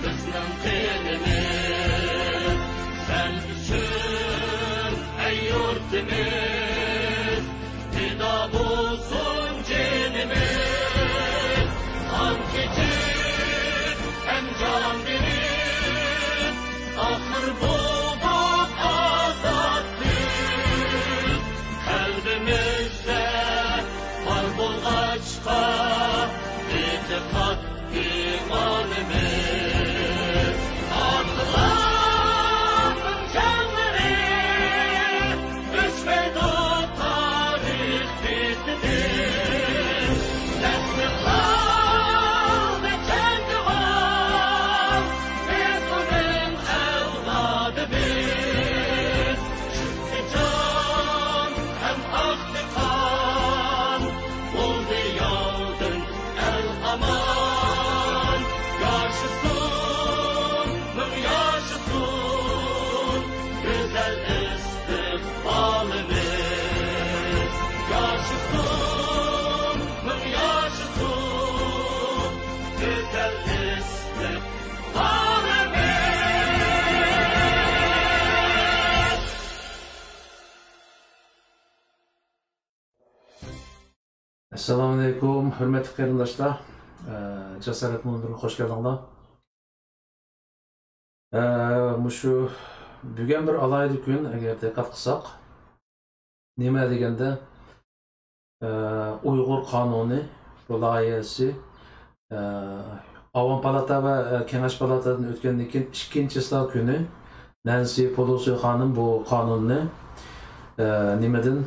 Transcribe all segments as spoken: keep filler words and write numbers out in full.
بىزنىڭ قېنىمىز، سەن ئۈچۈن، ئەي يۇرتىمىز، پىدا بولسۇن جېنىمىز. قان كېچىپ، ھەم جان بېرىپ، ئاخىر بولدۇق ئازادلىق. قەلبىمىزدە بار بولغاچقا، ئېتىقاد ئىمانىمىز. ئاتىلارنىڭ جانلىرى ئۆچمەيدۇ تارىخ بېتىدىن. نەسلى قالدى جەڭگىۋار، بىز ئۇنىڭ ئەۋلادىمىز. چۈشتى جان ھەم ئاقتى قان، بولدى ياۋدىن ئەل ئامان. ياشىسۇن، مىڭ ياشىسۇن گۈزەل ئىستىقبالىمىز. ياشىسۇن، مىڭ ياشىسۇن گۈزەل ئىستىقبالىمىز. ئەسسالامۇئەلەيكۇم، ھۆرمەتلىك قېرىنداشلار. ئە، جاسارەت مۇنبىرىگە خوش كەلدىڭلار. ئە، مۇشۇ بۈگۈن بىر ئالاھىدە كۈن، ئەگەر دىققەت قىلساق. نېمە دېگەندە، ئە، ئۇيغۇر قانۇنى، بۇ لايىھەسى، ئە، ئاۋام پالاتا ۋە، ئە، كېڭەش پالاتادىن ئۆتكەندىن كېيىن ئىككىنچى چىسلا كۈنى نەنسى پېلوسى خانىم بۇ قانۇننى، ئە، نېمىدىن،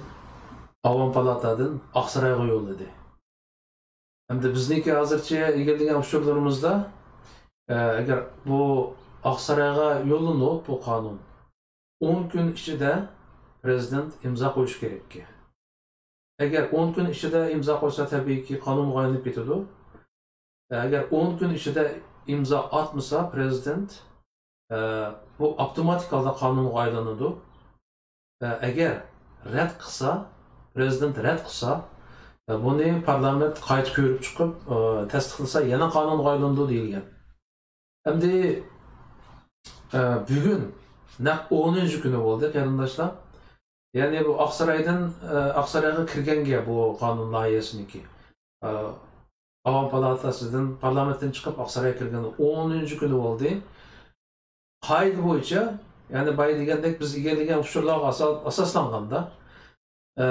ئاۋام پالاتادىن ئاقسارايغا يوللىدى. ئەمدى بىزنىڭكى ھازىرچە ئىگىلىگەن ئۇچۇرلىرىمىزدا، ئە، ئەگەر بۇ ئاقسارايغا يوللىنىپ بۇ قانۇن، ئون كۈن ئىچىدە پرېزىدېنت ئىمزا قويۇشى كېرەككەن. ئەگەر ئون كۈن ئىچىدە ئىمزا قويسا، تەبىئىيكى قانۇنغا ئايلىنىپ كېتىدۇ. ئەگەر ئون كۈن ئىچىدە ئىمزا ئاتمىسا پرېزىدېنت، ئە، بۇ ئاپتوماتىك ھالدا قانۇنغا ئايلىنىدۇ. ئە، ئەگەر رەت قىلسا، پرېزىدېنت رەت قىلسا، ئە، بۇنى پارلامېنت قايتا كۆرۈپ چىقىپ، ئە، تەستىقلىسا يەنە قانۇنغا ئايلىنىدۇ دېيىلگەن. ئەمدى، ئە، بۈگۈن نەق ئونىنچى كۈنى بولدى، قېرىنداشلار. يەنى بۇ ئاقسارايدىن، ئە، ئاقسارايغا كىرگەنگە بۇ قانۇن لايىھەسىنىڭكى، ئە، ئاۋام پالاتاسىدىن، پارلامېنتتىن چىقىپ ئاقسارايغا كىرگەن ئونىنچى كۈنى بولدى. قائىدە بويىچە، يەنى بايا دېگەندەك بىز ئىگىلىگەن ئۇچۇرلارغا ئاسا-، ئاساسلانغاندا، ئە،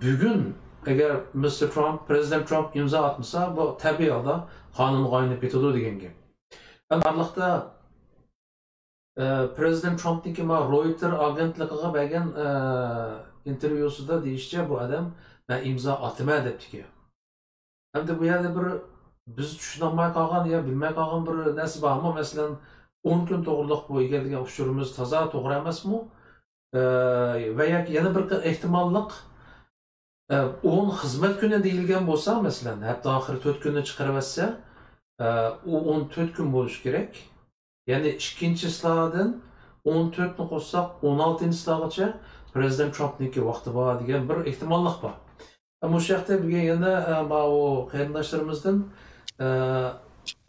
بۈگۈن ئەگەر مىستېر ترامپ، پرېزىدېنت ترامپ ئىمزا ئاتمىسا، بۇ تەبىئىي ھالدا قانۇنغا ئايلىنىپ كېتىدۇ دېگەن گەپ. ئەمما بارلىقتا، ئە، پرېزىدېنت ترامپنىڭكى ما رويتېر ئاگېنتلىقىغا بەرگەن، ئە، ئىنتېرۋيۇسىدا دېيىشىچە، بۇ ئادەم مەن ئىمزا ئاتىمەن دەپتىكەن. ئەمدى بۇ يەردە بىر بىز چۈشىنەلمەي قالغان يا بىلمەي قالغان بىر نەرسە بارمۇ؟ مەسىلەن، ئون كۈن توغرىلىق بۇ ئىگىلىگەن ئۇچۇرىمىز تازا توغرا ئەمەسمۇ؟ ئە، ۋە ياكى يەنە بىر ئېھتىماللىق، ئە، ئون خىزمەت كۈنى دېيىلگەن بولسا، مەسىلەن، ھەپتە ئاخىرى تۆت كۈننى چىقىرىۋەتسە، ئە، ئۇ ئون تۆت كۈن بولۇشى كېرەك. يەنى ئىككىنچى چىسلادىن ئون تۆتنى قوشساق، ئون ئالتىنچى چىسلاغىچە پرېزىدېنت ترامپنىڭكى ۋاقتى بار دېگەن بىر ئېھتىماللىق بار. مۇشۇ ھەقتە بۈگۈن يەنە، ئە، ماۋۇ قېرىنداشلىرىمىزدىن، ئە،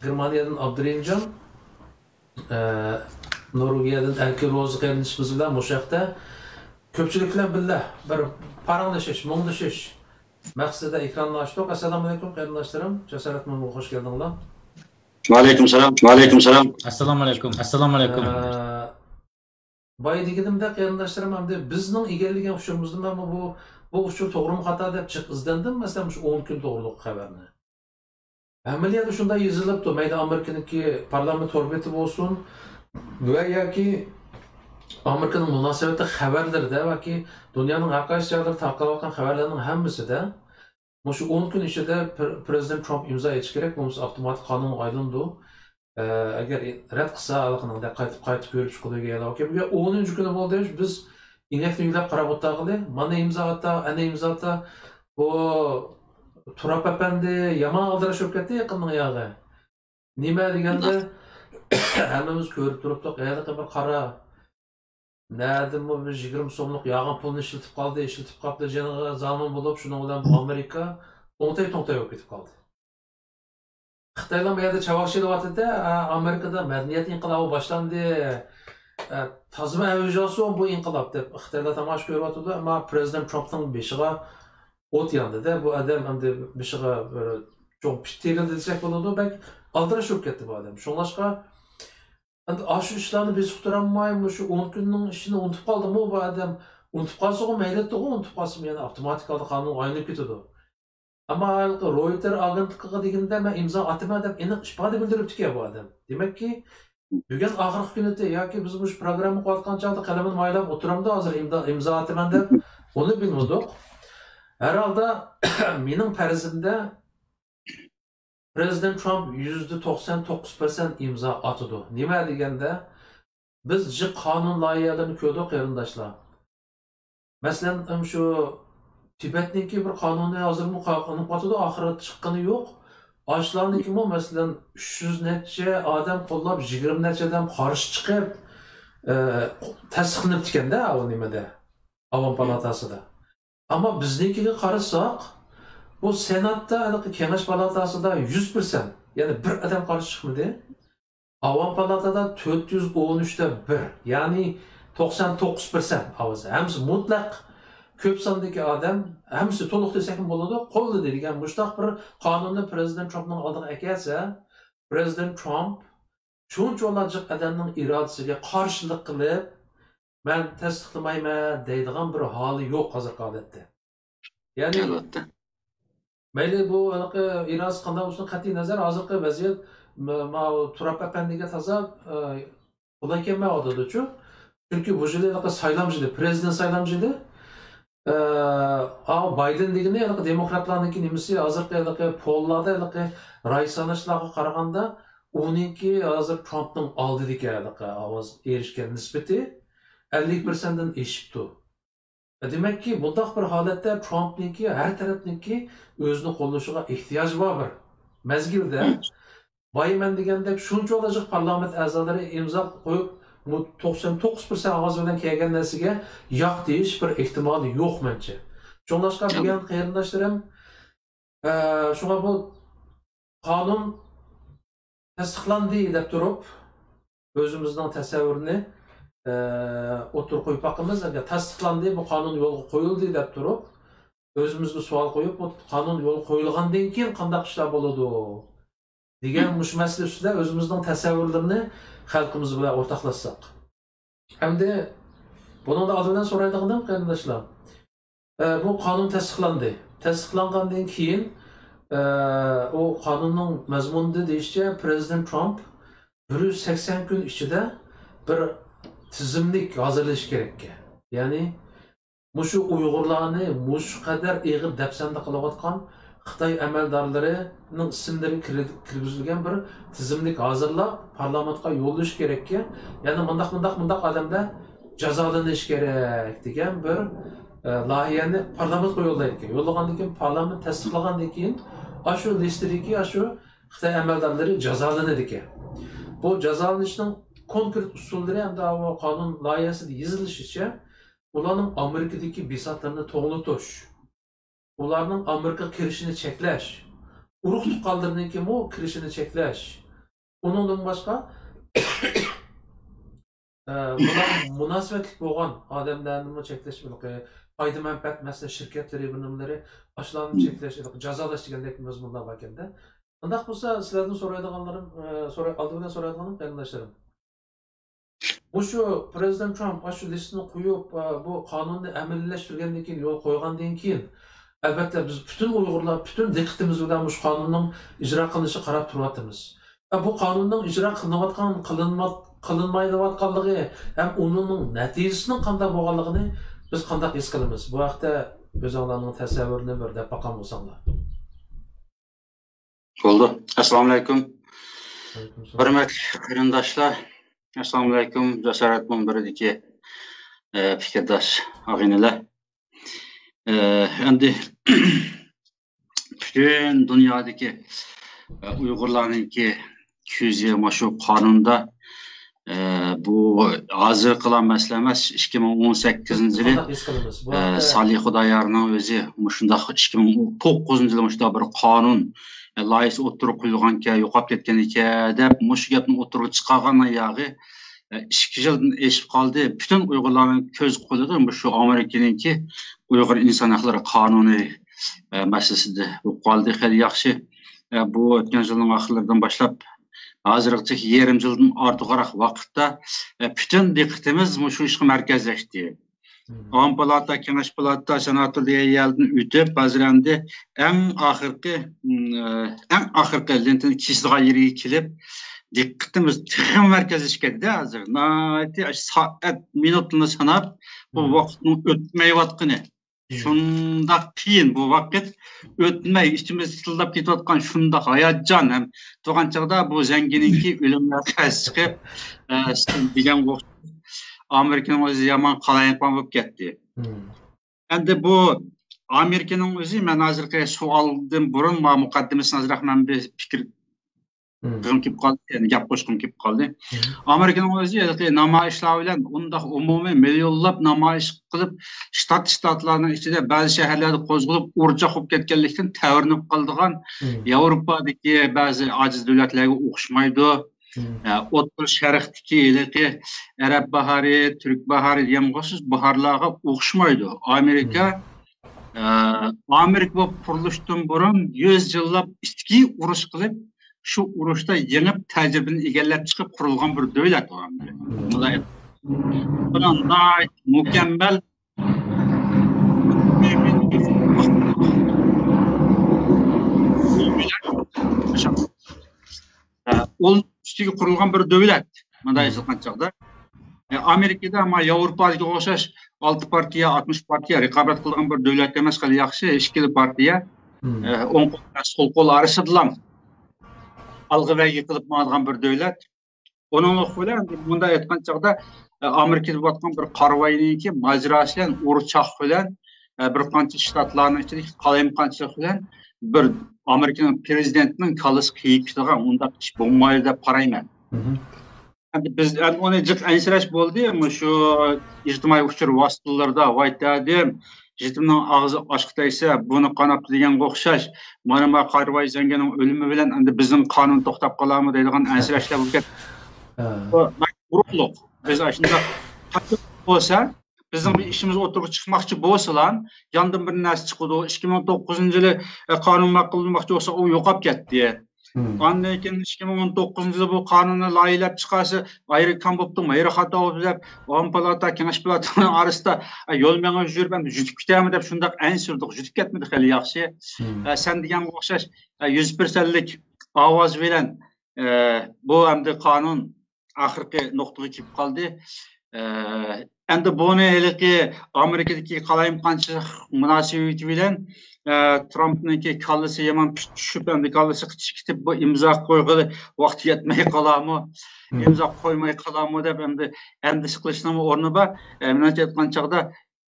گېرمانىيەدىن ئابدۇرېھىمجان، ئە، نورۋېگىيەدىن ئەركە روزا قېرىندىشىمىز بىلەن مۇشۇ ھەقتە كۆپچىلىك بىلەن بىللە بىر پاراڭلىشىش، مۇڭدىشىش مەقسىتىدە ئېكراننى ئاچتۇق. ئەسسالامۇئەلەيكۇم قېرىنداشلىرىم، جاسارەت مۇنبىرىگە خوش كەلدىڭلار. ۋەئەلەيكۇم سالام. ۋەئەلەيكۇم سالام. ئەسسالامۇئەلەيكۇم. ئەسسالامۇئەلەيكۇم. ئە، بايا دېگىنىمدەك، قېرىنداشلىرىم، ئەمدى بىزنىڭ ئىگىلىگەن ئۇچۇرىمىزدا مەنمۇ بۇ، بۇ ئۇچۇر توغرىمۇ خاتا دەپ جىق ئىزدەندىم، مەسىلەن، مۇشۇ ئون كۈن توغرىلىق خەۋەرنى. ئەمەلىيەتتە شۇنداق يېزىلىپتۇ، مەيلى ئامېرىكىنىڭكى پارلامېنت تور بېتى بولسۇن ۋە ياكى ئامېرىكىنىڭ مۇناسىۋەتلىك خەۋەرلىرىدە ياكى دۇنيانىڭ ھەر قايسى جايلىرىدا تارقالاۋاتقان خەۋەرلەرنىڭ ھەممىسىدە مۇشۇ ئون كۈن ئىچىدە پر-، پرېزىدېنت ترامپ ئىمزا ئېتىشى كېرەك، بولمىسا ئاپتوماتىك قانۇنغا ئايلىنىدۇ. ئە، ئەگەر رەت قىلسا، ھېلىقىنىڭدەك قايتىپ، قايتا كۆرۈپ چىقىدۇ دېگەن گەپ. بۈگۈن ئونىنچى كۈنى بولدى، بىز ئەينەكنى يۆلەپ قاراپ ئولتۇرغىلى. مانا ئىمزا ئاتا، ئەنە ئىمزا ئاتا. بۇ تۇراب ئەپەندى يامان ئالدىراش بولۇپ كەتتى يېقىندىن ياغى. نېمە دېگەندە، ھەممىمىز كۆرۈپ تۇرۇپتۇق، ھېلىقى بىر قارا نەدىنمۇ بىر يىگىرمە سوملۇق يالغان پۇلنى ئىشلىتىپ قالدى، ئىشلىتىپ قاپتۇ، جېنىغا زامىن بولۇپ، شۇنىڭ بىلەن بۇ ئامېرىكا ئوڭتەي-توڭتەي بولۇپ كېتىپ قالدى. خىتايلار بۇ يەردە چاۋاك چېلىۋاتىدۇ، ئە، ئامېرىكىدا مەدەنىيەت ئىنقىلابى باشلاندى، ئە، تازىمۇ ئەۋج ئالسۇن بۇ ئىنقىلاب دەپ خىتايلار تاماشا كۆرۈۋاتىدۇ. ئەمما پرېزىدېنت ترامپنىڭ بېشىغا ئوت ياندى-دە، بۇ ئادەم ئەمدى بېشىغا بىر چوڭ پىت تېرىلدى دېسەك بولىدۇ، بەك ئالدىراش بولۇپ كەتتى بۇ ئادەم. شۇڭلاشقا ئەمدى ئاشۇ ئىشلارنى بېسىپ تۇرالماي، مۇشۇ ئون كۈننىڭ ئىشىنى ئۇنتۇپ قالدىمۇ بۇ ئادەم؟ ئۇنتۇپ قالسىغۇ مەيلىتىغۇ، ئۇنتۇپ قالسىمۇ يەنە ئاپتوماتىك ھالدا قانۇنغا ئايلىنىپ كېتىدۇ. ئەمما ھېلىقى رويتېر ئاگېنتلىقىغا دېگىنىدە مەن ئىمزا ئاتىمەن دەپ ئېنىق ئىپادە بىلدۈرۈپتىكەن بۇ ئادەم. دېمەككى، بۈگۈن ئاخىرقى كۈنىدى ياكى بىز مۇشۇ پروگرامما قىلىۋاتقان چاغدا قەلىمىنى مايلاپ ئولتۇرامدۇ، ھازىر ئىمزا، ئىمزا ئاتىمەن دەپ، ئۇنى بىلمىدۇق. ھەر ھالدا مېنىڭ پەرىزىمدە پرېزىدېنت ترامپ يۈزدە توقسان توققۇز پىرسەنت ئىمزا ئاتىدۇ. نېمە دېگەندە، بىز جىق قانۇن لايىھەلىرىنى كۆردۇق، قېرىنداشلار. مەسىلەن، ئەم، شۇ تىبەتنىڭكى بىر قانۇنى ھازىرمۇ قا-، قانۇنغا ئاتىدۇ، ئاخىرى چىققىنى يوق. ئاشۇلارنىڭكىمۇ، مەسىلەن، ئۈچ يۈز نەچچە ئادەم قوللاپ، يىگىرمە نەچچە ئادەم قارشى چىقىپ، ئە، تەستىقلىنىپتىكەندە، ئۇ نېمىدە، ئاۋام پالاتاسىدا. ئەمما بىزنىڭكىگە قارىساق، بۇ سېناتتا، ھېلىقى كېڭەش پالاتاسىدا يۈز پىرسەنت، يەنى بىر ئادەم قارشى چىقمىدى. ئاۋام پالاتادا تۆت يۈز ئون ئۈچتە بىر، يەنى توقسان توققۇز پىرسەنت ئاۋاز. ھەممىسى مۇتلەق كۆپ ساندىكى ئادەم، ھەممىسى تولۇق دېسەكمۇ بولىدۇ، قوللىدى دېگەن مۇشتاق بىر قانۇننى پرېزىدېنت ترامپنىڭ ئالدىغا ئەكەلسە، پرېزىدېنت ترامپ شۇنچىۋالا جىق ئادەمنىڭ ئىرادىسىگە قارشىلىق قىلىپ، مەن تەستىقلىمايمەن دەيدىغان بىر ھالى يوق ھازىرقى ھالەتتە. يەنى ئەلۋەتتە. مەيلى بۇ ھېلىقى ئىرادىسى قانداق بولسۇن، قەتئىي نەزەر، ھازىرقى ۋەزىيەت م-، ماۋۇ تۇراب ئەپەندىگە تازا، ئە، قولاي كەلمەيۋاتىدۇچۇ. چۈنكى بۇ يىلى ھېلىقى سايلام يىلى، پرېزىدېنت سايلام يىلى. ئە، ئا، بايدېن دېگىنى ھېلىقى دېموكراتلارنىڭكى نېمىسى، ھازىرقى ھېلىقى پوللاردا ھېلىقى راي ساناشلارغا قارىغاندا، ئۇنىڭكى ھازىر ترامپنىڭ ئالدىدىكى ھېلىقى ئاۋاز ئېرىشكەن نىسبىتى ئەللىك پىرسەنتتىن ئېشىپتۇ. دېمەككى، بۇنداق بىر ھالەتتە ترامپنىڭكى ھەر تەرەپنىڭكى ئۆزىنى قوللىشىغا ئېھتىياجى بار بىر مەزگىلدە، بايمەن دېگەندەك شۇنچىۋالا جىق پارلامېنت ئەزالىرى ئىمزا قويۇپ، بۇ توقسان توققۇز پىرسەنت ئاۋاز بىلەن كەلگەن نەرسىگە ياق دېيىش بىر ئېھتىمالى يوق مەنچە. شۇڭلاشقا، بۈگۈن قېرىنداشلىرىم، ئە، شۇڭا بۇ قانۇن تەستىقلاندى دەپ تۇرۇپ، ئۆزىمىزنىڭ تەسەۋۋۇرىنى، ئە، ئوتتۇرىغا قويۇپ باقىمىز. ئەگەر تەستىقلاندى، بۇ قانۇن يولغا قويۇلدى دەپ تۇرۇپ، ئۆزىمىزگە سوئال قويۇپ، بۇ قانۇن يولغا قويۇلغاندىن كېيىن قانداق ئىشلار بولىدۇ؟ دېگەن مۇشۇ مەسىلە ئۈستىدە ئۆزىمىزنىڭ تەسەۋۋۇرلىرىنى خەلقىمىز بىلەن ئورتاقلاشساق. ئەمدى بۇنىڭدا ئالدى بىلەن سورايدىغىنىم، قېرىنداشلار، ئە، بۇ قانۇن تەستىقلاندى. تەستىقلانغاندىن كېيىن، ئە، ئۇ قانۇننىڭ مەزمۇنىدا دېيىشىچە، پرېزىدېنت ترامپ بىر يۈز سەكسەن كۈن ئىچىدە بىر تىزىملىك ھازىرلىشى كېرەككەن. يەنى مۇشۇ ئۇيغۇرلارنى مۇشۇ قەدەر ئېغىر دەپسەندە قىلىۋاتقان خىتاي ئەمەلدارلىرىنىڭ ئىسىملىرى كىرگۈزۈلگەن بىر تىزىملىك ھازىرلاپ، پارلامېنتقا يوللىشى كېرەككەن. يەنى مۇنداق، مۇنداق، مۇنداق ئادەملەر جازالىنىشى كېرەك دېگەن بىر، ئە، لايىھەنى پارلامېنتقا يوللايدىكەن. يوللىغاندىن كېيىن، پارلامېنت تەستىقلىغاندىن كېيىن، ئاشۇ لىستىدىكى ئاشۇ خىتاي ئەمەلدارلىرى جازالىنىدىكەن. بۇ جازالىنىشنىڭ كونكرېت ئۇسۇللىرى ھەمدە ئۇ قانۇن لايىھەسىدە يېزىلىشىچە، ئۇلارنىڭ ئامېرىكىدىكى بىساتلىرىنى توڭلىتىش، ئۇلارنىڭ ئامېرىكىغا كىرىشىنى چەكلەش، ئۇرۇق تۇغقانلىرىنىڭكىمۇ كىرىشىنى چەكلەش، ئۇنىڭدىن باشقا، ئە، بۇلار مۇناسىۋەتلىك بولغان ئادەملەرنىمۇ چەكلەش، پايدا مەنپەئەت، مەسىلەن، شىركەتلىرى، بىر نېمىلىرى، ئاشۇلارنى چەكلەش، جازالاش دېگەندەك مەزمۇنلار باركەندە. ئۇنداق بولسا، سىلەردىن سورايدىغانلىرىم، ئە، سوراي-، ئالدى بىلەن سورايدىغىنىم، قېرىنداشلىرىم، مۇشۇ پرېزىدېنت ترامپ ئاشۇ لىستىنى قويۇپ، ئە، بۇ قانۇننى ئەمەلىيلەشتۈرگەندىن كېيىن، يولغا قويغاندىن كېيىن، ئەلۋەتتە، بىز پۈتۈن ئۇيغۇرلار پۈتۈن دىققىتىمىز بىلەن مۇشۇ قانۇننىڭ ئىجرا قىلىنىشىغا قاراپ تۇرۇۋاتىمىز. ئە، بۇ قانۇننىڭ ئىجرا قىلىنىۋاتقان، قىلىنما-، قىلىنمايۋاتقانلىقى ھەم ئۇنىڭ نەتىجىسىنىڭ قانداق بولغانلىقىنى بىز قانداق ھېس قىلىمىز؟ بۇ ھەقتە ئۆزۈڭلارنىڭ تەسەۋۋۇرىنى بىر دەپ باققان بولساڭلار. بولدى. ئەسسالامۇئەلەيكۇم. ھۆرمەتلىك قېرىنداشلار. ئەسسالامۇئەلەيكۇم. جاسارەت مۇنبىرىدىكى، ئە، پىكىرداش ئاغىنىلەر. ئە، ئەمدى پۈتۈن دۇنيادىكى، ئە، ئۇيغۇرلارنىڭكى كۆزى مانا شۇ قانۇندا، ئە، بۇ ھازىرقىلا مەسىلە ئەمەس، ئىككى مىڭ ئون سەككىزىنچى يىلى، ئە، سالىھ خۇدايارنىڭ ئۆزى مۇشۇنداق ئىككى مىڭ توققۇزىنچى يىلى مۇشۇنداق بىر قانۇن لايىھىسى ئوتتۇرىغا قويۇلغانكەن، يوقاپ كەتكەنىكەن دەپ مۇشۇ گەپنى ئوتتۇرىغا چىقارغان ئاياغى ئىككى يىلدىن ئېشىپ قالدى. پۈتۈن ئۇيغۇرلارنىڭ كۆز قولىدا مۇشۇ ئامېرىكىنىڭكى ئۇيغۇر ئىنسان ھەقلىرى قانۇنى مەسىلىسىدە بولۇپ قالدى. خېلى ياخشى، بۇ ئۆتكەن يىلنىڭ ئاخىرلىرىدىن باشلاپ ھازىرغىچە يېرىم يىلدىن ئارتۇقراق ۋاقىتتا پۈتۈن دىققىتىمىز مۇشۇ ئىشقا مەركەزلەشتى. ئاۋام پالاتا، كېڭەش پالاتا، سېناتور دېگەن يەردىن ئۆتۈپ، ھازىر ئەمدى ئەڭ ئاخىرقى، ئەڭ ئاخىرقى لېنتىنى كېسىدىغان يېرىگە كېلىپ، دىققىتىمىز تېخىمۇ مەركەزلىشىپ كەتتى ھازىر. ناھايىتى سائەت، مىنۇتنى ساناپ، بۇ ۋاقىتنىڭ ئۆتمەيۋاتقىنى. شۇنداق قىيىن بۇ ۋاقىت، ئۆتمەي ئىچىمىز چىتىلداپ كېتىۋاتقان شۇنداق ھاياجان ھەم تۇرغان چاغدا بۇ زەڭگىنىڭكى ئۆلۈم ۋەقەسى چىقىپ، ئە، دېگەن ئامېرىكىنىڭ ئۆزى يامان قالايمىقان بولۇپ كەتتى. ئەمدى بۇ ئامېرىكىنىڭ ئۆزى، مەن ھازىرقى سوئالدىن بۇرۇن، ما مۇقەددىمىسىنى ئازراق مەن بىر پىكىر قىلغۇم كېلىپ قالدى، يەنى گەپ قوشقۇم كېلىپ قالدى. ئامېرىكىنىڭ ئۆزى ھېلىقى نامايىشلار بىلەن ئۇنداق ئومۇمىي مىليونلاپ نامايىش قىلىپ، شتات، شتاتلارنىڭ ئىچىدە بەزى شەھەرلەردە قوزغىلىپ ئۇرچاق بولۇپ كەتكەنلىكتىن تەۋرىنىپ قالىدىغان ياۋروپادىكى بەزى ئاجىز دۆلەتلەرگە ئوخشىمايدۇ. ئە، ئوتتۇرا شەرقتىكى ھېلىقى ئەرەب باھارى، تۈرك باھارى دېگەن ئوخشاش باھارلارغا ئوخشىمايدۇ. ئامېرىكا، ئە، ئامېرىكا بولۇپ قۇرۇلۇشتىن بۇرۇن يۈز يىللاپ ئىچكى ئۇرۇش قىلىپ، شۇ ئۇرۇشتا يېڭىپ، تەجرىبىنى ئىگىلەپ چىقىپ قۇرۇلغان بىر دۆلەت ئۇ ئامېرىكا. بۇنىڭ ناھايىتى مۇكەممەل ئۇل ئۈستىگە قۇرۇلغان بىر دۆلەت، مۇنداق ئېيتقان چاغدا. ئامېرىكىدا ما ياۋروپادىكىگە ئوخشاش ئالتە پارتىيە، ئاتمىش پارتىيە رىقابەت قىلىدىغان بىر دۆلەت ئەمەس، خېلى ياخشى، ئىككىلا پارتىيە، ئوڭ قول بىلەن سول قول ئارىسىدىلا ئالغا بەرگى قىلىپ ماڭىدىغان بىر دۆلەت. ئۇنىڭلىق بىلەن مۇنداق ئېيتقان چاغدا، ئامېرىكىدا بولۇۋاتقان بىر قارىۋاينىڭكى ماجىراسى بىلەن، ئۇرچاق بىلەن، بىر قانچە شتاتلارنىڭ ئىچىدىكى قالايمىقانچىلىق بىلەن بىر ئامېرىكىنىڭ پرېزىدېنتىنىڭ كاللىسى قېيىپ كېتىدىغان مۇنداق ئىش بولمايدۇ دەپ قارايمەن. ئەمدى بىز، ئەمدى ئۇنى جىق ئەنسىرەش بولدى. مۇشۇ ئىجتىمائىي ئۇچۇر ۋاسىتىلىرىدا، ۋاي تەدىم، يېتىمنىڭ ئاغزى ئاشقا تەگسە، بۇرنى قاناپتۇ دېگەنگە ئوخشاش. مانا ما قارىۋاي زەڭگىنىڭ ئۆلۈمى بىلەن ئەمدى بىزنىڭ قانۇن توختاپ قالارمۇ دەيدىغان ئەنسىرەشلەر بولۇپ كەتتى. بۇ ئۇرۇقلۇق. بىز ئاشۇنداق بولسا، بىزنىڭ بىر ئىشىمىز ئوتتۇرىغا چىقماقچى بولسىلا، ياندىن بىر نەرسە چىقىدۇ. ئىككى مىڭ توققۇزىنچى يىلى، ئە، قانۇن ماقۇللانماقچى بولسا، ئۇ يوقاپ كەتتى. ئاندىن كېيىن ئىككى مىڭ ئون توققۇزىنچى يىلى بۇ قانۇننى لايىھەلەپ چىقارسا، ئايرى كام بوپتۇ، مايرى خاتا بوپتۇ دەپ، ئاۋام پالاتا، كېڭەش پالاتانىڭ ئارىسىدا، ئە، يول مېڭىپ يۈرۈپ، ئەمدى يۈتۈپ كېتەرمۇ دەپ شۇنداق ئەنسىرىدۇق. يۈتۈپ كەتمىدى، خېلى ياخشى. ئە، سەن دېگەنگە ئوخشاش، ئە، يۈز پىرسەنتلىك ئاۋاز بىلەن، ئە، بۇ ئەمدى قانۇن ئاخىرقى نۇقتىغا كېلىپ قالدى. ئە، ئەمدى بۇنى ھېلىقى ئامېرىكىدىكى قالايمىقانچىلىق مۇناسىۋىتى بىلەن، ئە، ترامپنىڭكى كاللىسى يامان پىت چۈشۈپ، ئەمدى كاللىسى قىچىشىپ كېتىپ، بۇ ئىمزا قويغىلى ۋاقتى يەتمەي قالارمۇ؟ ئىمزا قويماي قالارمۇ دەپ ئەمدى ئەندىشە قىلىشنىڭمۇ ئورنى بار. ئە، مېنىڭچە ئېيتقان چاغدا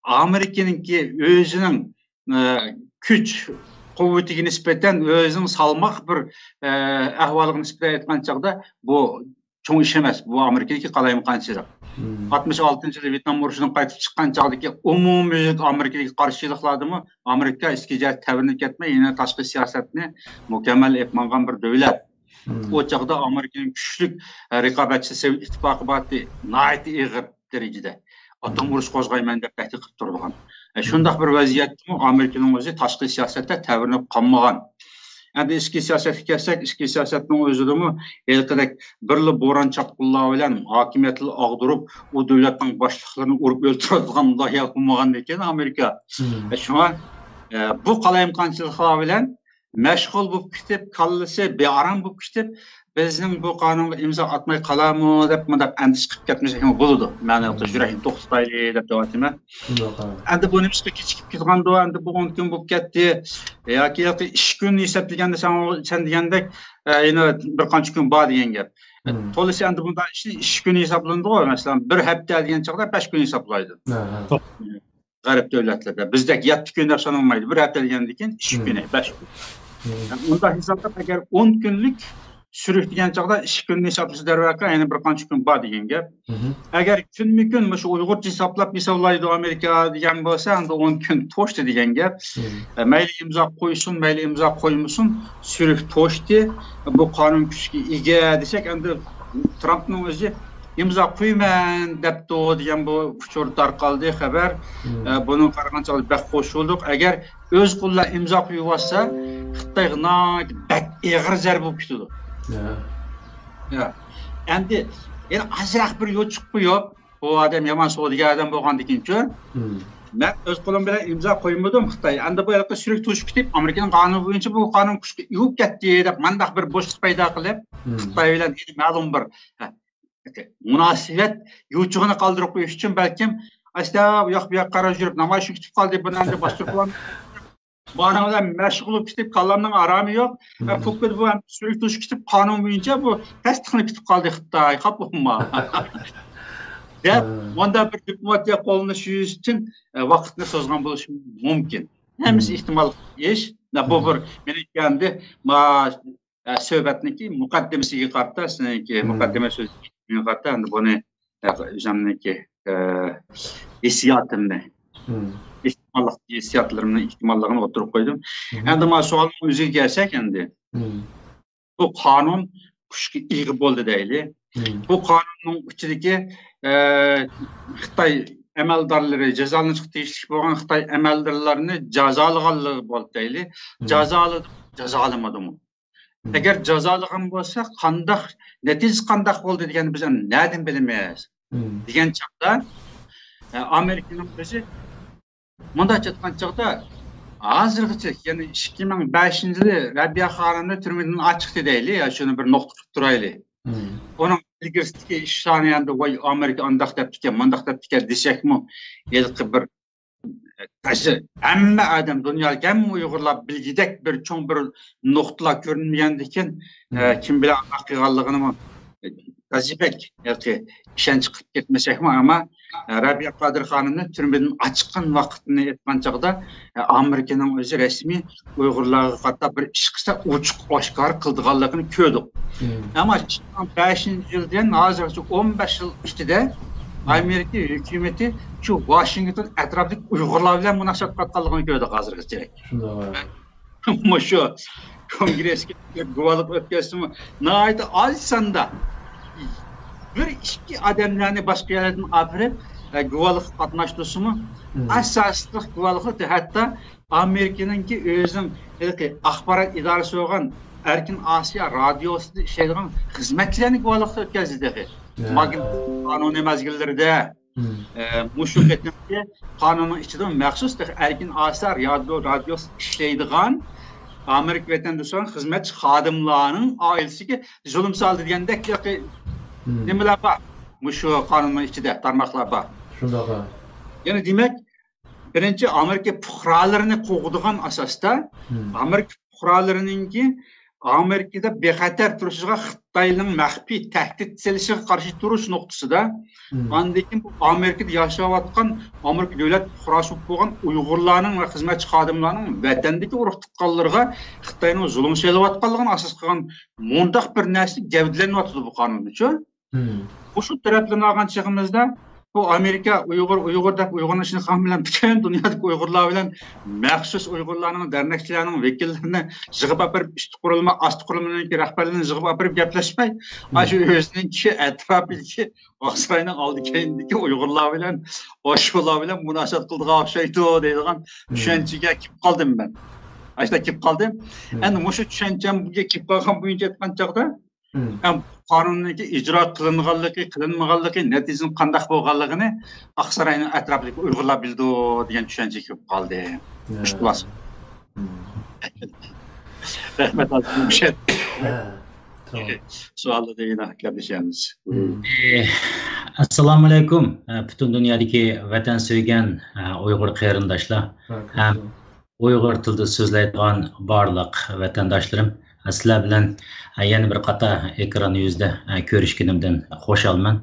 ئامېرىكىنىڭكى ئۆزىنىڭ، ئە، كۈچ قۇۋۋىتىگە نىسبەتەن ئۆزىنىڭ سالماق بىر، ئە، ئەھۋالىغا نىسبەتەن ئېيتقان چاغدا، بۇ چوڭ ئىش ئەمەس، بۇ ئامېرىكىدىكى قالايمىقانچىلىق. ئاتمىش ئالتىنچى يىلى ۋيېتنام ئۇرۇشىدىن قايتىپ چىققان چاغدىكى ئومۇميۈزلۈك ئامېرىكىدىكى قارشىلىقلاردىمۇ ئامېرىكا ئىچكى جەھەتتە تەۋرىنىپ كەتمەي، يەنە تاشقى سىياسەتنى مۇكەممەل ئېلىپ مانغان بىر دۆلەت. ئۇ چاغدا ئامېرىكىنىڭ كۈچلۈك، ئە، رىقابەتچىسى سوۋېت ئىتتىپاقى بارتى، ناھايىتى ئېغىر دەرىجىدە ئاتوم ئۇرۇش قوزغايمەن دەپ تەھدىت قىلىپ تۇرىدىغان. ئە، شۇنداق بىر ۋەزىيەتتىمۇ ئامېرىكىنىڭ ئۆزى تاشقى سىياسەتتە تەۋرىنىپ قالمىغان. ئەمدى ئىچكى سىياسەتكە كەلسەك، ئىچكى سىياسەتنىڭ ئۆزىدىمۇ ھېلىقىدەك بىرلا بوران چاپقۇنلار بىلەن ھاكىمىيەتنى ئاغدۇرۇپ، ئۇ دۆلەتنىڭ باشلىقلىرىنى ئۇرۇپ ئۆلتۈرىدىغان مۇنداق يەر قىلمىغاندىكىن ئامېرىكا. ئە، شۇڭا، ئە، بۇ قالايمىقانچىلىقلار بىلەن مەشغۇل بولۇپ كېتىپ، كاللىسى بىئارام بولۇپ كېتىپ، بىزنىڭ بۇ قانۇنغا ئىمزا ئاتماي قالارمۇ دەپ مۇنداق ئەندىشە قىلىپ كەتمىسەكمۇ بولىدۇ. مەن ھەتتا يۈرەكنى توختىتايلى دەپ دەۋاتىمەن. ئەمدى بۇ نېمىشقا كېچىكىپ كېتىدىغاندۇ؟ ئەمدى بۇ ئون كۈن بولۇپ كەتتى. ياكى، ياكى ئىش كۈنى ھېسابلىغاندا سەن، سەن دېگەندەك، ئە، يەنە بىر قانچە كۈن بار دېگەن گەپ. تولىسى ئەمدى بۇنداق ئىش، ئىش كۈنى ھېسابلىنىدىغۇ. مەسىلەن، بىر ھەپتە دېگەن چاغدا بەش كۈن ھېسابلايدۇ. غەرب دۆلەتلىرىدە. بىزدەك يەتتە كۈن دەپ سانالمايدۇ. بىر ھەپتە دېگەندىن كېيىن ئىش كۈنى، بەش كۈن. يەنى ئۇنداق ھېسابلاپ، ئەگەر ئون كۈنلۈك سۈرۈك دېگەن چاغدا ئىككى كۈندىن ھېسابلىسا، دەرۋەقە يەنە بىر قانچە كۈن بار دېگەن گەپ. ئەگەر كۈنمۇ كۈن مۇشۇ ئۇيغۇرچە ھېسابلاپ ھېسابلايدۇ ئامېرىكا دېگەن بولسا، ئەمدى ئون كۈن توشتى دېگەن گەپ. ئە، مەيلى ئىمزا قويسۇن، مەيلى ئىمزا قويمىسۇن، سۈرۈك توشتى. بۇ قانۇن كۈچكە ئىگە دېسەك، ئەمدى ترامپنىڭ ئۆزى ئىمزا قويىمەن دەپتۇ دېگەن بۇ ئۇچۇر تارقالدى، خەۋەر. ئە، بۇنىڭغا قارىغاندا بەك خوش بولدۇق. ئەگەر ئۆز قولىدا ئىمزا قويۇۋاتسا، خىتايغا ناھايىتى بەك ئېغىر زەربە بولۇپ كېتىدۇ. يا. يا. ئەمدى يەنە ئازراق بىر يوچۇق قويۇپ، بۇ ئادەم يامان سودىگەر ئادەم بولغاندىكىنچۇ، مەن ئۆز قولۇم بىلەن ئىمزا قويمىدىم خىتاي. ئەمدى بۇ ھېلىقى سۈرۈك توشۇپ كېتىپ، ئامېرىكىنىڭ قانۇنى بويىچە بۇ قانۇن كۈچكە ئىگە بولۇپ كەتتى دەپ، مانداق بىر بوشلۇق پەيدا قىلىپ، خىتاي بىلەن يەنە مەلۇم بىر، ھە، مۇناسىۋەت يوچۇقىنى قالدۇرۇپ قويۇش ئۈچۈن بەلكىم ئاستا ئۇ ياق بۇ ياققا قاراپ يۈرۈپ، نامايىش كۈتۈپ قالدى، بۇنى ئەمدى باستۇرۇپ بولالمايمىز. بۇنىڭ بىلەن مەشغۇل بولۇپ كېتىپ، كاللامنىڭ ئارامى يوق. ھە، پۇكىدە بۇ ئەمدى سۈرۈك توشۇپ كېتىپ، قانۇن بويىچە بۇ تەستىقنى كۈتۈپ قالدى خىتاي، خاپا بولما. دەپ، مۇنداق بىر دىپلوماتىيە قوللىنىش يۈزىسىدىن، ئە، ۋاقىتنى سوزغان بولۇشى مۇمكىن. ھەممىسى ئېھتىمال ئىش. بۇ بىر مېنىڭكى ئەمدى ما-، ئە، سۆھبەتنىڭكى مۇقەددىمىسىگە قارىتا، سىزنىڭكى مۇقەددىمە سۆزىگە قارىتا، ئەمدى بۇنى، ئە، ئۆزۈمنىڭكى، ئە، ھېسسىياتىمنى، ئېھتىماللىق، ھېسسىياتلىرىمنىڭ ئېھتىماللىقىنى ئوتتۇرىغا قويدۇم. ئەمدى ما سوئالنىڭ ئۆزىگە كەلسەك ئەمدى. بۇ قانۇن كۈچكە ئىگە بولدى دەيلى. بۇ قانۇننىڭ ئىچىدىكى، ئە، خىتاي ئەمەلدارلىرى، جازالىنىشقا تېگىشلىك بولغان خىتاي ئەمەلدارلىرىنى جازالىغانلىقى بولدى دەيلى. جازالىدىمۇ، جازالىمىدىمۇ؟ ئەگەر جازالىغان بولسا، قانداق، نەتىجىسى قانداق بولدى دېگەننى بىز ئەمدى نەدىن بىلىمىز؟ دېگەن چاغدا، ئە، ئامېرىكىنىڭ ئۆزى مۇنداق ئېيتقان چاغدا، ھازىرغىچە، يەنى ئىككى مىڭ بەشىنچى يىلى رەبىيە خانىمنى تۈرمىدىن ئاچىقتى دەيلى، يا شۇنى بىر نۇقتا قىلىپ تۇرايلى. ئۇنىڭ ئىلگىرىسىدىكى ئىشلارنى ئەمدى، ۋاي، ئامېرىكا ئانداق دەپتىكەن، مانداق دەپتىكەن دېسەكمۇ، ھېلىقى بىر، ھەممە ئادەم، دۇنيادىكى ھەممە ئۇيغۇرلار بىلگۈدەك بىر چوڭ بىر نۇقتىلار كۆرۈنمىگەندىكىن، ئە، كىم بىلەن ئانداق قىلغانلىقىنىمۇ، ئە، تازا بەك ياكى ئىشەنچ قىلىپ كەتمىسەكمۇ، ئەمما، ئە، رەبىيە قادىر خانىمنى تۈرمىدىن ئاچىققان ۋاقتىنى ئېيتقان چاغدا، ئە، ئامېرىكىنىڭ ئۆزى رەسمىي ئۇيغۇرلارغا قارىتا بىر ئىش قىلسا ئوچۇق ئاشكارا قىلىدىغانلىقىنى كۆردۇق. ئەمما ئىككى مىڭ بەشىنچى يىلدىن ھازىرغىچە ئون بەش يىل ئىچىدە ئامېرىكا ھۆكۈمىتى شۇ ۋاشىنگتون ئەتراپىدىكى ئۇيغۇرلار بىلەن مۇناسىۋەت قىلىۋاتقانلىقىنى كۆردۇق ھازىرغىچە. شۇنداق. مۇشۇ كونگرېسكە گۇۋاھلىق ئۆتكەزسىمۇ، ناھايىتى ئاز ساندا بىر ئىككى ئادەملەرنى باشقا يەرلەردىن ئاپىرىپ، ئە، گۇۋاھلىققا قاتناشتۇرسىمۇ، ئاساسلىق گۇۋاھلىقى ھەتتا ئامېرىكىنىڭكى ئۆزىنىڭ ھېلىقى ئاخبارات ئىدارىسى بولغان ئەركىن ئاسىيا رادىيوسىدا ئىشلەيدىغان خىزمەتچىلەرنى گۇۋاھلىققا ئۆتكەزدى تېخى. ماگنىت قانۇنى مەزگىللىرىدە، ئە، مۇشۇ قېتىمقى قانۇننىڭ ئىچىدىمۇ مەخسۇس تېخى ئەركىن ئاسىيا رادىيو-، رادىيوسىدا ئىشلەيدىغان ئامېرىكا ۋەتەندىشى بولغان خىزمەتچى خادىملارنىڭ ئائىلىسىگە زۇلۇم سالدى دېگەندەك نېمىلەر بار. مۇشۇ قانۇننىڭ ئىچىدە تارماقلار بار. شۇنداق. يەنى دېمەك، بىرىنچى، ئامېرىكا پۇقرالىرىنى قوغدىغان ئاساستا، ئامېرىكا پۇقرالىرىنىڭكى ئامېرىكىدا بىخەتەر تۇرۇشىغا، خىتاينىڭ مەخپىي تەھدىت سېلىشىغا قارشى تۇرۇش نۇقتىسىدا، ئاندىن كېيىن بۇ ئامېرىكىدا ياشاۋاتقان، ئامېرىكا دۆلەت پۇقراسى بولۇپ بولغان ئۇيغۇرلارنىڭ ۋە خىزمەتچى خادىملارنىڭ ۋەتەندىكى ئۇرۇق تۇغقانلىرىغا خىتاينىڭ زۇلۇم سېلىۋاتقانلىقىنى ئاساس قىلغان مۇنداق بىر نەرسە گەۋدىلىنىۋاتىدۇ بۇ قانۇندا، شۇ. مۇشۇ تەرەپلىرىنى ئالغان چېغىمىزدا، بۇ ئامېرىكا ئۇيغۇر، ئۇيغۇر دەپ ئۇيغۇرنىڭ ئىچىدە قالماي بىلەن پۈتۈن دۇنيادىكى ئۇيغۇرلار بىلەن مەخسۇس ئۇيغۇرلارنىڭ دەرنەكچىلەرنىڭ ۋەكىللىرىنى يىغىپ ئاپىرىپ، ئۈستى قۇرۇلما، ئاستى قۇرۇلمىنىڭكى رەھبەرلىرىنى يىغىپ ئاپىرىپ گەپلەشمەي، ئاشۇ ئۆزىنىڭكى ئەتراپىدىكى ئاقساراينىڭ ئالدى كەينىدىكى ئۇيغۇرلار بىلەن ئاشۇلار بىلەن مۇناسىۋەت قىلىدىغان ئوخشايدۇ دەيدىغان چۈشەنچىگە كېلىپ قالدىم مەن. ئاشۇنداق كېلىپ قالدىم. ئەمدى مۇشۇ چۈشەنچەمگە كېلىپ قالغان بويىچە ئېيتقان چاغدا، ھەم قانۇننىڭكى ئىجرا قىلىنغانلىقى، قىلىنمىغانلىقى، نەتىجىنىڭ قانداق بولغانلىقىنى ئاقساراينىڭ ئەتراپىدىكى ئۇيغۇرلار بىلىدۇ دېگەن چۈشەنچىگە كېلىپ قالدى. مۇشۇ خۇلاسە. رەھمەت، ھازىر مۇشۇ يەردە. سوئاللاردا يەنە گەپلىشەرمىز. ئەسسالامۇئەلەيكۇم. پۈتۈن دۇنيادىكى ۋەتەن سۆيگەن ئۇيغۇر قېرىنداشلار ھەم ئۇيغۇر تىلىدا سۆزلەيدىغان بارلىق ۋەتەنداشلىرىم، سىلەر بىلەن يەنە بىر قاتا ئېكران يۈزىدە كۆرۈشكىنىمدىن خۇشالمەن.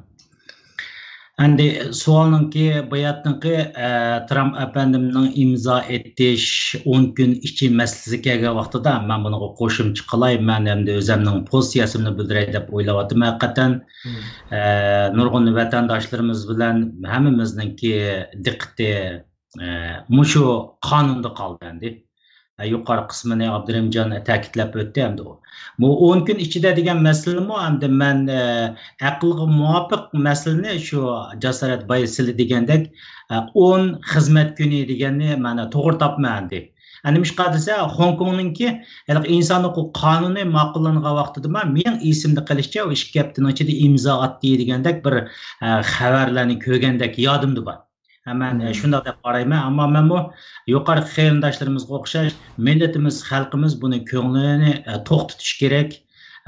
ئەمدى سوئالنىڭكى، باياتنىڭكى، ئە، ترامپ ئەپەندىمنىڭ ئىمزا ئېتىش ئون كۈن ئىچى مەسىلىسى كەلگەن ۋاقتىدا مەن بۇنىڭغا قوشۇمچە قىلاي. مەن ئەمدى ئۆزۈمنىڭ پوزىتسىيەسىمنى بىلدۈرەي دەپ ئويلاۋاتىمەن ھەقىقەتەن. ئە، نۇرغۇن ۋەتەنداشلىرىمىز بىلەن ھەممىمىزنىڭكى دىققىتى، ئە، مۇشۇ قانۇندا قالدى ئەمدى. ئە، يۇقىرى قىسمىنى ئابدۇرېھىمجان تەكىتلەپ ئۆتتى. ئەمدى ئۇ، بۇ ئون كۈن ئىچىدە دېگەن مەسىلىمۇ، ئەمدى مەن، ئە، ئەقىلگە مۇۋاپىق مەسىلىنى شۇ جاسارەت باي سىلى دېگەندەك، ئە، ئون خىزمەت كۈنى دېگەننى مەن توغرا تاپمەن ئەمدى. ئە، نېمىشقا دېسە، خوڭكوڭنىڭكى ھېلىقى ئىنسان ھوقۇق قانۇنى ماقۇللانغان ۋاقتىدىمۇ، مېنىڭ ئېسىمدە قېلىشىچە، ئۇ ئىككى ھەپتىنىڭ ئىچىدە ئىمزا ئاتتى دېگەندەك بىر، ئە، خەۋەرلەرنى كۆرگەندەك يادىمدا بار. ھە، مەن، ئە، شۇنداق دەپ قارايمەن. ئەمما مەنمۇ يۇقىرىقى قېرىنداشلىرىمىزغا ئوخشاش، مىللىتىمىز، خەلقىمىز بۇنى كۆڭلىنى، ئە، توختىتىشى كېرەك.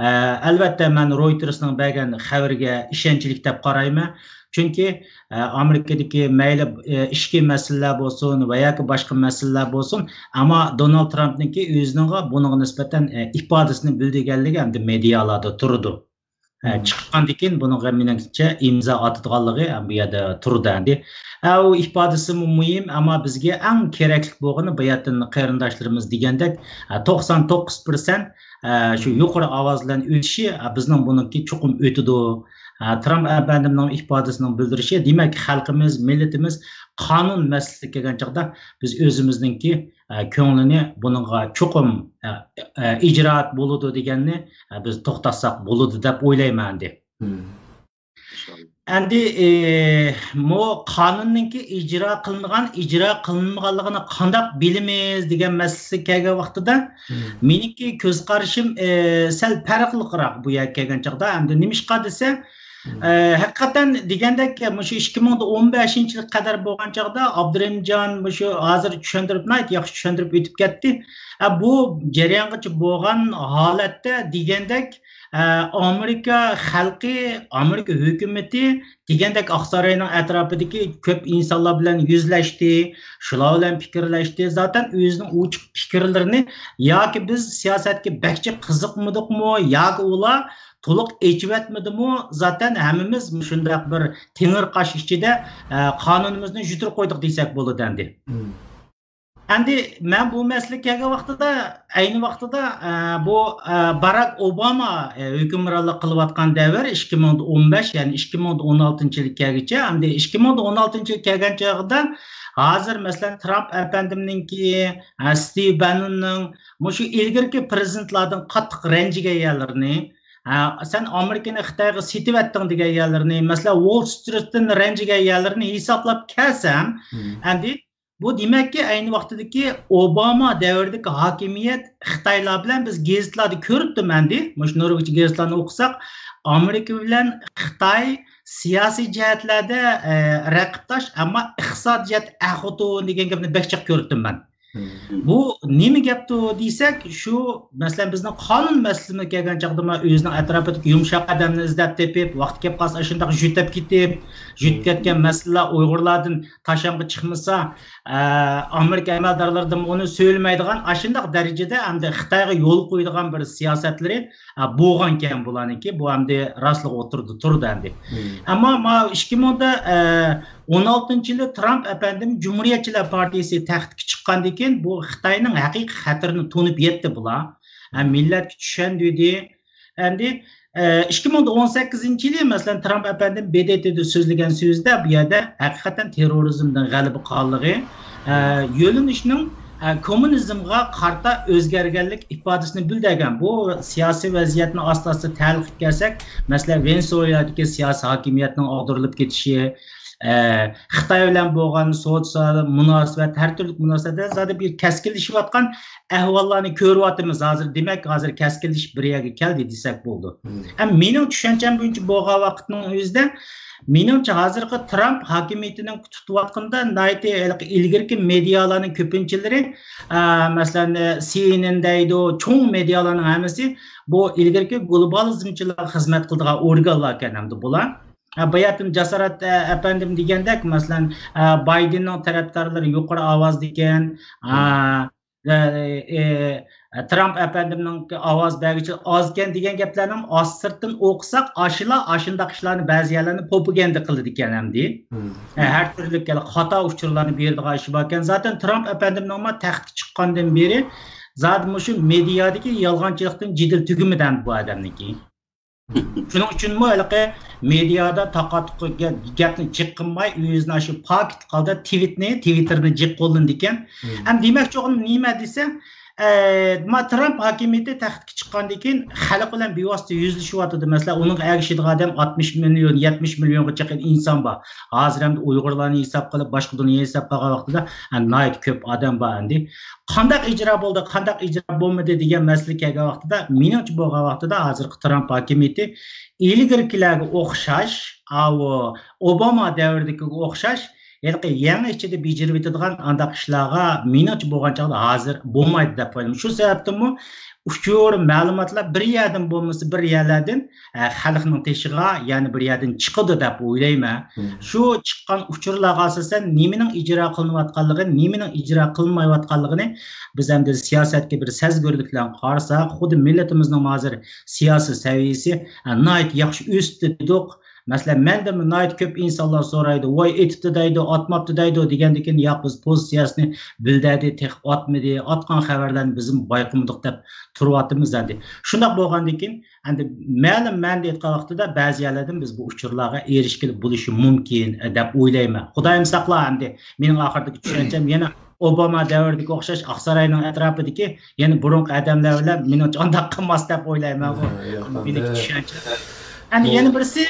ئە، ئەلۋەتتە، مەن رويتېرسنىڭ بەرگەن خەۋىرىگە ئىشەنچلىك دەپ قارايمەن. چۈنكى، ئە، ئامېرىكىدىكى مەيلى، ئە، ئىچكى مەسىلىلەر بولسۇن ۋە ياكى باشقا مەسىلىلەر بولسۇن، ئەمما دونالد ترامپنىڭكى ئۆزىنىڭغا بۇنىڭغا نىسبەتەن، ئە، ئىپادىسىنى بىلدۈرگەنلىكى ئەمدى مېدىيالاردا تۇرىدۇ. ئە، چىققاندىن كېيىن بۇنىڭغا مېنىڭچە ئىمزا ئاتىدىغانلىقى، ئە، بۇ يەردە تۇرىدۇ ئەمدى. ئە، ئۇ ئىپادىسىمۇ مۇھىم، ئەمما بىزگە ئەڭ كېرەكلىك بولغىنى بۇ يەردىن قېرىنداشلىرىمىز دېگەندەك، ئە، توقسان توققۇز پىرسەنت، ئە، شۇ يۇقىرى ئاۋاز بىلەن ئۆتۈشى، ئە، بىزنىڭ بۇنىڭكى چوقۇم ئۆتىدۇ. ئە، ترامپ ئەپەندىمنىڭ ئىپادىسىنىڭ بىلدۈرۈشى، دېمەك، خەلقىمىز، مىللىتىمىز قانۇن مەسىلىسىگە كەلگەن چاغدا بىز ئۆزىمىزنىڭكى، ئە، كۆڭلىنى بۇنىڭغا چوقۇم، ئە، ئە، ئىجرائات بولىدۇ دېگەننى، ئە، بىز توختاتساق بولىدۇ دەپ ئويلايمەن ئەمدى. ئەمدى، ئى، مو قانۇننىڭكى ئىجرا قىلىنغان، ئىجرا قىلىنمىغانلىقىنى قانداق بىلىمىز دېگەن مەسىلىسىگە كەلگەن ۋاقتىدا، مېنىڭكى كۆز قارىشىم، ئى، سەل پەرقلىقراق بۇ يەرگە كەلگەن چاغدا. ئەمدى نېمىشقا دېسە، ئە، ھەقىقەتەن دېگەندەك، مۇشۇ ئىككى مىڭ ئون بەشىنچى يىلغا قەدەر بولغان چاغدا ئابدۇرېھىمجان مۇشۇ ھازىر چۈشەندۈرۈپ، ناھايىتى ياخشى چۈشەندۈرۈپ ئۆتۈپ كەتتى. ئە، بۇ جەريانغىچە بولغان ھالەتتە دېگەندەك، ئە، ئامېرىكا خەلقى، ئامېرىكا ھۆكۈمىتى دېگەندەك ئاقساراينىڭ ئەتراپىدىكى كۆپ ئىنسانلار بىلەن يۈزلەشتى، شۇلار بىلەن پىكىرلەشتى. زاتەن ئۆزىنىڭ ئوچۇق پىكىرلىرىنى ياكى بىز سىياسەتكە بەكچە قىزىقمىدۇقمۇ، ياكى ئۇلار تولۇق ئېچىۋەتمىدىمۇ، زاتەن ھەممىمىز مۇشۇنداق بىر تېڭىر قاش ئىچىدە، ئە، قانۇنىمىزنى يۈتۈرۈپ قويدۇق دېسەك بولىدۇ ئەمدى. ئەمدى مەن بۇ مەسىلىگە كەلگەن ۋاقتىدا، ئەينى ۋاقتىدا، ئە، بۇ، ئە، باراك ئوباما، ئە، ھۆكۈمرانلىق قىلىۋاتقان دەۋر ئىككى مىڭ ئون بەش، يەنى ئىككى مىڭ ئون ئالتىنچى يىل كەلگۈچە، ئەمدى ئىككى مىڭ ئون ئالتىنچى يىل كەلگەن چېغىدا ھازىر، مەسىلەن، ترامپ ئەپەندىمنىڭكى، ئە، ستىۋ بەننوننىڭ مۇشۇ ئىلگىرىكى پىرېزىدېنتلاردىن قاتتىق رەنجىگەن يەرلىرىنى، ئە، سەن ئامېرىكىنى خىتايغا سېتىۋەتتىڭ دېگەن يەرلىرىنى، مەسىلەن، ۋول سترىتتىن رەنجىگەن يەرلىرىنى ھېسابلاپ كەلسەم، ئەمدى بۇ دېمەككى، ئەينى ۋاقتىدىكى ئوباما دەۋرىدىكى ھاكىمىيەت خىتايلار بىلەن بىز گېزىتلاردا كۆرۈپتۇم ئەمدى. مۇشۇ نورۋېگچە گېزىتلارنى ئوقۇساق، ئامېرىكا بىلەن خىتاي سىياسىي جەھەتلەردە، ئە، رەقىبداش، ئەمما ئىقتىسادىي جەھەتتە ئەخۇتۇن دېگەن گەپنى بەك جىق كۆرۈپتۇم مەن. بۇ نېمە گەپتۇ دېسەك، شۇ، مەسىلەن، بىزنىڭ قانۇن مەسىلىسىمىزگە كەلگەن چاغدىمۇ ئۆزىنىڭ ئەتراپىدىكى يۇمشاق ئادەمنى ئىزدەپ تېپىپ، ۋاقتى كەپ قالسا ئاشۇنداق يۆتەپ كېتىپ، يۆتۈپ كەتكەن مەسىلىلەر ئۇيغۇرلاردىن تاشامغا چىقمىسا، ئە، ئامېرىكا ئەمەلدارلىرىدىن ئۇنى سۆيۈلمەيدىغان، ئاشۇنداق دەرىجىدە ئەمدى خىتايغا يول قويىدىغان بىر سىياسەتلىرى، ئە، بولغانكەن بۇلارنىڭكى. بۇ ئەمدى راستلىقى ئوتتۇرىدا تۇرىدۇ ئەمدى. ئەمما ماۋۇ ئىككى مىڭ ئون ئالتىنچى يىلى ترامپ ئەپەندىم جۇمھۇرىيەتچىلەر پارتىيىسى تەختكە چىققاندىن كېيىن، بۇ خىتاينىڭ ھەقىقىي خەتىرىنى تونۇپ يەتتى بۇلار. ھە، مىللەتكە چۈشەندۈردى. ئەمدى، ئە، ئىككى مىڭ ئون سەككىزىنچى يىلى، مەسىلەن، ترامپ ئەپەندىم ب د ت دا سۆزلىگەن سۆزىدە بۇ يەردە ھەقىقەتەن تېررورىزمدىن غەلىبە قىلغانلىقى، ئە، يۆنىلىشنىڭ، ئە، كوممۇنىزمغا قارىتا ئۆزگەرگەنلىك ئىپادىسىنى بىلدۈرگەن. بۇ سىياسىي ۋەزىيەتنى ئاستا-ئاستا تەھلىل قىلىپ كەلسەك، مەسىلەن، ۋېنېزۇېلادىكى سىياسىي ھاكىمىيەتنىڭ ئاغدۇرۇلۇپ كېتىشى، ئە، خىتاي بىلەن بولغان سودا مۇناسىۋەت، ھەر تۈرلۈك مۇناسىۋەتتە زادى بىر كەسكىنلىشىۋاتقان ئەھۋاللارنى كۆرۈۋاتىمىز ھازىر. دېمەك، ھازىر كەسكىنلىشىپ بىر يەرگە كەلدى دېسەك بولىدۇ. ھەم مېنىڭ چۈشەنچەم بويىچە بولغان ۋاقىتنىڭ ئۆزىدە، مېنىڭچە، ھازىرقى ترامپ ھاكىمىيىتىنىڭ تۇتۇۋاتقىنىدا ناھايىتى ھېلىقى ئىلگىرىكى مېدىيالارنىڭ كۆپىنچىلىرى، ئە، مەسىلەن، ئە، سي ئېن ئېن دەيدۇ، چوڭ مېدىيالارنىڭ ھەممىسى بۇ ئىلگىرىكى گلوبالىزمچىلارغا خىزمەت قىلىدىغان ئورگانلاركەن ئەمدى بۇلار. ئە، باياتىن جاسارەت، ئە، ئەپەندىم دېگەندەك، مەسىلەن، ئە، بايدېننىڭ تەرەپدارلىرى يۇقىرى ئاۋازدىكەن، ئە، ئە، ئە، ترامپ ئەپەندىمنىڭ ئاۋاز بەرگۈچى ئازكەن دېگەن گەپلەرنىڭ ئاستىرتىن ئوقۇساق، ئاشۇلار ئاشۇنداق ئىشلارنى، بەزى يەرلەرنى پروپاگاندا قىلىدىكەن ئەمدى. ئە، ھەر تۈرلۈك خاتا ئۇچۇرلارنى بېرىدىغان ئىشى باركەن. زاتەن ترامپ ئەپەندىمنىڭمۇ تەختكە چىققاندىن بېرى زادى مۇشۇ مېدىيادىكى يالغانچىلىقتىن جېدىل تۈگىمىدى ئەمدى بۇ ئادەمنىڭكى. شۇنىڭ ئۈچۈنمۇ ھېلىقى مېدىيادا تاقا-تۇقا گەپ-، گەپنى جىق قىلماي، ئۆزىنى ئاشۇ پاكىتلىق ھالدا تىۋىتنى، تىۋىتتېرنى جىق قوللىنىدىكەن. ئەمدى دېمەكچى بولغىنىم نېمە دېسە، ئە، ما ترامپ ھاكىمىيىتى تەختكە چىققاندىن كېيىن خەلق بىلەن بىۋاسىتە يۈزلىشىۋاتىدۇ. مەسىلەن، ئۇنىڭغا ئەگىشىدىغان ئادەم ئاتمىش مىليون، يەتمىش مىليونغا چېقىن ئىنسان بار. ھازىر ئەمدى ئۇيغۇرلارنى ھېساب قىلىپ، باشقا دۇنيا ھېساب قىلغان ۋاقتىدا، ئە، ناھايىتى كۆپ ئادەم بار ئەمدى. قانداق ئىجرا بولدى، قانداق ئىجرا بولمىدى دېگەن مەسىلە كەلگەن ۋاقتىدا، مېنىڭچە بولغان ۋاقتىدا ھازىرقى ترامپ ھاكىمىيىتى ئىلگىرىكىلەرگە ئوخشاش، ئاۋۇ ئوباما دەۋرىدىكىگە ئوخشاش، ھېلىقى يەڭ ئىچىدە بېجىرىۋېتىدىغان ئانداق ئىشلارغا مېنىڭچە بولغان چاغدا ھازىر بولمايدۇ دەپ ئويلايمەن. شۇ سەۋەبتىنمۇ ئۇچۇر، مەلۇماتلار بىر يەردىن بولمىسا بىر يەرلەردىن، ئە، خەلقنىڭ تېشىغا يەنە بىر يەردىن چىقىدۇ دەپ ئويلايمەن. شۇ چىققان ئۇچۇرلارغا ئاساسەن نېمىنىڭ ئىجرا قىلىنىۋاتقانلىقى، نېمىنىڭ ئىجرا قىلىنمايۋاتقانلىقىنى بىز ئەمدى سىياسەتكە بىر سەزگۈرلۈك بىلەن قارىساق، خۇددى مىللىتىمىزنىڭ ھازىر سىياسىي سەۋىيەسى، ئە، ناھايىتى ياخشى ئۆستى دېدۇق. مەسىلەن، مەندىنمۇ ناھايىتى كۆپ ئىنسانلار سورايدۇ، ۋاي، ئېتىپتۇ دەيدۇ، ئاتماپتۇ دەيدۇ دېگەندىن كېيىن، ياق، بىز پوزىتسىيەسىنى بىلدۈردى، تېخى ئاتمىدى، ئاتقان خەۋەرلەرنى بىزمۇ بايقىمىدۇق دەپ تۇرۇۋاتىمىز ئەمدى. شۇنداق بولغاندىن كېيىن، ئەمدى مەلۇم مەنىدە ئېيتقان ۋاقتىدا بەزى يەرلەردىن بىز بۇ ئۇچۇرلارغا ئېرىشكىلى بولۇشى مۇمكىن، ئە، دەپ ئويلايمەن. خۇدايىم ساقلا، ئەمدى مېنىڭ ئاخىرىدىكى چۈشەنچەم يەنە ئوباما دەۋرىدىكى ئوخشاش ئاقساراينىڭ ئەتراپىدىكى يەنە بۇرۇنقى ئادەملەر بىلەن مېنىڭچە ئانداق قىلماس دەپ ئويلايمەن. بۇ مېنىڭكى چۈشەنچە. ئەمدى يەنە بىرسى،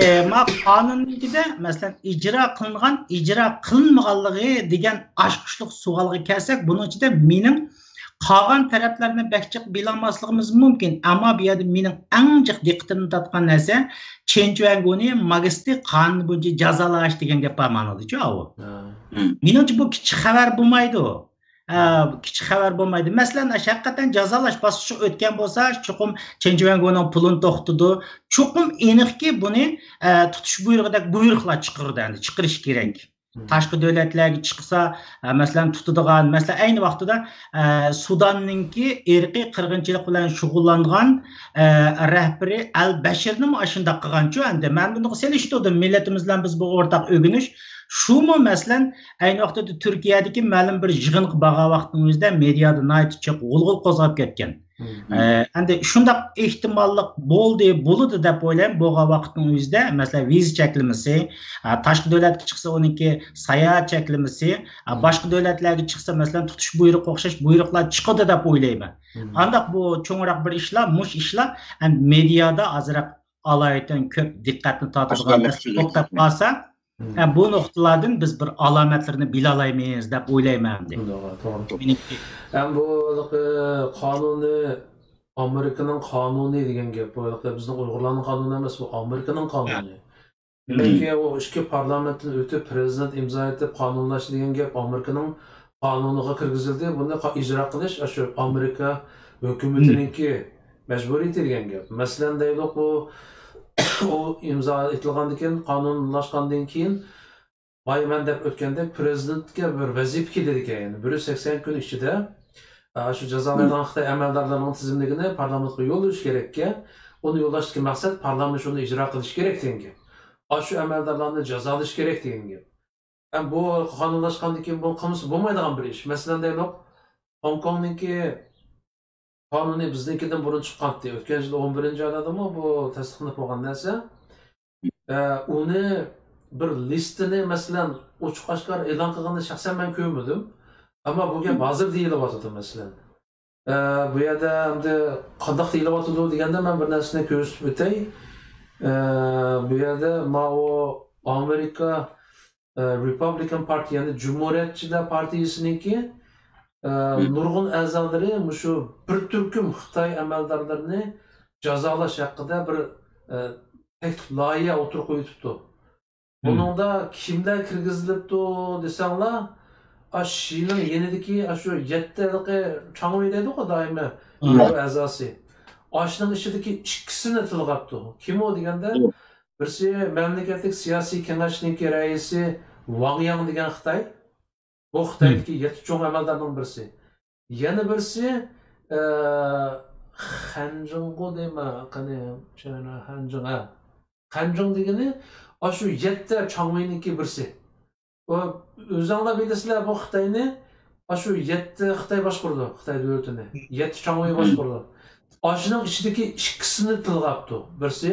ئە، ما قانۇننىڭكىدە، مەسىلەن، ئىجرا قىلىنغان، ئىجرا قىلىنمىغانلىقى دېگەن ئاچقۇچلۇق سوئالغا كەلسەك، بۇنىڭ ئىچىدە مېنىڭ قالغان تەرەپلەرنى بەك جىق بىلالماسلىقىمىز مۇمكىن. ئەمما بۇ يەردە مېنىڭ ئەڭ جىق دىققىتىمنى تارتقان نەرسە، چېن چۈەنگونى ماگىستى قانۇن بويىچە جازالاش دېگەن گەپ بار مانىدىچۇ ئاۋۇ. مېنىڭچە بۇ كىچىك خەۋەر بولمايدۇ. ئە، كىچىك خەۋەر بولمايدۇ. مەسىلەن، ئاشۇ ھەقىقەتەن جازالاش باسقۇچىغا ئۆتكەن بولسا، چوقۇم چېن چۈەنگونىڭ پۇلىنى توختىتىدۇ. چوقۇم ئېنىقكى بۇنى، ئە، تۇتۇش بۇيرۇقىدەك بۇيرۇقلار چىقىرىدۇ، ئەمدى چىقىرىش كېرەك. تاشقى دۆلەتلەرگە چىقسا، ئە، مەسىلەن، تۇتىدىغان، مەسىلەن، ئەينى ۋاقتىدا، ئە، سۇداننىڭكى ئىرقىي قىرغىنچىلىق بىلەن شۇغۇللانغان، ئە، رەھبىرى ئەل بەشىرنىمۇ ئاشۇنداق قىلغانچۇ ئەمدى. مەن بۇنىڭغا سېلىشتۇردۇم. مىللىتىمىز بىلەن بىز بۇ ئورتاق ئۆگىنىش. شۇمۇ، مەسىلەن، ئەينى ۋاقتىدا تۈركىيەدىكى مەلۇم بىر يىغىنغا بارغان ۋاقىتنىڭ ئۆزىدە مېدىيادا ناھايىتى چوڭ غۇلغۇلا قوزغاپ كەتكەن. ئە، ئەمدى شۇنداق ئېھتىماللىق بولدى، بولىدۇ دەپ ئويلايمەن. بولغان ۋاقىتنىڭ ئۆزىدە، مەسىلەن، ۋىزا چەكلىمىسى، ئە، تاشقى دۆلەتكە چىقسا ئۇنىڭكى ساياھەت چەكلىمىسى، ئە، باشقا دۆلەتلەرگە چىقسا، مەسىلەن، تۇتۇش بۇيرۇقى ئوخشاش بۇيرۇقلار چىقىدۇ دەپ ئويلايمەن. ئانداق بۇ چوڭراق بىر ئىشلار، مۇش ئىشلار، ئەمدى مېدىيادا ئازراق ئالايىتەن كۆپ دىققەتنى تارتىدىغان نەرسە توختاپ قالسا، ھە، بۇ نۇقتىلاردىن بىز بىر ئالامەتلىرىنى بىلالايمىز دەپ ئويلايمەن ئەمدى. توغرا، توغرا. مېنىڭكى. ھەم بۇ ھېلىقى قانۇنى، ئامېرىكىنىڭ قانۇنى دېگەن گەپ، بۇ ھېلىقى بىزنىڭ ئۇيغۇرلارنىڭ قانۇنى ئەمەس، بۇ ئامېرىكىنىڭ قانۇنى. دېمەككى، ئۇ ئىككى پارلامېنتتىن ئۆتۈپ، پىرېزىدېنت ئىمزا ئېتىپ، قانۇنلاشتى دېگەن گەپ ئامېرىكىنىڭ قانۇنىغا كىرگۈزۈلدى، بۇنى قا-، ئىجرا قىلىش ئاشۇ ئامېرىكا ھۆكۈمىتىنىڭكى مەجبۇرىيىتى دېگەن گەپ. مەسىلەن، دەيلۇق، بۇ، ئۇ ئىمزا ئېتىلغاندىن كېيىن، قانۇنلاشقاندىن كېيىن، بايا مەن دەپ ئۆتكەندەك، پىرېزىدېنتكە بىر ۋەزىپە كېلىدىكەن، يەنى بىر يۈز سەكسەن كۈن ئىچىدە، ئاشۇ جازالايدىغان خىتاي ئەمەلدارلىرىنىڭ تىزىملىكىنى پارلامېنتقا يوللىشى كېرەككەن. ئۇنى يوللاشتىكى مەقسەت پارلامېنت شۇنى ئىجرا قىلىشى كېرەك دېگەن گەپ. ئاشۇ ئەمەلدارلارنى جازالىشى كېرەك دېگەن گەپ. ھەم بۇ قانۇنلاشقاندىن كېيىن بۇ قىلمىسا بولمايدىغان بىر ئىش. مەسىلەن، دەيلۇق، خوڭكوڭنىڭكى قانۇنى بىزنىڭكىدىن بۇرۇن چىققانتى. ئۆتكەن يىل ئون بىرىنچى ئايلاردىمۇ بۇ تەستىقلىنىپ بولغان نەرسە. ئە، ئۇنى بىر لىستىنى، مەسىلەن، ئوچۇق ئاشكارا ئېلان قىلغىنىنى شەخسەن مەن كۆرمىدىم. ئەمما بۇ گەپ ھازىر دېيىلىۋاتىدۇ، مەسىلەن. ئە، بۇ يەردە ئەمدى قانداق دېيىلىۋاتىدۇ دېگەندە، مەن بىر نەرسىنى كۆرسىتىپ ئۆتەي. ئە، بۇ يەردە ماۋۇ ئامېرىكا، ئە، رېپابلىكان پارتىيە، يەنى جۇمھۇرىيەتچىلەر پارتىيىسىنىڭكى، ئە، نۇرغۇن ئەزالىرى مۇشۇ بىر تۈركۈم خىتاي ئەمەلدارلىرىنى جازالاش ھەققىدە بىر، ئە، تەكلىپ لايىھە ئوتتۇرىغا قويۇۋېتىپتۇ. بۇنىڭدا كىملەر كىرگۈزۈلۈپتۇ دېسەڭلار، ئاشۇ شىنىڭ يېنىدىكى ئاشۇ يەتتە ھېلىقى چاڭۋېي دەيدۇ-غۇ دائىمى، ئەزاسى. ئاشۇنىڭ ئىچىدىكى ئىككىسىنى تىلغاپتۇ. كىم ئۇ دېگەندە، بىرسى مەملىكەتلىك سىياسىي كېڭەشنىڭكى رەئىسى ۋاڭ ياڭ دېگەن خىتاي. بۇ خىتايدىكى يەتتە چوڭ ئەمەلدارنىڭ بىرسى. يەنە بىرسى، ئە، خەنجىڭغۇ دەيمەن، قېنى، شەنە خەنجىڭ، ھە. خەنجىڭ دېگىنى ئاشۇ يەتتە چاڭۋېينىڭكى بىرسى. ئۆزۈڭلار بىلىسىلەر، بۇ خىتاينى ئاشۇ يەتتە خىتاي باشقۇرىدۇ، خىتاي دۆلىتىنى. يەتتە چاڭۋېي باشقۇرىدۇ. ئاشۇنىڭ ئىچىدىكى ئىككىسىنى تىلغا ئاپتۇ. بىرسى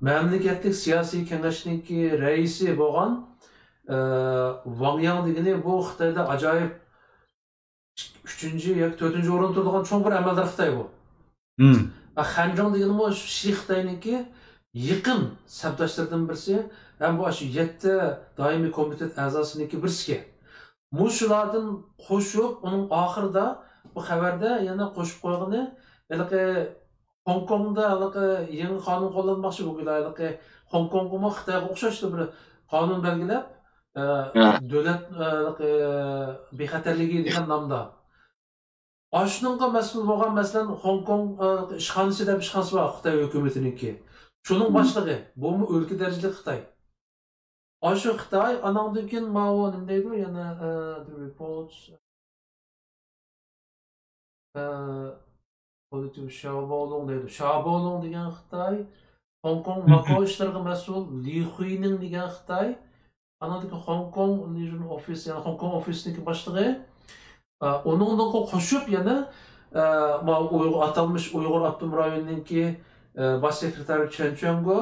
مەملىكەتلىك سىياسىي كېڭەشنىڭكى رەئىسى بولغان، ئە، ۋاڭ ياڭ دېگىنى بۇ خىتايدا ئاجايىپ ئۈچىنچى ياكى تۆتىنچى ئورۇندا تۇرىدىغان چوڭ بىر ئەمەلدار خىتاي بۇ. ئە، خەنجىڭ دېگىنىمۇ شى خىتاينىڭكى يېقىن سەپداشلىرىدىن بىرسى ھەم بۇ ئاشۇ يەتتە دائىمىي كومىتېت ئەزاسىنىڭكى بىرسىكەن. مۇشۇلاردىن قوشۇپ، ئۇنىڭ ئاخىرىدا بۇ خەۋەردە يەنە قوشۇپ قويغىنى، ھېلىقى خوڭكوڭدا ھېلىقى يېڭى قانۇن قوللانماقچى بولغىلى، ھېلىقى خوڭكوڭغىمۇ خىتايغا ئوخشاشلا بىر قانۇن بەلگىلەپ، ئە، ھە. دۆلەت، ئە، ھېلىقى بىخەتەرلىكى دېگەن نامدا. ئاشۇنىڭغا مەسئۇل بولغان، مەسىلەن، خوڭكوڭ، ئە، ئىشخانىسى دەپ ئىشخانىسى بار خىتاي ھۆكۈمىتىنىڭكى. شۇنىڭ باشلىقى، بۇمۇ ئۆلكە دەرىجىلىك خىتاي. ئاشۇ خىتاي، ئاناڭدىن كېيىن ماۋۇ نېمە دەيدۇ، يەنە، ئە، the reports، ئە، پولىتىك شاۋباۋلۇڭ دەيدۇ. شاۋباۋلۇڭ دېگەن خىتاي، خوڭكوڭ ماكاۋ ئىشلىرىغا مەسئۇل لى خۇينىڭ دېگەن خىتاي، ئانىڭدىكى خوڭكوڭ لېژن ئوفىس، يەنى خوڭكوڭ ئوفىسىنىڭكى باشلىقى، ئە، ئۇنىڭدىنغا قوشۇپ يەنە، ئە، ماۋۇ ئۇيغۇر، ئاتالمىش ئۇيغۇر ئاپتونوم رايونىنىڭكى، ئە، باش سېكرېتارى چېن چۈەنگو،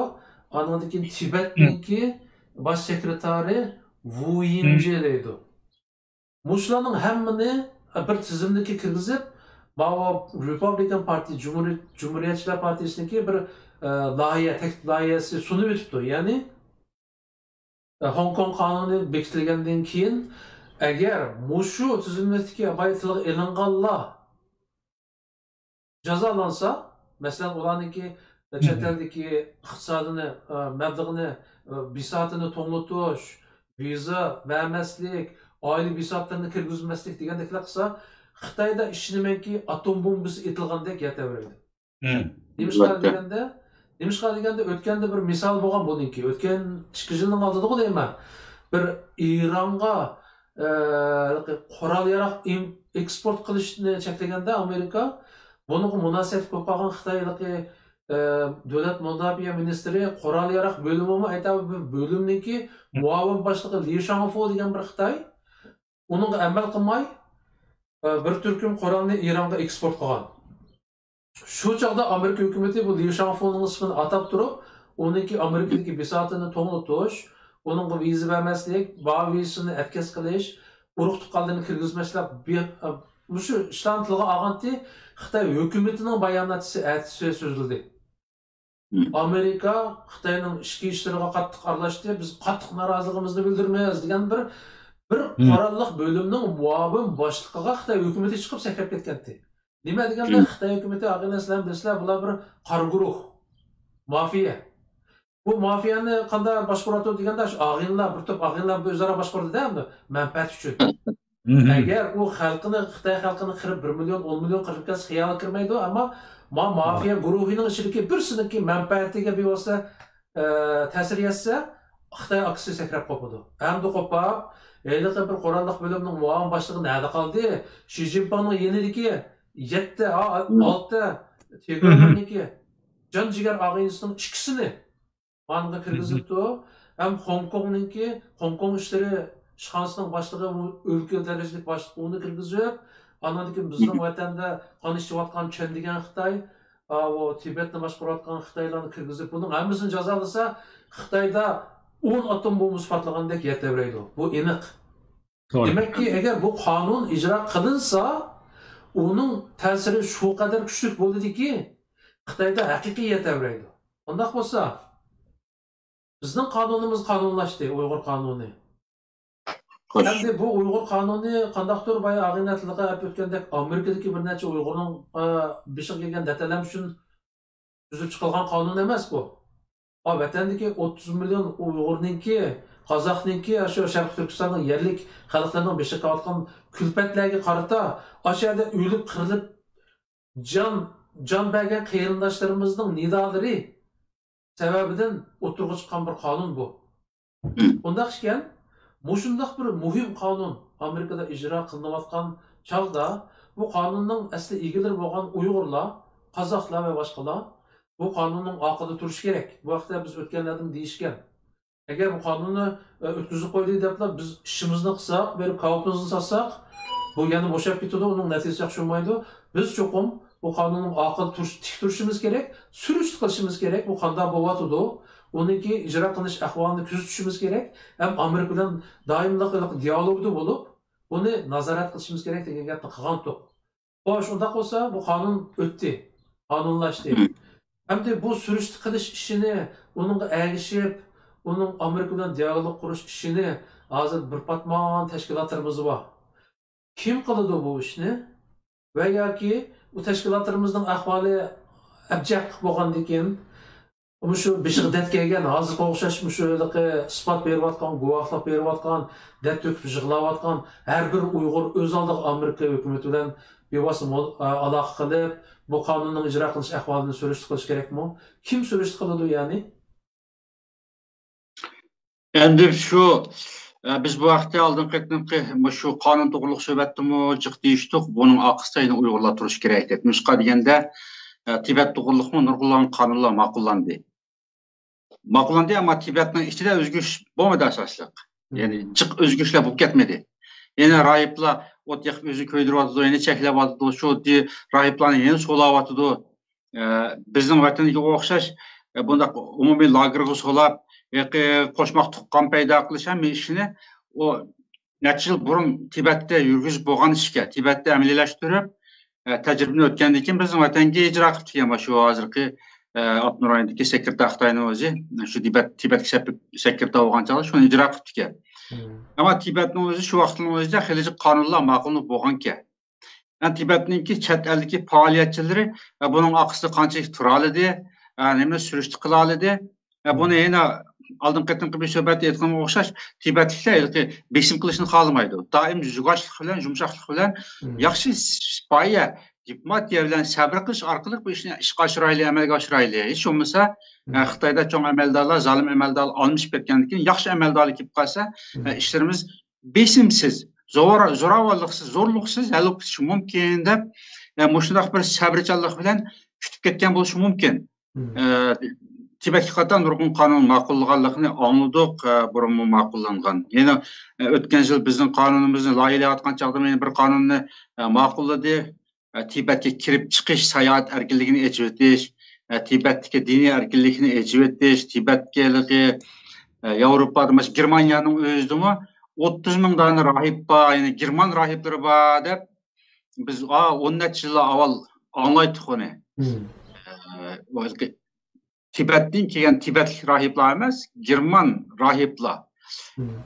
ئانىڭدىن كېيىن تىبەتنىڭكى باش سېكرېتارى ۋۇ يىنجې دەيدۇ. مۇشۇلارنىڭ ھەممىنى بىر تىزىملىككە كىرگۈزۈپ، ماۋۇ رېپۇبلىكان پارتىيە، جۇمھۇرىيەت، جۇمھۇرىيەتچىلەر پارتىيىسىنىڭكى بىر، ئە، لايىھە، تەكلىپ لايىھەسى سۇنۇۋېتىپتۇ. يەنى، ئە، خوڭكوڭ قانۇنى بېكىتىلگەندىن كېيىن، ئەگەر مۇشۇ تىزىملىكتىكى بايا تىلغا ئېلىنغانلار جازالانسا، مەسىلەن، ئۇلارنىڭكى، ئە، چەت ئەلدىكى ئىقتىسادىنى، ئە، مەبلىغىنى، ئە، بىساتىنى توڭلىتىش، ۋىزا بەرمەسلىك، ئائىلە بىساتلىرىنى كىرگۈزمەسلىك دېگەندەكلەر قىلسا، خىتايدا ئىشىنىمەنكى، ئاتوم بومبىسى ئېتىلغاندەك يەر تەۋرەيدۇ. نېمىشقا دېگەندە، نېمىشقا دېگەندە، ئۆتكەندە بىر مىسال بولغان بۇنىڭكى. ئۆتكەن ئىككى يىلنىڭ ئالدىدىغۇ دەيمەن. بىر ئىرانغا، ئە، قورال ياراغ ئىم-، ئېكسپورت قىلىشنى چەكلىگەندە ئامېرىكا، بۇنىڭغا مۇناسىۋەتلىك بولۇپ قالغان خىتايلىقى، ئە، دۆلەت مۇداپىئە مىنىستىرى، قورال ياراغ بۆلۈمىمۇ ئېيتار، بىر بۆلۈمنىڭكى مۇئاۋىن باشلىقى لى شاڭفۇ دېگەن بىر خىتاي، ئۇنىڭغا ئەمەل قىلماي، ئە، بىر تۈركۈم قورالنى ئىرانغا ئېكسپورت قىلغان. شۇ چاغدا ئامېرىكا ھۆكۈمىتى بۇ ليۇ شاڭفۇنىڭ ئىسمىنى ئاتاپ تۇرۇپ، ئۇنىڭكى ئامېرىكىدىكى بىساتىنى توڭلىتىش، ئۇنىڭغا ۋىزا بەرمەسلىك، بار ۋىزىسىنى ئەتكەس قىلىش، ئۇرۇق تۇغقانلىرىنى كىرگۈزمەسلىك، بى-، مۇشۇ ئىشلارنى تىلغا ئالغانتى خىتاي ھۆكۈمىتىنىڭ باياناتچىسى ئەتىسى سۆزلىدى. ئامېرىكا خىتاينىڭ ئىچكى ئىشلىرىغا قاتتىق ئارىلاشتى، بىز قاتتىق نارازىلىقىمىزنى بىلدۈرىمىز دېگەن بىر، بىر قوراللىق بۆلۈمنىڭ مۇئاۋىن باشلىقىغا خىتاي ھۆكۈمىتى چىقىپ سەكرەپ كەتكەنتى. نېمە دېگەندە، خىتاي ھۆكۈمىتى، ئاغىنە، سىلەر بىلىسىلەر، بۇلار بىر قارا گۇرۇھ، مافىيە. بۇ مافىيەنى قانداق باشقۇرۇۋاتىدۇ دېگەندە، شۇ ئاغىنىلار، بىر توپ ئاغىنىلار ئۆزئارا باشقۇرىدۇ-دە، ئەمدى مەنپەئەت ئۈچۈن. ئەگەر ئۇ خەلقىنى، خىتاي خەلقىنى قىرىپ، بىر مىليون، ئون مىليون قىرىپ كەتسە خىيالغا كىرمەيدۇ، ئەمما ما مافىيە گۇرۇھىنىڭ ئىچىدىكى بىرسىنىڭكى مەنپەئەتىگە بىۋاسىتە، ئە، تەسىر يەتسە، خىتاي ئاكىسى سەكرەپ قوپىدۇ. ئەمدى قوپاپ، ھېلىقى بىر قوراللىق بۆلۈمنىڭ مۇئاۋىن باشلىقى نەدە قالدى؟ شى جىنپىڭنىڭ يېنىدىكى يەتتە، ئا-، ئالتە تېگۈرمەننىڭكى جان جىگەر ئاغىنىسىنىڭ ئىككىسىنى مانىڭغا كىرگۈزۈپتۇ. ھەم خوڭكوڭنىڭكى، خوڭكوڭ ئىشلىرى ئىشخانىسىنىڭ باشلىقى، ئۇ ئۆلكە دەرىجىلىك باشلىق، ئۇنى كىرگۈزۈپ، ئاندىن كېيىن بىزنىڭ ۋەتەندە قان ئىچىۋاتقان چېن دېگەن خىتاي، ئاۋۇ تىبەتنى باشقۇرۇۋاتقان خىتايلارنى كىرگۈزۈپ، بۇنىڭ ھەممىسىنى جازالىسا، خىتايدا ئون ئاتوم بومبىسى پارتلىغاندەك يەر تەۋرەيدۇ. بۇ ئېنىق. دېمەككى، ئەگەر بۇ قانۇن ئىجرا قىلىنسا، ئۇنىڭ تەسىرى شۇ قەدەر كۈچلۈك بولىدۇكى، خىتايدا ھەقىقىي يەر تەۋرەيدۇ. ئۇنداق بولسا، بىزنىڭ قانۇنىمىز قانۇنلاشتى، ئۇيغۇر قانۇنى. ئەمدى بۇ ئۇيغۇر قانۇنى قانداقتۇر بايا ئاغىنە تىلغا ئەپ ئۆتكەندەك، ئامېرىكىدىكى بىر نەچچە ئۇيغۇرنىڭ، ئە، بېشىغا كەلگەن دەتەلەم ئۈچۈن تۈزۈپ چىقىلغان قانۇن ئەمەس بۇ. ئا، ۋەتەندىكى ئوتتۇز مىليون ئۇيغۇرنىڭكى، قازاقنىڭكى، ئاشۇ شەرقىي تۈركىستاننىڭ يەرلىك خەلقلىرىنىڭ بېشىغا كېلىۋاتقان كۈلپەتلەرگە قارىتا، ئاشۇ يەردە ئۆلۈپ، قىرىلىپ، جان، جان بەرگەن قېرىنداشلىرىمىزنىڭ نىدالىرى سەۋەبىدىن ئوتتۇرىغا چىققان بىر قانۇن بۇ. ئۇنداق ئىكەن، مۇشۇنداق بىر مۇھىم قانۇن ئامېرىكىدا ئىجرا قىلىنىۋاتقان چاغدا، بۇ قانۇننىڭ ئەسلى ئىگىلىرى بولغان ئۇيغۇرلار، قازاقلار ۋە باشقىلار بۇ قانۇننىڭ ئارقىدا تۇرۇشى كېرەك. بۇ ھەقتە بىز ئۆتكەنلەردىن دېيىشكەن. ئەگەر بۇ قانۇننى، ئە، ئۆتكۈزۈپ قويدى دەپلا بىز ئىشىمىزنى قىلساق، بېرىپ كاۋاپىمىزنى ساتساق، بۇ يەنە بوشاپ كېتىدۇ، ئۇنىڭ نەتىجىسى ياخشى بولمايدۇ. بىز چوقۇم بۇ قانۇننىڭ ئارقىدا تۇرۇش، تىك تۇرۇشىمىز كېرەك، سۈرۈشتە قىلىشىمىز كېرەك، بۇ قانداق بولۇۋاتىدۇ، ئۇنىڭكى ئىجرا قىلىنىش ئەھۋالىنى كۆزىتىشىمىز كېرەك، ھەم ئامېرىكا بىلەن دائىملىق دىئالوگدا بولۇپ، بۇنى نازارەت قىلىشىمىز كېرەك دېگەن گەپنى قىلغانتۇق. خوش، ئۇنداق بولسا، بۇ قانۇن ئۆتتى، قانۇنلاشتى. مم. ئەمدى بۇ سۈرۈشتە قىلىش ئىشىنى، ئۇنىڭغا ئەگىشىپ، ئۇنىڭ ئامېرىكا بىلەن دىئالوگ قۇرۇش ئىشىنى ھازىر بىر پاتمان تەشكىلاتلىرىمىز بار. كىم قىلىدۇ بۇ ئىشنى؟ ۋە ياكى بۇ تەشكىلاتلىرىمىزنىڭ ئەھۋالى ئەبجەق بولغاندىن كېيىن، مۇشۇ بېشىغا دەرد كەلگەن، ھازىرغا ئوخشاش مۇشۇ ھېلىقى ئىسپات بېرىۋاتقان، گۇۋاھلىق بېرىۋاتقان، دەرد تۆكۈپ يىغلاۋاتقان ھەر بىر ئۇيغۇر ئۆز ئالدىغا ئامېرىكا ھۆكۈمىتى بىلەن بىۋاسىتە مۇ-، ئالاقە قىلىپ، بۇ قانۇننىڭ ئىجرا قىلىنىش ئەھۋالىنى سۈرۈشتە قىلىشى كېرەكمۇ؟ كىم سۈرۈشتە قىلىدۇ يەنى؟ ئەمدى شۇ، ئە، بىز بۇ ھەقتە ئالدىنقى قېتىمقى مۇشۇ قانۇن توغرۇلۇق سۆھبەتتىمۇ جىق دېيىشتۇق، بۇنىڭ ئارقىسىدا يەنە ئۇيغۇرلار تۇرۇشى كېرەك دەپ. نېمىشقا دېگەندە، ئە، تىبەت توغرۇلۇقمۇ نۇرغۇنلىغان قانۇنلار ماقۇللاندى. ماقۇللاندى، ئەمما تىبەتنىڭ ئىچىدە ئۆزگىرىش بولمىدى ئاساسلىق. يەنى جىق ئۆزگىرىشلەر بولۇپ كەتمىدى. يەنە راھىبلار ئوت يېقىپ ئۆزىنى كۆيدۈرۈۋاتىدۇ، يەنە چەكلەۋاتىدۇ، شۇ دى-، راھىبلارنى يەنە سولاۋاتىدۇ. ئە، بىزنىڭ ۋەتەندىكىگە ئوخشاش، ئە، بۇنداق ئومۇمىي لاگېرغا سولاپ، ھېلىقى قوشماق تۇغقان پەيدا قىلىش ھەممە ئىشنى ئۇ نەچچە يىل بۇرۇن تىبەتتە يۈرگۈزۈپ بولغان ئىشكەن. تىبەتتە ئەمەلىيلەشتۈرۈپ، ئە، تەجرىبىدىن ئۆتكەندىن كېيىن بىزنىڭ ۋەتەنگە ئىجرا قىلىپتىكەن مانا شۇ ھازىرقى، ئە، ئاپتونوم رايوندىكى سېكرېتار خىتاينىڭ ئۆزى، شۇ تىبەت، تىبەتكە سەپ-، سېكرېتار بولغان چاغدا شۇنى ئىجرا قىلىپتىكەن. ئەمما تىبەتنىڭ ئۆزى شۇ ۋاقىتنىڭ ئۆزىدە خېلى جىق قانۇنلار ماقۇللىنىپ بولغانىكەن. يەنى تىبەتنىڭكى چەت ئەلدىكى پائالىيەتچىلىرى، ئە، بۇنىڭ ئارقىسىدا قانچىلىك تۇرالىدى، ئە، نېمىنى سۈرۈشتە قىلالىدى؟ ئە، بۇنى يەنە ئالدىنقى قېتىمقى بىر سۆھبەتتە ئېيتقىنىمغا ئوخشاش، تىبەتلىكلەر ھېلىقى بېسىم قىلىشنى خالىمايدۇ. دائىم يۇغاشلىق بىلەن، يۇمشاقلىق بىلەن، ياخشى سىپايە، دىپلوماتىيە بىلەن سەبرى قىلىش ئارقىلىق بۇ ئىشنى ئىشقا ئاشۇرايلى، ئەمەلگە ئاشۇرايلى. ھېچ بولمىسا، ئە، خىتايدا چوڭ ئەمەلدارلار، زالىم ئەمەلدارلار ئالمىشىپ كەتكەندىن كېيىن ياخشى ئەمەلدارلار كېلىپ قالسا، ئە، ئىشلىرىمىز بېسىمسىز، زور-، زوراۋانلىقسىز، زورلۇقسىز ھەل بولۇپ كېتىشى مۇمكىن دەپ، ئە، مۇشۇنداق بىر سەۋرچانلىق بىلەن كۈتۈپ كەتكەن بولۇشى مۇمكىن. ئە، تىبەتكە قارىتا نۇرغۇن قانۇن ماقۇللىغانلىقىنى ئاڭلىدۇق، ئە، بۇرۇنمۇ ماقۇللانغان. يەنە، ئە، ئۆتكەن يىل بىزنىڭ قانۇنىمىزنى لايىھەلەۋاتقان چاغدا يەنە بىر قانۇننى، ئە، ماقۇللىدى. ئە، تىبەتكە كىرىپ چىقىش، ساياھەت ئەركىنلىكىنى ئېچىۋېتىش، ئە، تىبەتتىكى دىنىي ئەركىنلىكنى ئېچىۋېتىش، تىبەتكە ھېلىقى، ئە، ياۋروپادا، مەسىلەن، گېرمانىيەنىڭ ئۆزىدىمۇ ئوتتۇز مىڭ دانە راھىب بار، يەنى گېرمان راھىبلىرى بار دەپ بىز، ئا، ئون نەچچە يىللار ئاۋۋال ئاڭلايتتۇق ئۇنى. ئە، ئۇ ھېلىقى تىبەتتىن كەلگەن تىبەتلىك راھىبلار ئەمەس، گېرمان راھىبلار.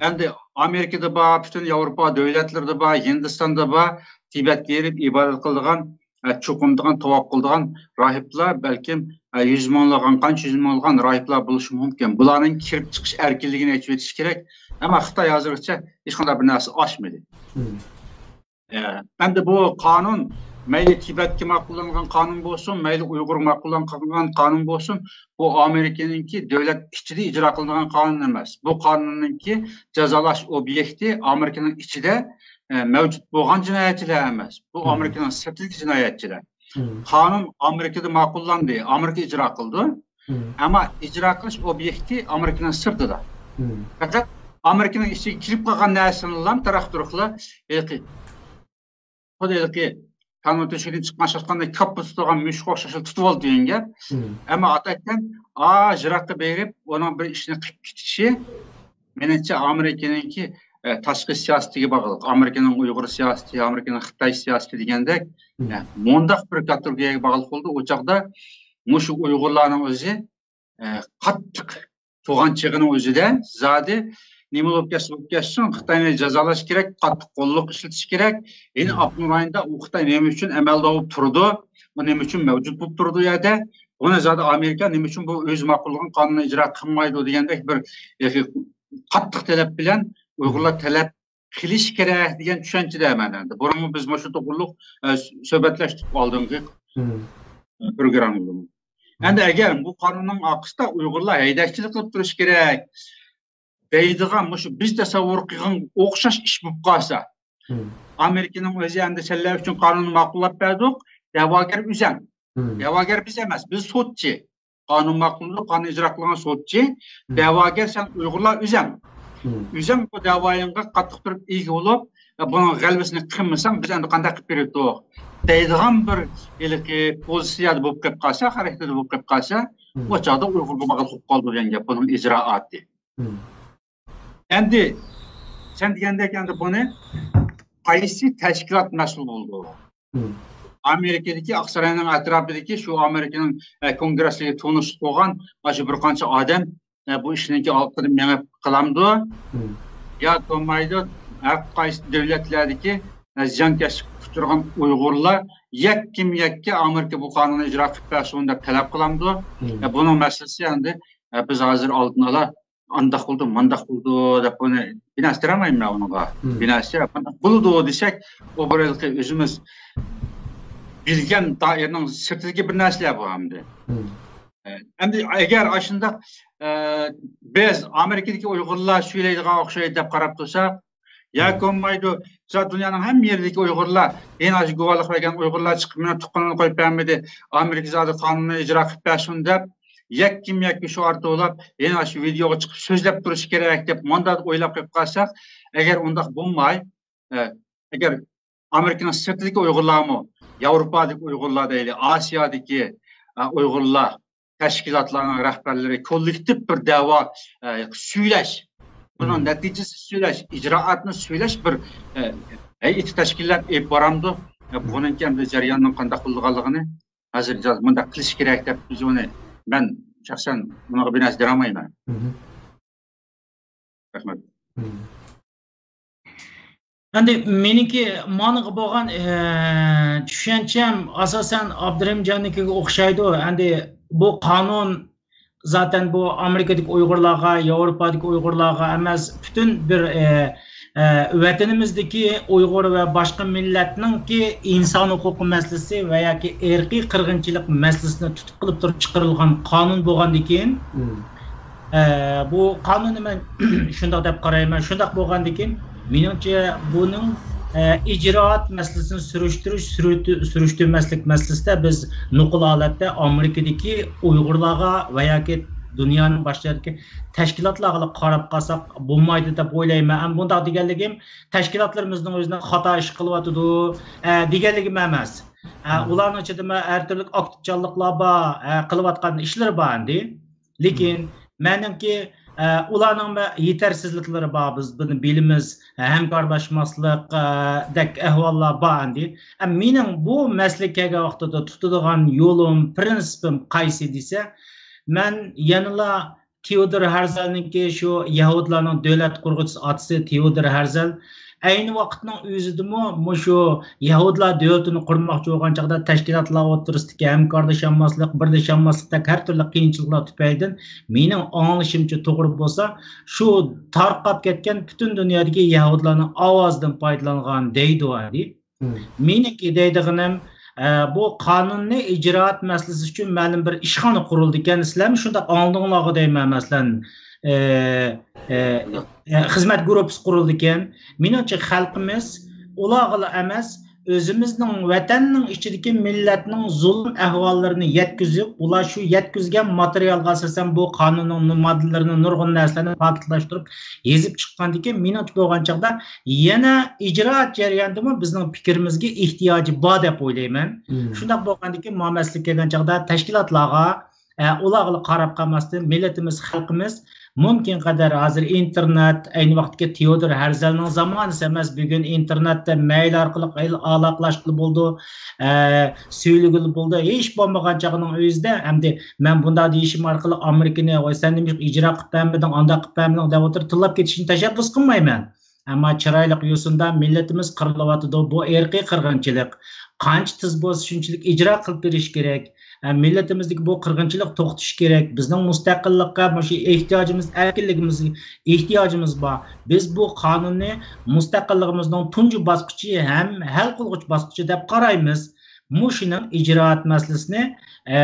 ئەمدى ئامېرىكىدا بار، پۈتۈن ياۋروپا دۆلەتلىرىدە بار، ھىندىستاندا بار، تىبەتكە بېرىپ ئىبادەت قىلىدىغان، ئە، چوقۇنىدىغان، تاۋاپ قىلىدىغان راھىبلار بەلكىم، ئە، يۈز مىڭلىغان، قانچە يۈز مىڭلىغان راھىبلار بولۇشى مۇمكىن. بۇلارنىڭ كىرىپ چىقىش ئەركىنلىكىنى ئېچىۋېتىش كېرەك. ئەمما خىتاي ھازىرغىچە ھېچقانداق بىر نەرسە ئاچمىدى. ئە، ئەمدى بۇ قانۇن مەيلى تىبەتكە ماقۇللانغان قانۇن بولسۇن، مەيلى ئۇيغۇرغا ماقۇللانغان قانۇن بولسۇن، بۇ ئامېرىكىنىڭكى دۆلەت ئىچىدە ئىجرا قىلىنغان قانۇن ئەمەس. بۇ قانۇننىڭكى جازالاش ئوبيېكتى ئامېرىكىنىڭ ئىچىدە، ئە، مەۋجۇت بولغان جىنايەتچىلەر ئەمەس. بۇ ئامېرىكىنىڭ سىرتىدىكى جىنايەتچىلەر. قانۇن ئامېرىكىدا ماقۇللاندى، ئامېرىكا ئىجرا قىلىدۇ. ئەمما ئىجرا قىلىش ئوبيېكتى ئامېرىكىنىڭ سىرتىدا. پەقەت ئامېرىكىنىڭ ئىچىگە كىرىپ قالغان نەرسىنىلا تاراقتۇرۇقلا ھېلىقى، خۇددى ھېلىقى تانۇر تۆشۈكىدىن چىققان ئىشلەتكەندەك كاپپا تۇتىدىغان مۈشۈك ئوخشاش تۇتۇۋالدى دېگەن گەپ. ئەمما ئاتاكەن ئا يىراققا بېرىپ ئۇنىڭ بىر ئىشنى قىلىپ كېتىشى، مېنىڭچە، ئامېرىكىنىڭكى، ئە، تاشقى سىياسىتىگە باغلىق. ئامېرىكىنىڭ ئۇيغۇر سىياسىتى، ئامېرىكىنىڭ خىتاي سىياسىتى دېگەندەك، ئە، مۇنداق بىر كاتېگورىيەگە باغلىق بولدى. ئۇ چاغدا مۇشۇ ئۇيغۇرلارنىڭ ئۆزى، ئە، قاتتىق تۇغان چېغىنىڭ ئۆزىدە زادى نېمە بولۇپ كەتسە بولۇپ كەتسۇن، خىتاينى جازالاش كېرەك، قاتتىق قوللۇق ئىشلىتىش كېرەك. يەنى ئاپتونوم رايوندا ئۇ خىتاي نېمە ئۈچۈن ئەمەلدار بولۇپ تۇرىدۇ، ئۇ نېمە ئۈچۈن مەۋجۇت بولۇپ تۇرىدۇ ئۇ يەردە؟ بۇنى زادى ئامېرىكا نېمە ئۈچۈن بۇ ئۆزى ماقۇللىغان قانۇننى ئىجرا قىلمايدۇ دېگەندەك بىر، ئە، قاتتىق تەلەپ بىلەن ئۇيغۇرلار تەلەپ قىلىشى كېرەك دېگەن چۈشەنچىدە مەن ئەمدى. بۇرۇنمۇ بىز مۇشۇ توغرۇلۇق، ئە، سۆھبەتلەشتۇق ئالدىنقى، ئە، پروگراممىدا. ئەمدى ئەگەر بۇ قانۇننىڭ ئارقىسىدا ئۇيغۇرلار ھەيدەكچىلىك قىلىپ تۇرۇشى كېرەك دەيدىغان مۇشۇ بىز تەسەۋۋۇر قىلغان ئوخشاش ئىش بولۇپ قالسا، ئامېرىكىنىڭ ئۆزى ئەمدى سەنلەر ئۈچۈن قانۇننى ماقۇللاپ بەردۇق، دەۋاگەر ئۆزەڭ. دەۋاگەر بىز ئەمەس، بىز سوتچى. قانۇن ماقۇللىدۇق، قانۇن ئىجرا قىلغان سوتچى. دەۋاگەر سەن ئۇيغۇرلار ئۆزەڭ. ئۆزەڭ بۇ دەۋايىڭغا قاتتىق تۇرۇپ ئىگە بولۇپ، بۇنىڭ غەلىبىسىنى قىلمىساڭ، بىز ئەمدى قانداق قىلىپ بېرىدۇق دەيدىغان بىر ھېلىقى پوزىتسىيەدە بولۇپ قېلىپ قالسا، خاراكتېردا بولۇپ قېلىپ قالسا، ئۇ چاغدا ئۇيغۇرغا باغلىق بولۇپ قالىدۇ دېگەن گەپ، بۇنىڭ ئىجرائاتى. ئەمدى سەن دېگەندەك، ئەمدى بۇنى قايسى تەشكىلات مەسئۇل بولىدۇ؟ ئامېرىكىدىكى ئاقساراينىڭ ئەتراپىدىكى شۇ ئامېرىكىنىڭ، ئە، كونگرېسلىرىگە تونۇشلۇق بولغان مانا شۇ بىر قانچە ئادەم، ئە، بۇ ئىشنىڭكى ئارقىدىن مېڭىپ قالامدۇ؟ يا بولمايدۇ، ھەر قايسى دۆلەتلەردىكى، ئە، زىيانكەشلىككە ئۇچرىغان ئۇيغۇرلار يەككىمۇ يەككە ئامېرىكا بۇ قانۇننى ئىجرا قىلىپ بەرسۇن دەپ تەلەپ قىلامدۇ؟ ئە، بۇنىڭ مەسىلىسى ئەمدى، ئە، بىز ھازىر ئالدىن ئالا ئانداق بولدى، مانداق بولدى دەپ بۇنى بىر نەرسە دېيەلمەيمەن ئۇنىڭغا. بىر نەرسە بۇنداق بولىدۇ دېسەك، ئۇ بىر ھېلىقى ئۆزىمىز بىلگەن دائىرىنىڭ سىرتىدىكى بىر نەرسىلەر بۇ ئەمدى. ئە، ئەمدى ئەگەر ئاشۇنداق، ئە، بىز ئامېرىكىدىكى ئۇيغۇرلار سۈيلەيدىغان ئوخشايدۇ دەپ قاراپ تۇرساق، ياكى بولمايدۇ، زادى دۇنيانىڭ ھەممە يېرىدىكى ئۇيغۇرلار، يەنە ئاشۇ گۇۋاھلىق بەرگەن ئۇيغۇرلار چىقىپ مېنىڭ تۇغقىنىمنى قويۇپ بەرمىدى، ئامېرىكا زادى قانۇننى ئىجرا قىلىپ بەرسۇن دەپ، يەككىمۇ يەككە شوئار توۋلاپ، يەنە ئاشۇ ۋىدېئوغا چىقىپ سۆزلەپ تۇرۇشى كېرەك دەپ مۇنداق ئويلاپ قېلىپ قالساق، ئەگەر ئۇنداق بولماي، ئە، ئەگەر ئامېرىكىنىڭ سىرتىدىكى ئۇيغۇرلارمۇ، ياۋروپادىكى ئۇيغۇرلار دەيلى، ئاسىيادىكى، ئە، ئۇيغۇرلار، تەشكىلاتلارنىڭ رەھبەرلىرى كوللېكتىپ بىر دەۋا، ئە، سۈيلەش، بۇنىڭ نەتىجىسى سۈيلەش، ئىجرائاتنى سۈيلەش بىر، ئە، ھەيئىتى تەشكىللەپ ئېلىپ بارامدۇ؟ ئە، بۇنىڭكى ئەمدى جەرياننىڭ قانداق بولىدىغانلىقىنى ھازىر مۇنداق قىلىش كېرەك دەپ بىز ئۇنى، مەن شەخسەن ئۇنىڭغا بىر نەرسە دېيەلمەيمەن. رەھمەت. ئەمدى مېنىڭكى مانىغا بولغان، ئە، چۈشەنچەم ئاساسەن ئابدۇرېھىمجاننىڭكىگە ئوخشايدۇ. ئەمدى بۇ قانۇن زاتەن بۇ ئامېرىكىدىكى ئۇيغۇرلارغا، ياۋروپادىكى ئۇيغۇرلارغا ئەمەس، پۈتۈن بىر، ئە، ئە، ۋەتىنىمىزدىكى ئۇيغۇر ۋە باشقا مىللەتنىڭكى ئىنسان ھوقۇقى مەسىلىسى ۋە ياكى ئىرقىي قىرغىنچىلىق مەسىلىسىنى تۇتۇپ قىلىپ تۇرۇپ چىقىرىلغان قانۇن بولغاندىكىن، ئە، بۇ قانۇننى مەن شۇنداق دەپ قارايمەن. شۇنداق بولغاندىكىن، مېنىڭچە بۇنىڭ، ئە، ئىجرائات مەسىلىسىنى سۈرۈشتۈرۈش، سۈرۈشتۈ-، سۈرۈشتۈرمەسلىك مەسىلىسىدە بىز نوقۇل ھالەتتە ئامېرىكىدىكى ئۇيغۇرلارغا ۋە ياكى دۇنيانىڭ باشقا يەردىكى تەشكىلاتلارغا قاراپ قالساق بولمايدۇ دەپ ئويلايمەن. ئەمما بۇنداق دېگەنلىكىم، تەشكىلاتلىرىمىزنىڭ ئۆزىنىڭ خاتا ئىش قىلىۋاتىدۇ، ئە، دېگەنلىكىم ئەمەس. ئە، ئۇلارنىڭ ئىچىدىمۇ ھەر تۈرلۈك ئاكتىپچانلىقلار بار، ئە، قىلىۋاتقان ئىشلىرى بار ئەمدى. لېكىن مېنىڭكى، ئە، ئۇلارنىڭ يېتەرسىزلىكلىرى بار، بىز بۇنى بىلىمىز، ھەمكارلاشماسلىق، ئە، دەك ئەھۋاللار بار ئەمدى. ئە، مېنىڭ بۇ مەسىلىگە كەلگەن ۋاقتىدا تۇتىدىغان يولۇم، پىرىنسىپىم قايسى دېسە، مەن يەنىلا تېئودور ھەرزەلنىڭكى شۇ يەھۇدىيلارنىڭ دۆلەت قۇرغۇچىسى ئاتىسى تېئودور ھەرزەل ئەينى ۋاقىتنىڭ ئۆزىدىمۇ مۇشۇ يەھۇدىيلار دۆلىتىنى قۇرماقچى بولغان چاغدا تەشكىلاتلار ئوتتۇرىسىدىكى ھەمكارلىشالماسلىق، بىرلىشەلمەسلىكتەك ھەر تۈرلۈك قىيىنچىلىقلار تۈپەيلىدىن مېنىڭ ئاڭلىشىمچە توغرا بولسا، شۇ تارقاپ كەتكەن پۈتۈن دۇنيادىكى يەھۇدىيلارنىڭ ئاۋازىدىن پايدىلانغان دەيدۇ ئەمدى. مېنىڭكى دەيدىغىنىم، ئە، بۇ قانۇننى ئىجرائات مەسىلىسى ئۈچۈن مەلۇم بىر ئىشخانا قۇرۇلىدىكەن. سىلەرمۇ شۇنداق ئاڭلىدىڭلارغۇ دەيمەن، مەسىلەن، ئە، ئە، ئە، خىزمەت گۇرۇپپىسى قۇرۇلىدىكەن. مېنىڭچە خەلقىمىز ئۇلارغىلا ئەمەس، ئۆزىمىزنىڭ ۋەتەننىڭ ئىچىدىكى مىللەتنىڭ زۇلۇم ئەھۋاللىرىنى يەتكۈزۈپ، ئۇلار شۇ يەتكۈزگەن ماتېرىيالغا ئاساسەن بۇ قانۇننىڭ ماددىلىرىنى، نۇرغۇن نەرسىلەرنى پاكىتلاشتۇرۇپ يېزىپ چىققاندىكىن، مېنىڭچە بولغان چاغدا يەنە ئىجرائات جەريانىدىمۇ بىزنىڭ پىكرىمىزگە ئېھتىياجى بار دەپ ئويلايمەن. شۇنداق بولغاندىكىن، ما مەسىلىگە كەلگەن چاغدا تەشكىلاتلارغا، ئە، ئۇلارغىلا قاراپ قالماستىن، مىللىتىمىز، خەلقىمىز مۇمكىن قەدەر ھازىر ئىنتېرنېت، ئەينى ۋاقىتتىكى تېئودور ھەرزەلنىڭ زامانىسى ئەمەس، بۈگۈن ئىنتېرنېتتە مەيل ئارقىلىق ئېل-، ئالاقىلەشكىلى بولىدۇ، ئە، سۆيلىگىلى بولىدۇ. ھېچ بولمىغان چاغنىڭ ئۆزىدە، ئەمدى مەن بۇنداق دېيىشىم ئارقىلىق ئامېرىكىنى، ۋاي، سەن نېمە ئىجرا قىلىپ بەرمىدىڭ، ئانداق قىلىپ بەرمىدىڭ دەپ ئولتۇرۇپ تىللاپ كېتىشنى تەشەببۇس قىلمايمەن. ئەمما چىرايلىق يوسۇندا مىللىتىمىز قىرىلىۋاتىدۇ. بۇ ئىرقىي قىرغىنچىلىق. قانچە تېز بولسا شۇنچىلىك ئىجرا قىلىپ بېرىش كېرەك. ئە، مىللىتىمىزدىكى بۇ قىرغىنچىلىق توختىشى كېرەك. بىزنىڭ مۇستەقىللىققا، مۇشۇ ئېھتىياجىمىز، ئەركىنلىكىمىز، ئېھتىياجىمىز بار. بىز بۇ قانۇننى مۇستەقىللىقىمىزنىڭ تۇنجى باسقۇچى ھەم ھەل قىلغۇچ باسقۇچى دەپ قارايمىز. مۇشۇنىڭ ئىجرائات مەسىلىسىنى، ئە،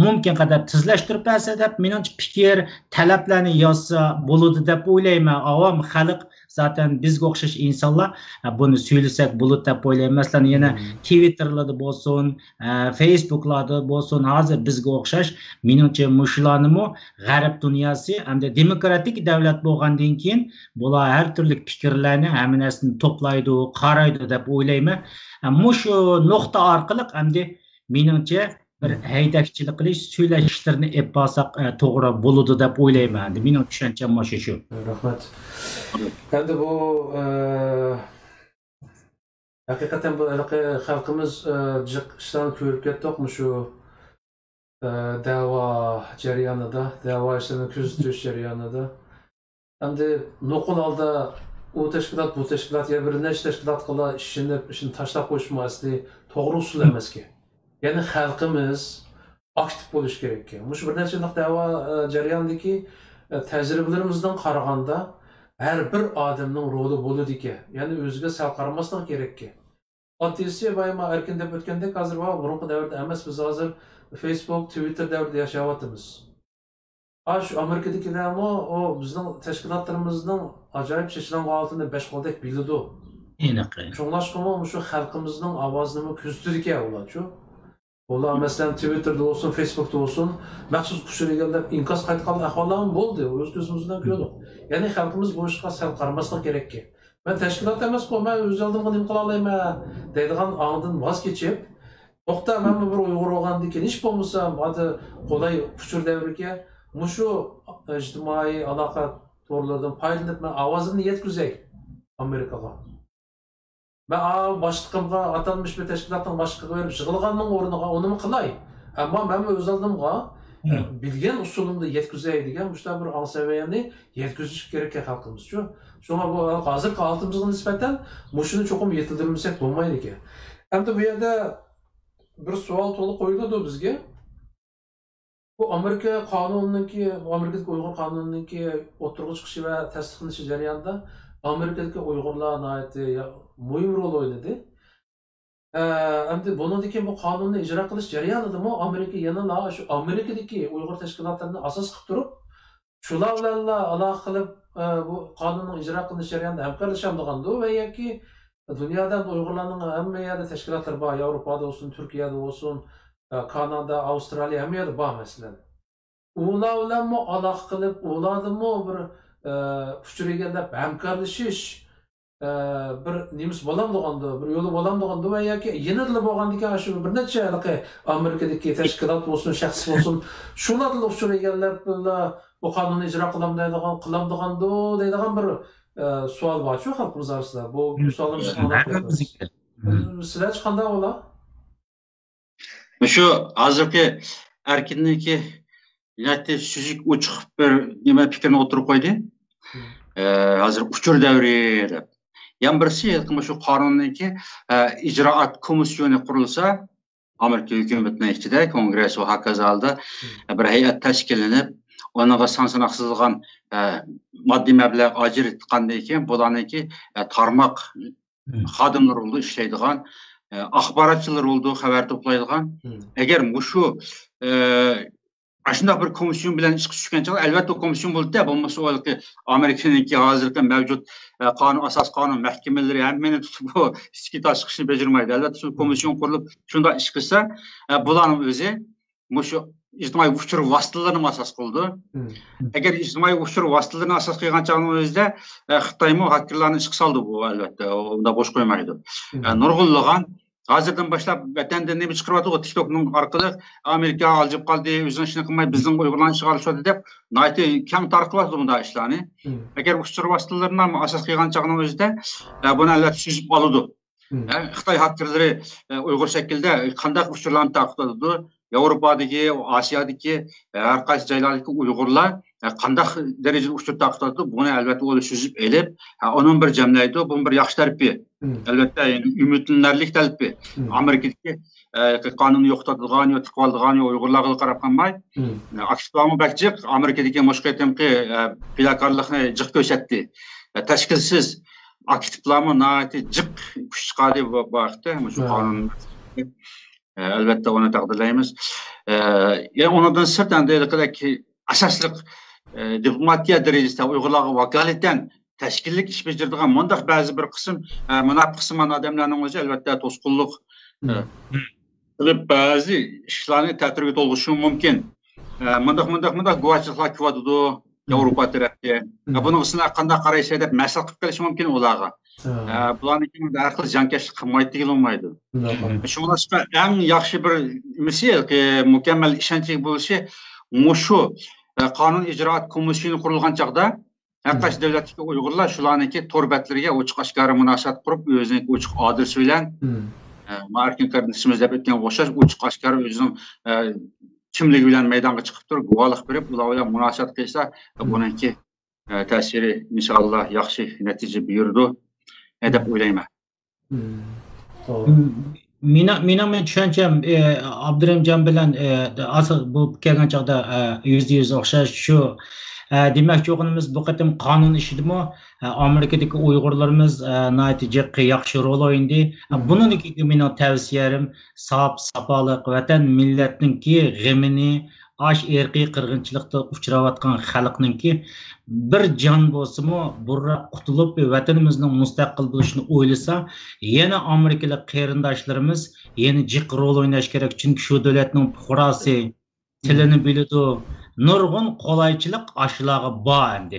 مۇمكىن قەدەر تېزلەشتۈرۈپ بەرسە دەپ، مېنىڭچە پىكىر، تەلەپلەرنى يازسا بولىدۇ دەپ ئويلايمەن. ئاۋام خەلق زاتەن بىزگە ئوخشاش ئىنسانلار، ئە، بۇنى سۆيلىسەك بولىدۇ دەپ ئويلايمەن. مەسىلەن، يەنە مم. تىۋىتتېرلاردا بولسۇن، ئە، فېيسبۇكلاردا بولسۇن، ھازىر بىزگە ئوخشاش، مېنىڭچە، مۇشۇلارنىمۇ غەرب دۇنياسى ھەمدە دېموكراتىك دەۋلەت بولغاندىن كېيىن، بۇلار ھەر تۈرلۈك پىكىرلەرنى، ھەممە نەرسىنى توپلايدۇ، قارايدۇ دەپ ئويلايمەن. ئە، مۇشۇ نۇقتا ئارقىلىق ئەمدى، مېنىڭچە، بىر ھەيدەكچىلىك قىلىش، سۆلەشلىرىنى ئېلىپ بارساق، ئە، توغرا بولىدۇ دەپ ئويلايمەن. ئەمدى مېنىڭ چۈشەنچەم مۇشۇ شۇ. رەھمەت. ئەمدى بۇ، ئە، ھەقىقەتەن بۇ ھېلىقى خەلقىمىز، ئە، جىق ئىشلارنى كۆرۈپ كەتتۇق مۇشۇ، ئە، دەۋا جەريانىدا، دەۋا ئىشلىرىنى كۆزىتىش جەريانىدا. ئەمدى نوقۇل ھالدا ئۇ تەشكىلات، بۇ تەشكىلات يا بىر نەچچە تەشكىلاتقىلا ئىشىنىپ، ئىشىنى تاشلاپ قويۇشمۇ ئەسلى توغرا ئۇسۇل ئەمەسكەن. يەنى خەلقىمىز ئاكتىپ بولۇشى كېرەككەن. مۇشۇ بىر نەچچە يىللىق دەۋا، ئە، جەريانىدىكى، ئە، تەجرىبىلىرىمىزدىن قارىغاندا، ھەر بىر ئادەمنىڭ رولى بولىدىكەن. يەنى ئۆزىگە سەل قارىماسلىق كېرەككەن. ئاددىيسى، بايا مەن ئەركىن دەپ ئۆتكەندەك، ھازىر بۇ بۇرۇنقى دەۋردە ئەمەس، بىز ھازىر فېيسبۇك، تىۋىتتېر دەۋرىدە ياشاۋاتىمىز. ئا، شۇ ئامېرىكىدىكىلەرمۇ ئۇ بىزنىڭ تەشكىلاتلىرىمىزنىڭ ئاجايىپ چېچىلانغان ھالىتىنى بەش قولدەك بىلىدۇ. ئېنىق. شۇڭلاشقىمۇ مۇشۇ خەلقىمىزنىڭ ئاۋازىنىمۇ كۆزىتىدىكەن ئۇلارچۇ. ئۇلار، مەسىلەن، تىۋىتتېردا بولسۇن، فېيسبۇكتا بولسۇن، مەخسۇس ئۇچۇر ئىگىلەپ ئىنكاس قايتقان ئەھۋاللارمۇ بولدى. ئۆز كۆزىمىز بىلەن كۆردۇق. يەنى خەلقىمىز بۇ ئىشقا سەل قارىماسلىق كېرەككەن. مەن تەشكىلات ئەمەسقۇ، مەن ئۆز ئالدىمغا نېمە قىلالايمەن دەيدىغان ئاڭدىن ۋاز كېچىپ، توختا، مەنمۇ بىر ئۇيغۇر بولغاندىن كېيىن، ھېچ بولمىسا، ھازىر قولاي ئۇچۇر دەۋرىكەن، مۇشۇ ئىجتىمائىي ئالاقە تورلىرىدىن پايدىلىنىپ، مەن ئاۋازىمنى يەتكۈزەي ئامېرىكىغا. مەن ئاۋۇ باشلىقىمغا، ئاتالمىش بىر تەشكىلاتنىڭ باشلىقىغا بېرىپ يىغلىغاننىڭ ئورنىغا ئۇنىمۇ قىلاي. ئەمما مەنمۇ ئۆز ئالدىمغا، مم. ئە، بىلگەن ئۇسۇلۇمدا يەتكۈزەي دېگەن مۇشۇنداق بىر ئاڭ سەۋىيەنى يەتكۈزۈش كېرەككەن خەلقىمىزچۇ. شۇڭا بۇ ھازىرقى ھالىتىمىزغا نىسبەتەن مۇشۇنى چوقۇم يېتىلدۈرمىسەك بولمايدىكەن. ئەمدى بۇ يەردە بىر سوئال تولا قويۇلىدۇ بىزگە. بۇ ئامېرىكا قانۇنىنىڭكى، ئامېرىكىدىكى ئۇيغۇر قانۇنىنىڭكى ئوتتۇرىغا چىقىشى ۋە تەستىقلىنىشى جەريانىدا ئامېرىكىدىكى ئۇيغۇرلار ناھايىتى يا-، مۇھىم رول ئوينىدى. ئە، ئەمدى بۇنىڭدىن كېيىن بۇ قانۇننى ئىجرا قىلىش جەريانىدىمۇ ئامېرىكا يەنىلا شۇ ئامېرىكىدىكى ئۇيغۇر تەشكىلاتلىرىنى ئاساس قىلىپ تۇرۇپ، شۇلار بىلەنلا ئالاقە قىلىپ، ئە، بۇ قانۇننىڭ ئىجرا قىلىنىش جەريانىدا ھەمكارلىشامدىغاندۇ ۋە ياكى دۇنيادا ئۇيغۇرلارنىڭ ھەممە يەردە تەشكىلاتلىرى بار، ياۋروپادا بولسۇن، تۈركىيەدە بولسۇن، ئە، كانادا، ئاۋسترالىيە، ھەممە يەردە بار مەسىلەن. ئۇلار بىلەنمۇ ئالاقە قىلىپ، ئۇلاردىنمۇ بىر، ئە، ئۇچۇر ئىگىلەپ ھەمكارلىشىش، ئە، بىر نېمىسى بولامدىغاندۇ، بىر يولى بولامدىغاندۇ ۋە ياكى يېنىدىلا بولغاندىكىن شۇ بىر نەچچە ھېلىقى ئامېرىكىدىكى تەشكىلات بولسۇن، شەخس بولسۇن، شۇلاردىلا ئۇچۇر ئىگىلەپ بىللە بۇ قانۇننى ئىجرا قىلامدىغان، قىلامدىغاندۇ دەيدىغان بىر، ئە، سوئال بارچۇ خەلقىمىز ئارىسىدا. بۇ سوئالنى بىز ئاڭلاپ كېتىمىز. سىلەرچە قانداق ئۇلار؟ مۇشۇ ھازىرقى ئەركىننىڭكى ناھايىتى سۈزۈك ئوچۇق بىر نېمە پىكىرنى ئوتتۇرىغا قويدى. مم. ئە، ھازىر ئۇچۇر دەۋرى دەپ. يەنە بىرسى، مۇشۇ قانۇننىڭكى، ئە، ئىجرائات كومىسسىيونى قۇرۇلسا، ئامېرىكا ھۆكۈمىتىنىڭ ئىچىدە، كونگرېس ۋە ھاكازا ھالدا، مم. ئە، بىر ھەيئەت تەشكىللىنىپ، ئۇنىڭغا سان ساناقسىزلىغان، ئە، ماددىي مەبلەغ ئاجرىتقاندىن كېيىن، بۇلارنىڭكى، ئە، تارماق مم. خادىملىرى بولىدۇ، ئىشلەيدىغان، ئە، ئاخباراتچىلىرى بولىدۇ، خەۋەر توپلايدىغان. مم. ئەگەر مۇشۇ، ئە، ئاشۇنداق بىر كومىسسىيون بىلەن ئىشقا چۈشكەن چاغدا، ئەلۋەتتە، ئۇ كومىسسىيون بولىدۇ-دە، بولمىسا ئۇ ھېلىقى ئامېرىكىنىڭكى ھازىرقى مەۋجۇت، ئە، قانۇن، ئاساس قانۇن مەھكىمىلىرى ھەممىنى تۇتۇپ، ئۇ ئىچكى تاشقى ئىشنى بېجىرمەيدۇ. ئەلۋەتتە، شۇ كومىسسىيون قۇرۇلۇپ، شۇنداق ئىش قىلسا، ئە، بۇلارنىڭ ئۆزى مۇشۇ ئىجتىمائىي ئۇچۇر ۋاسىتىلىرىنى ئاساس قىلىدۇ. مم. ئەگەر ئىجتىمائىي ئۇچۇر ۋاسىتىلىرىنى ئاساس قىلغان چاغنىڭ ئۆزىدە، ئە، خىتايمۇ ھاككېرلارنى ئىشقا سالىدۇ بۇ، ئەلۋەتتە، ئۇندا بوش قويمايدۇ. مم. ئە، نۇرغۇنلىغان ھازىردىن باشلاپ ۋەتەندىن نېمە چىقىرىۋاتىدۇ، تىكتوكنىڭ ئارقىلىق ئامېرىكا ئالجىپ قالدى، ئۆزىنىڭ ئىشىنى قىلماي، بىزنىڭ ئۇيغۇرلارنىڭ ئىشىغا ئارىلىشىۋاتىدۇ دەپ ناھايىتى كەڭ تارقىلىۋاتىدۇ بۇنداق ئىشلارنى. مم. ئەگەر ئۇچۇر ۋاسىتىلىرىنى ئاساس قىلغان چاغنىڭ ئۆزىدە، ئە، بۇنى ئەلۋەتتە سۈزۈپ ئالىدۇ. مم. ئە، خىتاي ھاككېرلىرى، ئە، ئۇيغۇر شەكلىدە قانداق ئۇچۇرلارنى تارقىتىۋاتىدۇ؟ ياۋروپادىكى، ئاسىيادىكى، ئە، ھەر قايسى جايلاردىكى ئۇيغۇرلار، ئە، قانداق دەرىجىدە ئۇچۇر تارقىتىۋاتىدۇ؟ بۇنى ئەلۋەتتە ئۇلار سۈزۈپ ئېلىپ، ئە، ئۇنىمۇ بىر جەملەيدۇ. بۇنىڭ بىر ياخشى تەرىپى. مم. ئەلۋەتتە، يەنى ئۈمىدلىنەرلىك تەرىپى. مم. ئامېرىكىدىكى، ئە، قانۇننى يوقىتىدىغان يا تىقىۋالىدىغان يا ئۇيغۇرلارغا قاراپ قالماي، مم. ئە، ئاكتىپلارمۇ بەك جىق. ئامېرىكىدىكى مۇشۇ قېتىمقى، ئە، پىداكارلىقنى جىق كۆرسەتتى. ئە، تەشكىلسىز ئاكتىپلارمۇ ناھايىتى جىق كۈچ چىقاردى بۇ، بۇ ھەقتە، مۇشۇ ھە. قانۇن. ئە، ئەلۋەتتە، ئۇنى تەقدىرلەيمىز. ئە، يەنە ئۇنىڭدىن سىرت، ئەمدى ھېلىقىدەك ئاساسلىق، ئە، دىپلوماتىيە دەرىجىسىدە ئۇيغۇرلارغا ۋاكالىتەن تەشكىللىك ئىش بېجىرىدىغان مۇنداق بەزى بىر قىسىم، ئە، مۇناپىق قىسىم ئادەملەرنىڭ ئۆزى، ئەلۋەتتە، توسقۇنلۇق، ئە، قىلىپ، بەزى ئىشلارنى تەتۈرگە تولغىشى مۇمكىن. ئە، مۇنداق، مۇنداق، مۇنداق گۇۋاھچىلىقلار كېلىۋاتىدۇ ياۋروپا تەرەپتىن. ئە، بۇنىڭ ئۈستىدە قانداق قارايسىلەر دەپ مەسىلە قىلىپ قېلىشى مۇمكىن ئۇلارغا. ئە، بۇلارنىڭكى ھەر خىل زىيانكەشلىك قىلمايدۇ دېگىلى بولمايدۇ. شۇڭلاشقا ئەڭ ياخشى بىر نېمىسى، مۇكەممەل ئىشەنچلىك بولۇشى مۇشۇ، ئە، قانۇن ئىجرائات كومىسسىيونى قۇرۇلغان چاغدا ھەر قايسى دۆلەتتىكى ئۇيغۇرلار شۇلارنىڭكى تور بەتلىرىگە ئوچۇق ئاشكارا مۇناسىۋەت قۇرۇپ، ئۆزىنىڭكى ئوچۇق ئادرېسى بىلەن، ئە، مانا ئەركىن قېرىندىشىمىز دەپ ئۆتكەنگە ئوخشاش ئوچۇق ئاشكارا ئۆزىنىڭ، ئە، كىملىكى بىلەن مەيدانغا چىقىپ تۇرۇپ، گۇۋاھلىق بېرىپ، ئۇلار بىلەن مۇناسىۋەت قىلسا، بۇنىڭكى، ئە، تەسىرى ئىنشائاللا ياخشى نەتىجە بېرىدۇ، ئە، دەپ ئويلايمەن. توغرا. مېنىڭ، مېنىڭ مەن چۈشەنچەم، ئابدۇرېھىمجان بىلەن، ئاسا بۇ كەلگەن چاغدا، يۈزدە يۈز ئوخشاش شۇ. دېمەكچى بولغىنىمىز، بۇ قېتىم قانۇن ئىشىدىمۇ، ئامېرىكىدىكى ئۇيغۇرلىرىمىز، ناھايىتى جىق، ياخشى رول ئوينىدى. بۇنىڭدىكى مېنىڭ تەۋسىيەم، ساپ، ساپالىق، ۋەتەن مىللەتنىڭكى غېمىنى، ئاش ئىرقىي قىرغىنچىلىقتا ئۇچراۋاتقان خەلقنىڭكى بىر جان بولسىمۇ بۇرراق قۇتۇلۇپ، ۋەتىنىمىزنىڭ مۇستەقىل بولۇشىنى ئويلىسا، يەنە ئامېرىكىلىق قېرىنداشلىرىمىز يەنە جىق رول ئويناش كېرەك. چۈنكى شۇ دۆلەتنىڭ پۇقراسى، تىلىنى بىلىدۇ. نۇرغۇن قولايچىلىق ئاشۇلارغا بار ئەمدى.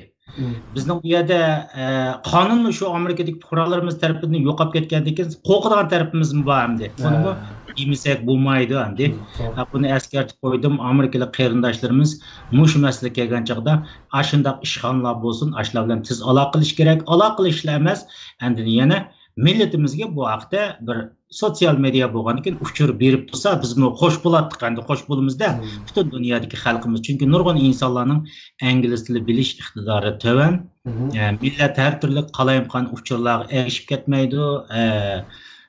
بىزنىڭ بۇ يەردە، ئە، قانۇنمۇ شۇ ئامېرىكىدىكى پۇقرالىرىمىز تەرىپىدىن يوقاپ كەتكەندىن كېيىن قورقىدىغان تەرىپىمىزمۇ بار ئەمدى. بۇنىمۇ دېمىسەك بولمايدۇ ئەمدى. ھە، بۇنى ئەسكەرتىپ قويدۇم. ئامېرىكىلىق قېرىنداشلىرىمىز مۇشۇ مەسىلە كەلگەن چاغدا ئاشۇنداق ئىشخانىلار بولسۇن، ئاشۇلار بىلەن تېز ئالاقىلىشىش كېرەك. ئالاقىلىشىشلا ئەمەس، ئەمدى يەنە مىللىتىمىزگە بۇ ھەقتە بىر سوتسىيال مېدىيا بولغاندىكىن ئۇچۇر بېرىپ تۇرسا، بىزمۇ خوش بولاتتۇق، ئەمدى خوش بولىمىز-دە، پۈتۈن دۇنيادىكى خەلقىمىز. چۈنكى نۇرغۇن ئىنسانلارنىڭ ئىنگلىز تىلى بىلىش ئىقتىدارى تۆۋەن. ئە، مىللەت ھەر تۈرلۈك قالايمىقان ئۇچۇرلارغا ئەگىشىپ كەتمەيدۇ. ئە،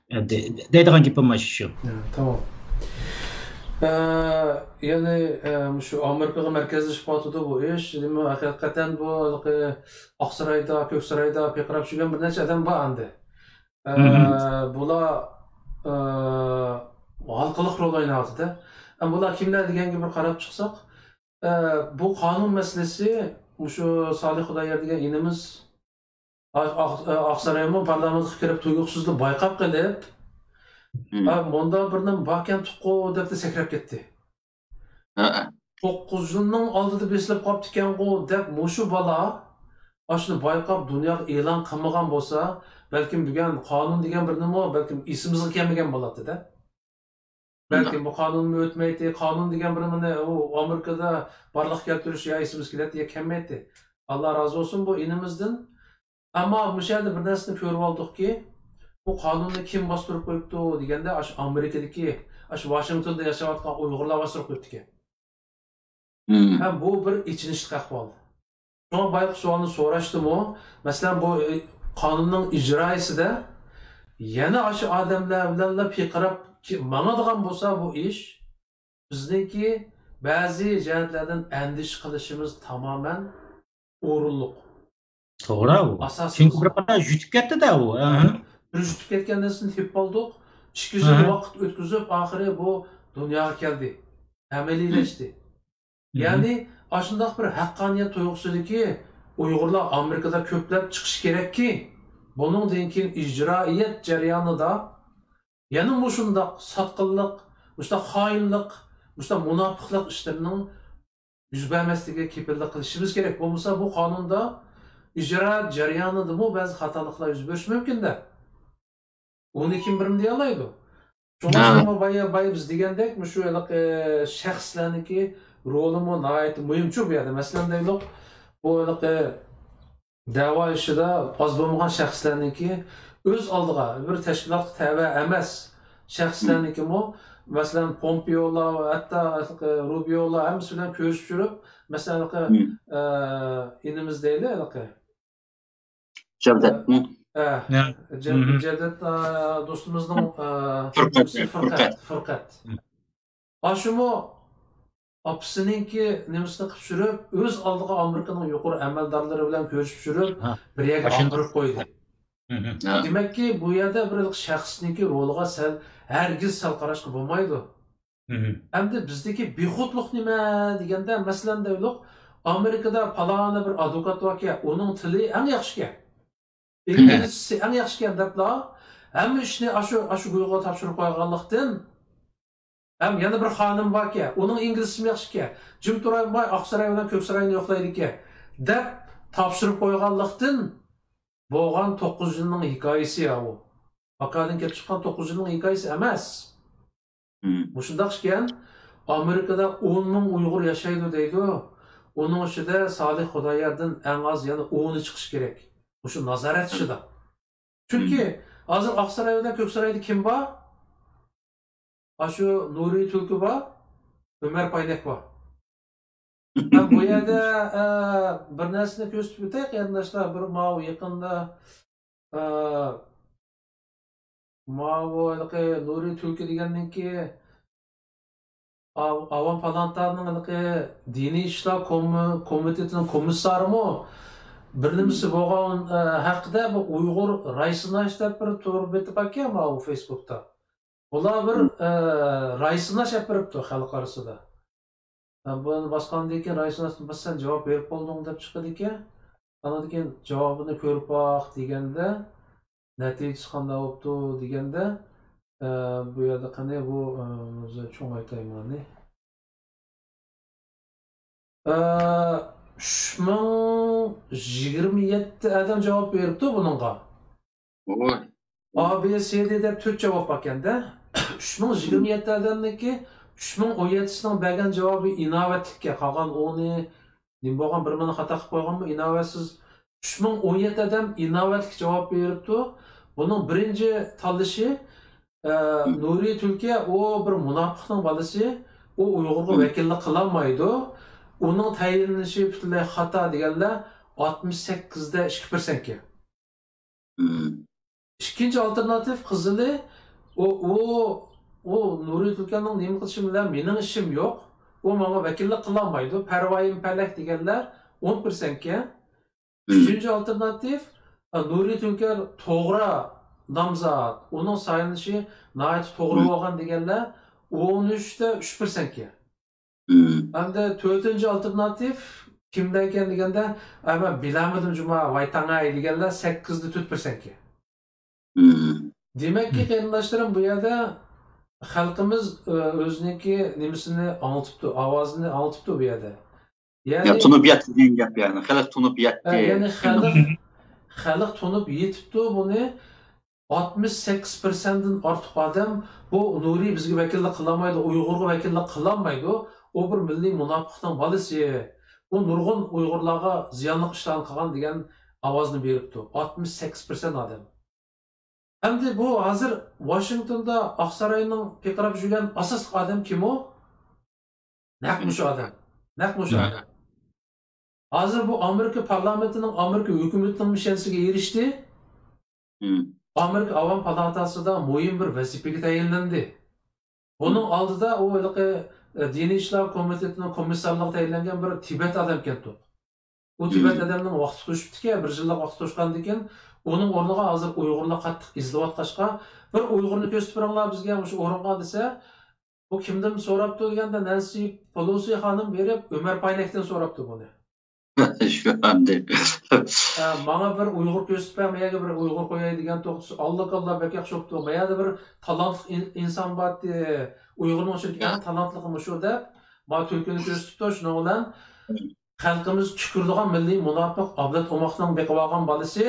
ئە، دە-، دەيدىغان گېپىم مانا شۇ. ئە، تامام. ئە، يەنى، ئە، مۇشۇ ئامېرىكىغا مەركەزلىشىپ قالىدۇ بۇ ئىش. نېمە، ھەقىقەتەن بۇ ھېلىقى ئاقسارايدا، كۆكسارايدا پىرقىراپ يۈرگەن بىر نەچچە ئادەم بار ئەمدى. ئە، بۇلار، ئە، ھالقىلىق رول ئويناۋاتىدۇ. ئە، بۇلار كىملەر دېگەنگە بىر قاراپ چىقساق، ئە، بۇ قانۇن مەسىلىسى، مۇشۇ سالىھ خۇدايار دېگەن ئىنىمىز ئا-، ئاق-، ئە، ئاقسارايمۇ پارلامېنتقا كىرىپ تۇيۇقسىزلا بايقاپ قېلىپ، ئە، مۇنداق بىر نېمە باركەنتۇققۇ دەپلا سەكرەپ كەتتى. توققۇز يىلنىڭ ئالدىدا بېسىلىپ قاپتىكەنغۇ دەپ مۇشۇ بالا ئاشۇنى بايقاپ دۇنياغا ئېلان قىلمىغان بولسا، بەلكىم بۈگۈن قانۇن دېگەن بىر نېمە، بەلكىم ئېسىمىزگە كەلمىگەن بولاتتى-دە. بەلكىم بۇ قانۇنمۇ ئۆتمەيتتى، قانۇن دېگەن بىر نېمىنى ئۇ ئامېرىكىدا بارلىققا كەلتۈرۈش يا ئېسىمىزگە كېلەتتى يا كەلمەيتتى. ئاللا رازى بولسۇن بۇ ئىنىمىزدىن. ئەمما مۇشۇ يەردە بىر نەرسىنى كۆرۈۋالدۇقكى، بۇ قانۇننى كىم باستۇرۇپ قويۇپتۇ دېگەندە، ئاشۇ ئامېرىكىدىكى، ئاشۇ ۋاشىنگتوندا ياشاۋاتقان ئۇيغۇرلار باستۇرۇپ قويۇپتىكەن. ھەم بۇ بىر ئېچىنىشلىق ئەھۋال. شۇڭا بايىقى سوئالنى سوراشتىمۇ، مەسىلەن، بۇ، ئى، قانۇننىڭ ئىجرائىيىسىدە يەنە ئاشۇ ئادەملەر بىلەنلا پىرقىراپ كى-، ماڭىدىغان بولسا بۇ ئىش، بىزنىڭكى بەزى جەھەتلەردىن ئەندىشە قىلىشىمىز تامامەن ئورۇنلۇق. توغرا ئۇ. ئاساسىي چۈنكى بىر قەدەر يۈتۈپ كەتتى-دە ئۇ. ئەھە. بىر يۈتۈپ كەتكەن نەرسىنى تېپىپ ئالدۇق. ئىككى يىل ۋاقىت ئۆتكۈزۈپ، ئاخىرى بۇ دۇنياغا كەلدى. ئەمەلىيلەشتى. يەنى ئاشۇنداق بىر ھەققانىيەت تۇيغۇسىدىكى ئۇيغۇرلار ئامېرىكىدا كۆپلەپ چىقىشى كېرەككى، بۇنىڭدىن كېيىن ئىجرائىيەت جەريانىدا يەنە مۇشۇنداق ساتقىنلىق، مۇشۇنداق خائىنلىق، مۇشۇنداق مۇناپىقلىق ئىشلىرىنىڭ يۈز بەرمەسلىكىگە كېپىللىك قىلىشىمىز كېرەك. بولمىسا بۇ قانۇندا ئىجرائىيەت جەريانىدىمۇ بەزى خاتالىقلار يۈز بېرىشى مۇمكىن-دە. ئۇنى كىم بىرىم دېيەلەيدۇ؟ شۇڭا بايا، بايا بىز دېگەندەك، مۇشۇ ھېلىقى شەخسلەرنىڭكى رولىمۇ ناھايىتى مۇھىمچۇ بۇ يەردە. مەسىلەن، دەيلۇق، بۇ ھېلىقى دەۋا ئىشىدا ئاز بولمىغان شەخسلەرنىڭكى ئۆز ئالدىغا بىر تەشكىلاتقا تەۋە ئەمەس شەخسلەرنىڭكىمۇ، مەسىلەن، پومپېئولار ۋە ھەتتا ھېلىقى روبېئولار ھەممىسى بىلەن كۆرۈشۈپ يۈرۈپ، مەسىلەن، ھېلىقى، ئە، ئىنىمىز دەيلى، ھېلىقى جەۋدەتمۇ؟ ئە، جەۋدەت، ئە، دوستىمىزنىڭ، ئە، فۇرقەت، فۇرقەت. ئاشۇمۇ ئاپىسىنىڭكى نېمىسىنى قىلىپ چۈشۈرۈپ، ئۆز ئالدىغا ئامېرىكىنىڭ يۇقىرى ئەمەلدارلىرى بىلەن كۆرۈشۈپ چۈشۈرۈپ، بىر يەرگە ئاپىرىپ قويدى. دېمەككى، بۇ يەردە بىر شەخسنىڭكى رولىغا سەل، ھەرگىز سەل قاراشقا بولمايدۇ. ئەمدى بىزدىكى بىخۇدلۇق نېمە دېگەندە، مەسىلەن، دەيلۇق، ئامېرىكىدا پالانا بىر ئادۋوكات باركەن، ئۇنىڭ تىلى ئەڭ ياخشىكەن، ئىنگلىزچىسى ئەڭ ياخشىكەن دەپلا، ھەممە ئىشنى ئاشۇ، ئاشۇ گۇگلغا تاپشۇرۇپ قويغانلىقتىن، ھەم يەنە بىر خانىم باركەن، ئۇنىڭ ئىنگلىزچىسىمۇ ياخشىكەن، جىم تۇرالماي ئاقساراي بىلەن كۆكساراينى يوقلايدىكەن، دەپ تاپشۇرۇپ قويغانلىقتىن، بولغان توققۇز يىلنىڭ ھېكايىسى يا ئۇ. پاكادىن كېلىپ چىققان توققۇز يىلنىڭ ھېكايىسى ئەمەس. مۇشۇنداق ئىكەن، ئامېرىكىدا ئون مىڭ ئۇيغۇر ياشايدۇ دەيدۇ. ئۇنىڭ ئىچىدە سالىھ خۇداياردىن ئەڭ ئاز يەنە ئونى چىقىشى كېرەك. مۇشۇ نازارەت ئىچىدە. چۈنكى ھازىر ئاقساراي بىلەن كۆكسارايدا كىم بار؟ ئاشۇ نۇرى تۈلكە بار، ئۆمەر پاينەك بار. ھەم بۇ يەردە، ئە، بىر نەرسىنى كۆرسىتىپ ئۆتەي، قېرىنداشلار. بىر ماۋۇ يېقىندا، ئە، ماۋۇ ھېلىقى نۇرى تۈلكە دېگەننىڭكى ئاۋ-، ئاۋام پالانتانىڭ ھېلىقى دىنىي ئىشلار كومى-، كومىتېتىنىڭ كومىسسارىمۇ بىر نېمىسى بولغان، ئە، ھەققىدە بۇ ئۇيغۇر راي سىناش دەپ بىر تور بېتى باركەن ماۋۇ فېيسبۇكتا. بۇلار بىر، ئە، راي سىناش ئېلىپ بېرىپتۇ خەلق ئارىسىدا. ھە، بۇنى باسقاندىن كېيىن راي سىناشتىن بىر سەن جاۋاب بېرىپ بولدۇڭ دەپ چىقىدىكەن. ئاندىن كېيىن جاۋابىنى كۆرۈپ باق دېگەندە، نەتىجىسى قانداق بوپتۇ دېگەندە، ئە، بۇ يەردە قېنى بۇ، ئە، ئۆزى چوڭ ئېيتاي مانا. ئە، ئۈچ مىڭ يىگىرمە يەتتە ئادەم جاۋاب بېرىپتۇ بۇنىڭغا. ۋوي. ئا، بى، سى، دى دەپ تۆت جاۋاب باركەندە. ئۈچ مىڭ يىگىرمە يەتتە ئادەمنىڭكى ئۈچ مىڭ ئون يەتتىسىنىڭ بەرگەن جاۋابى ئىناۋەتلىككەن. قالغان ئونى نېمە بولغان، بىر مانا خاتا قىلىپ قويغانمۇ، ئىناۋەتسىز. ئۈچ مىڭ ئون يەتتە ئادەم ئىناۋەتلىك جاۋاب بېرىپتۇ. بۇنىڭ بىرىنچى تاللىشى، ئە، نۇرى تۈلكە، ئۇ بىر مۇناپىقنىڭ بالىسى، ئۇ ئۇيغۇرغا ۋەكىللىك قىلالمايدۇ. ئۇنىڭ تەيىنلىنىشى پۈتۈنلەي خاتا دېگەنلەر ئاتمىش سەككىز دە ئىككى پىرسەنتكەن. ئىككىنچى ئالتېرناتىپ قىزىلى، ئۇ، ئۇ، ئۇ نۇرى تۈلكەننىڭ نېمە قىلىشى بىلەن مېنىڭ ئىشىم يوق. ئۇ ماڭا ۋەكىللىك قىلالمايدۇ. پەرۋايىم پەلەك دېگەنلەر ئون پىرسەنتكەن. ئۈچىنچى ئالتېرناتىپ، ئا، نۇرى تۈلكەر توغرا نامزات، ئۇنىڭ سايلىنىشى ناھايىتى توغرا بولغان دېگەنلەر ئون ئۈچ تە ئۈچ پىرسەنتكەن. ئەمدى تۆتىنچى ئالتېرناتىپ كىمدەكەن دېگەندە، ئە، مەن بىلەلمىدىم جۇما، ۋاي تاڭاي دېگەنلەر سەككىز تە تۆت پىرسەنتكەن. دېمەككى، قېرىنداشلىرىم، بۇ يەردە خەلقىمىز، ئۆ-، ئۆزىنىڭكى نېمىسىنى ئاڭلىتىپتۇ، ئاۋازىنى ئاڭلىتىپتۇ بۇ يەردە. يا يەنى تونۇپ يەتتى دېگەن گەپ يەنى. خەلق تونۇپ يەتتى. ئە، يەنى خەلق، خەلق تونۇپ يېتىپتۇ بۇنى. ئاتمىش سەككىز پىرسەنتتىن ئارتۇق ئادەم بۇ نۇرى بىزگە ۋەكىللىك قىلالمايدۇ، ئۇيغۇرغا ۋەكىللىك قىلالمايدۇ. ئۇ بىر مىللىي مۇناپىقنىڭ بالىسى. ئۇ نۇرغۇن ئۇيغۇرلارغا زىيانلىق ئىشلارنى قىلغان دېگەن ئاۋازنى بېرىپتۇ. ئاتمىش سەككىز پىرسەنت ئادەم. ئەمدى بۇ ھازىر ۋاشىنگتوندا ئاقساراينىڭ پىقىراپ يۈرگەن ئاساسلىق ئادەم كىم ئۇ؟ نەق مۇشۇ ئادەم. نەق مۇشۇ ئادەم. ھازىر بۇ ئامېرىكا پارلامېنتىنىڭ، ئامېرىكا ھۆكۈمىتىنىڭ ئىشەنچىگە ئېرىشتى. ئامېرىكا ئاۋام پالاتاسىدا مۇھىم بىر ۋەزىپىگە تەيىنلەندى. بۇنىڭ ئالدىدا ئۇ ھېلىقى، ئە، دىنىي ئىشلار كومىتېتىنىڭ كومىسسارلىقىغا تەيىنلەنگەن بىر تىبەت ئادەمكەنتۇق. ئۇ تىبەت ئادەمنىڭ ۋاقتى توشۇپتىكەن، بىر يىللىق ۋاقتى توشقاندىن كېيىن، ئۇنىڭ ئورنىغا ھازىر ئۇيغۇرلار قاتتىق ئېزىلىۋاتقاچقا، بىر ئۇيغۇرنى كۆرسىتىپ بېرىڭلار بىزگە مۇشۇ ئورۇنغا دېسە، بۇ كىمدىن سوراپتۇ دېگەندە، نەنسى پېلوسى خانىم بېرىپ ئۆمەر پاينەكتىن سوراپتۇ بۇنى. شۇ ئەمدى. ئە، ماڭا بىر ئۇيغۇر كۆرسىتىپ بەر، مەن يەرگە بىر ئۇيغۇر قوياي دېگەن توختىسى ئاللىكاللا بەك ياخشى بوپتۇ. ما يەردە بىر تالانتلىق ئىن-، ئىنسان بار ئىدى، ئۇيغۇرنىڭ ئىچىدىكى ئەڭ تالانتلىقى مۇشۇ دەپ، ما تۈلكىنى كۆرسىتىپتۇ. شۇنىڭ بىلەن خەلقىمىز تۈكۈرىدىغان مىللىي مۇناپىق ئابلەت ئوماقنىڭ بېقىۋالغان بالىسى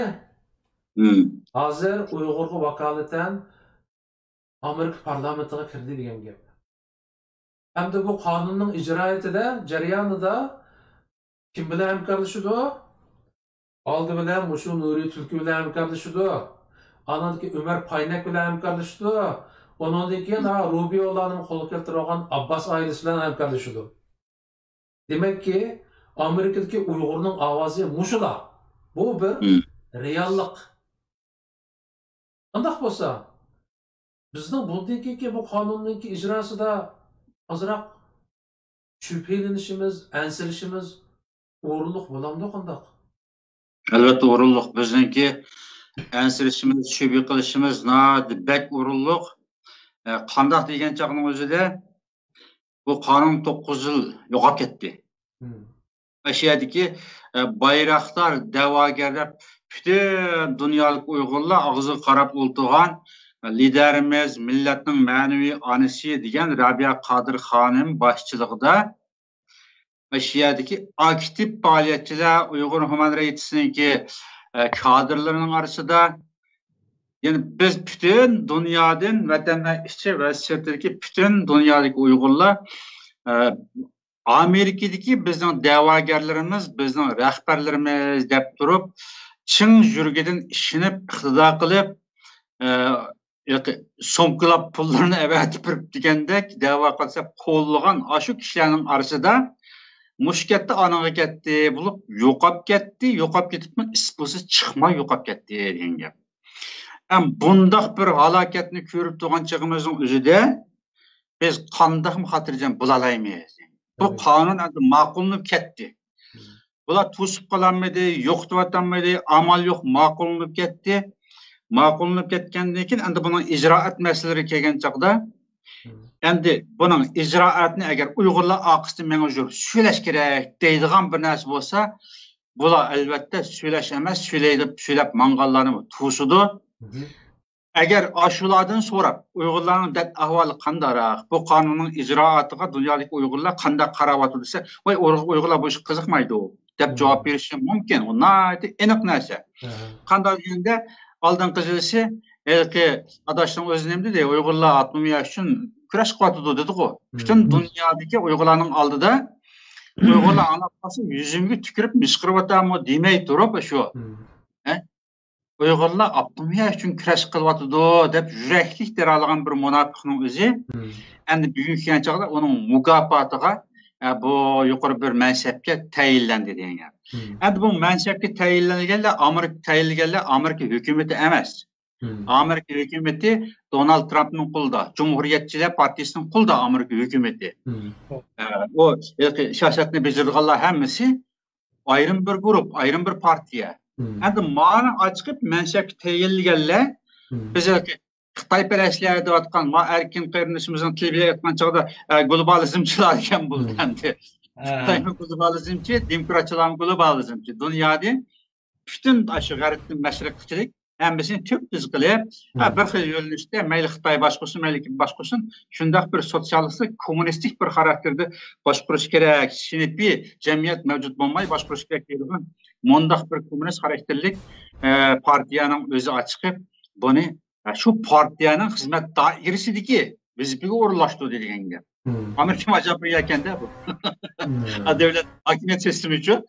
ھازىر ئۇيغۇرغا ۋاكالىتەن ئامېرىكا پارلامېنتىغا كىردى دېگەن گەپ. ئەمدى بۇ قانۇننىڭ ئىجرائىيىتىدە، جەريانىدا كىم بىلەن ھەمكارلىشىدۇ؟ ئالدى بىلەن مۇشۇ نۇرى تۈلكە بىلەن ھەمكارلىشىدۇ. ئانىڭدىن كېيىن ئۆمەر پاينەك بىلەن ھەمكارلىشىدۇ. ئۇنىڭدىن كېيىن ھا، روبىيولارنىڭ قولغا كەلتۈرۈۋالغان ئابباس ئائىلىسى بىلەن ھەمكارلىشىدۇ. دېمەككى، ئامېرىكىدىكى ئۇيغۇرنىڭ ئاۋازى مۇشۇلا. بۇ بىر رېئاللىق. ئۇنداق بولسا، بىزنىڭ بۇندىن كېيىنكى بۇ قانۇننىڭكى ئىجراسىدا ئازراق شۈبھىلىنىشىمىز، ئەنسىرىشىمىز ئورۇنلۇق بولامدۇ قانداق؟ ئەلۋەتتە ئورۇنلۇق. بىزنىڭكى ئەنسىرىشىمىز، شۈبھە قىلىشىمىز ناھايىتى بەك ئورۇنلۇق. ئە، قانداق دېگەن چاغنىڭ ئۆزىدە بۇ قانۇن توققۇز يىل يوقاپ كەتتى. مم. ئاشۇ يەردىكى، ئە، بايراقدار دەۋاگەر دەپ پۈتۈن دۇنيالىق ئۇيغۇرلار ئاغزىغا قاراپ ئولتۇرغان، ئە، لىدەرىمىز، مىللەتنىڭ مەنىۋى ئانىسى دېگەن رابىيە قادىر خانىم باشچىلىقىدا ئاشۇ يەردىكى ئاكتىپ پائالىيەتچىلەر، ئۇيغۇر ھيۇمەن رايتسنىڭكى، ئە، كادىرلىرىنىڭ ئارىسىدا، يەنى بىز پۈتۈن دۇنيادىن، ۋەتەننىڭ ئىچى ۋە سىرتىدىكى پۈتۈن دۇنيادىكى ئۇيغۇرلار، ئە، ئامېرىكىدىكى بىزنىڭ دەۋاگەرلىرىمىز، بىزنىڭ رەھبەرلىرىمىز دەپ تۇرۇپ، چىڭ يۈرىكىدىن ئىشىنىپ، ئىقتىدا قىلىپ، ئە، ياكى سومكىلاپ پۇللىرىنى ئەۋەتىپ بېرىپ دېگەندەك دەۋا قىلسا قوللىغان ئاشۇ كىشىلەرنىڭ ئارىسىدا مۇشۇ كەتتى، ئانىڭغا كەتتى بولۇپ يوقاپ كەتتى، يوقاپ كېتىپمۇ ئىس پۇلسىز چىقماي يوقاپ كەتتى دېگەن گەپ. ھەم بۇنداق بىر ھالاكەتنى كۆرۈپ تۇرغان چېغىمىزنىڭ ئۆزىدە بىز قانداقمۇ خاتىرجەم بولالايمىز؟ بۇ قانۇن ئەمدى ماقۇللىنىپ كەتتى. بۇلار توسۇپ قالالمىدى، يوقىتىۋاتالمىدى، ئامال يوق، ماقۇللىنىپ كەتتى. ماقۇللىنىپ كەتكەندىن كېيىن ئەمدى بۇنىڭ ئىجرائات مەسىلىلىرى كەلگەن چاغدا، ئەمدى بۇنىڭ ئىجرائاتىنى ئەگەر ئۇيغۇرلار ئارقىسىدىن مېڭىپ يۈرۈپ سۆزلەش كېرەك دەيدىغان بىر نەرسە بولسا، بۇلار ئەلۋەتتە سۆزلەش ئەمەس، سۆزلەيدۇ، سۆزلەپ ماڭغانلارنى توسىدۇ. ئەگەر ئاشۇلاردىن سوراپ، ئۇيغۇرلارنىڭ دەرد ئەھۋالى قانداقراق، بۇ قانۇننىڭ ئىجرائاتىغا دۇنيادىكى ئۇيغۇرلار قانداق قاراۋاتىدۇ دېسە، ۋاي، ئۇيغۇر-، ئۇيغۇرلار بۇ ئىشقا قىزىقمايدۇ دەپ جاۋاب بېرىشى مۇمكىن. ئۇ ناھايىتى ئېنىق نەرسە. قانداق دېگەندە، ئالدىنقى يىلىسى ھېلىقى ئاداشنىڭ ئۆزى نېمە دېدى؟ ئۇيغۇرلار ئاپتونومىيە ئۈچۈن كۈرەش قىلىۋاتىدۇ دېدىغۇ. پۈتۈن دۇنيادىكى ئۇيغۇرلارنىڭ ئالدىدا ئۇيغۇرلار ئاڭلاپ قالسا يۈزۈمگە تۈكۈرۈپ مىشقىرىۋاتامۇ دېمەي تۇرۇپ شۇ. ھە؟ ئۇيغۇرلار ئاپتونومىيە ئۈچۈن كۈرەش قىلىۋاتىدۇ دەپ يۈرەكلىك دېيەلىگەن بىر مۇناپىقنىڭ ئۆزى ئەمدى بۈگۈنكى كەلگەن چاغدا ئۇنىڭ مۇكاپاتىغا، ئە، بۇ يۇقىرى بىر مەنسەپكە تەيىنلەندى دېگەن گەپ. ئەمدى بۇ مەنسەپكە تەيىنلەنگەنلەر ئامېرىكا، تەيىنلىگەنلەر ئامېرىكا ھۆكۈمىتى ئەمەس. ئامېرىكا ھۆكۈمىتى دونالد ترامپنىڭ قولىدا، جۇمھۇرىيەتچىلەر پارتىيىسىنىڭ قولىدا ئامېرىكا ھۆكۈمىتى. ئە، ئۇ سىياسەتنى بېجىرىدىغانلار ھەممىسى ئايرىم بىر گۇرۇپ، ئايرىم بىر پارتىيە. ئەمدى مانا ئاچىقىپ مەنسەپكە تەيىنلىگەنلەر، بىز خىتايپەرەسلەر دەۋاتقان، ما ئەركىن قېرىندىشىمىزنىڭ تىلى بىلەن ئېيتقان چاغدا، ئە، گلوبالىزمچىلار دېگەن بولدى ئەمدى. خىتايمۇ گلوبالىزمچى، دېموكراتچىلارمۇ گلوبالىزمچى. دۇنيادىن پۈتۈن ئاشۇ غەربتىن مەشرىققىچىلىك ھەممىسىنى تۈپ تۈز قىلىپ، ھە، بىر خىل يۆنىلىشتە مەيلى خىتاي باشقۇرسۇن، مەيلى كىم باشقۇرسۇن، شۇنداق بىر سوتسىيالىستىك، كوممۇنىستىك بىر خاراكتېردا باشقۇرۇش كېرەك، سىنىپىي جەمئىيەت مەۋجۇت بولماي باشقۇرۇش كېرەك دەيدىغان مۇنداق بىر كوممۇنىست خاراكتېرلىك، ئە، پارتىيەنىڭ ئۆزى ئاچىقىپ، بۇنى، ھە، شۇ پارتىيەنىڭ خىزمەت دائىرىسىدىكى ۋەزىپىگە ئورۇنلاشتۇردى دېگەن گەپ. ئامېرىكا ئاجايىپ بىر يەكەندە بۇ. دۆلەت ھاكىمىيەت سىستېمىسى ئۈچۈن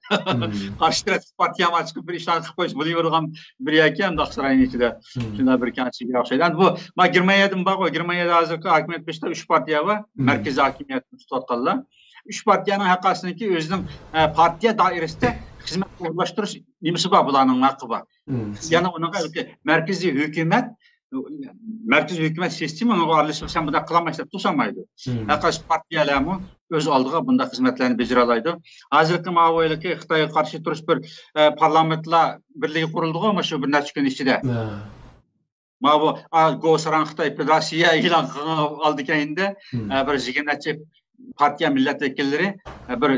قارشى تەرەپلىك پارتىيەمۇ ئاچىقىپ بىر ئىشلارنى قىلىپ قويسا بولۇۋېرىدىغان بىر يەكەن ئاقساراينىڭ ئىچىدە. شۇنداق بىر كەڭچىلىككە ئوخشايدۇ. ئەمدى بۇ، ما گېرمانىيەدىن بارغۇ، گېرمانىيەدە ھازىرقى ھاكىمىيەت بېشىدا ئۈچ پارتىيە بار، مەركىزىي ھاكىمىيەتنى تۇتۇۋاتقانلار. ئۈچ پارتىيەنىڭ ھەر قايسىسىنىڭكى ئۆزىنىڭ، ئە، پارتىيە دائىرىسىدە خىزمەت ئورۇنلاشتۇرۇش نېمىسى بار بۇلارنىڭ ھەققى بار. يەنە ئۇنىڭغا مەركىزىي ھۆكۈمەت مەركىزىي ھۆكۈمەت سىستېما ئۇنىڭغا ئارىلىشىپ، سەن بۇنداق قىلالمايسەن دەپ توسالمايدۇ. ھەر قايسى پارتىيەلەرمۇ ئۆز ئالدىغا بۇنداق خىزمەتلەرنى بېجىرالايدۇ. ھازىرقى ماۋۇ ھېلىقى خىتايغا قارشى تۇرۇش بىر، ئە، پارلامېنتلار بىرلىكى قۇرۇلدىغۇ، مانا شۇ بىر نەچچە كۈن ئىچىدە. ماۋۇ، ئا، گوسىران خىتاي فېدېراتسىيە ئېلان قىلغان ئالدى كەينىدە، ئە، بىر يىگىرمە نەچچە پارتىيە مىللەت ۋەكىللىرى، ئە، بىر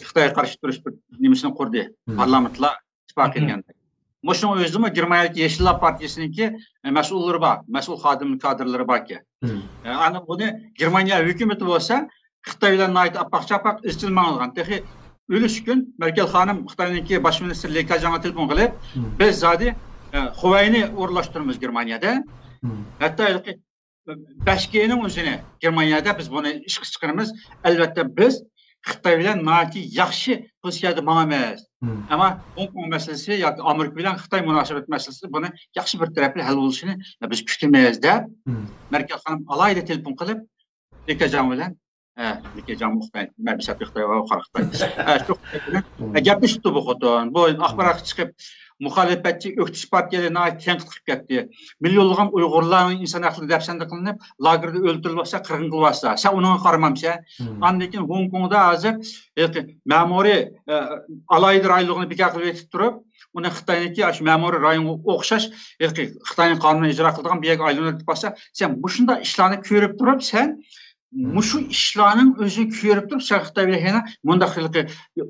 خىتايغا قارشى تۇرۇش بىر نېمىسىنى قۇردى، پارلامېنتلار ئىتتىپاقى دېگەندەك. مۇشۇنىڭ ئۆزىمۇ گېرمانىيەدىكى يېشىللار پارتىيىسىنىڭكى، ئە، مەسئۇللىرى بار، مەسئۇل خادىم، كادىرلىرى باركەن. ئە، ئانا بۇنى گېرمانىيە ھۆكۈمىتى بولسا خىتاي بىلەن ناھايىتى ئاپئاق-چاپئاق ئىزچىل ماڭىدىغان، تېخى ئۆلۈش كۈن مەركەل خانىم خىتاينىڭكى باش مىنىستىرى لى كېچياڭغا تېلېفون قىلىپ، بىز زادى، ئە، خۇۋەينى ئورۇنلاشتۇرىمىز گېرمانىيەدە. ھەتتا ھېلىقى بەش گېنىڭ ئۆزىنى گېرمانىيەدە بىز بۇنى ئىشقا چىقىرىمىز. ئەلۋەتتە، بىز خىتاي بىلەن ناھايىتى ياخشى پوزىتسىيەدە ماڭىمىز. ئەمما خوڭكوڭ مەسىلىسى ياكى ئامېرىكا بىلەن خىتاي مۇناسىۋەت مەسىلىسىدە بۇنى ياخشى بىر تەرەپلىمە ھەل بولۇشىنى بىز كۈتىمىز، دەپ مەركەل خانىم ئالاھىدە تېلېفون قىلىپ، لى كېچياڭ بىلەن، ئە، لى كېچياڭمۇ خىتاي، مەن بىر سەپتە خىتاي ۋە قارا خىتاي. ئە، شۇ خىتاي بىلەن، ئە، گەپلىشىپتۇ بۇ خوتۇن. بۇ ئاخباراتقا چىقىپ، مۇخالىپەتچى ئۆكتىچى پارتىيەلەر ناھايىتى تەنقىد قىلىپ كەتتى. مىليونلىغان ئۇيغۇرلارنىڭ ئىنسان ھەقلىرى دەپسەندە قىلىنىپ، لاگېردا ئۆلتۈرۈلۈۋاتسا، قىرغىن قىلىۋاتسا، سەن ئۇنىڭغا قارىمامسەن؟ ئاندىن كېيىن خوڭكوڭدا ھازىر، ھېلىقى مەمۇرىي، ئە، ئالاھىدە رايونلۇقىنى بىكار قىلىپ ئېتىپ تۇرۇپ، ئۇنى خىتاينىڭكى ئاشۇ مەمۇرىي رايونغا ئوخشاش، ھېلىقى خىتاينىڭ قانۇنىنى ئىجرا قىلىدىغان بىر يەرگە ئايلىنىۋېتىپ قالسا، سەن مۇشۇنداق ئىشلارنى كۆرۈپ تۇرۇپ، سەن مۇشۇ ئىشلارنىڭ ئۆزىنى كۆرۈپ تۇرۇپ، شەرقىي خىتاي ۋەكىلى مۇنداق ھېلىقى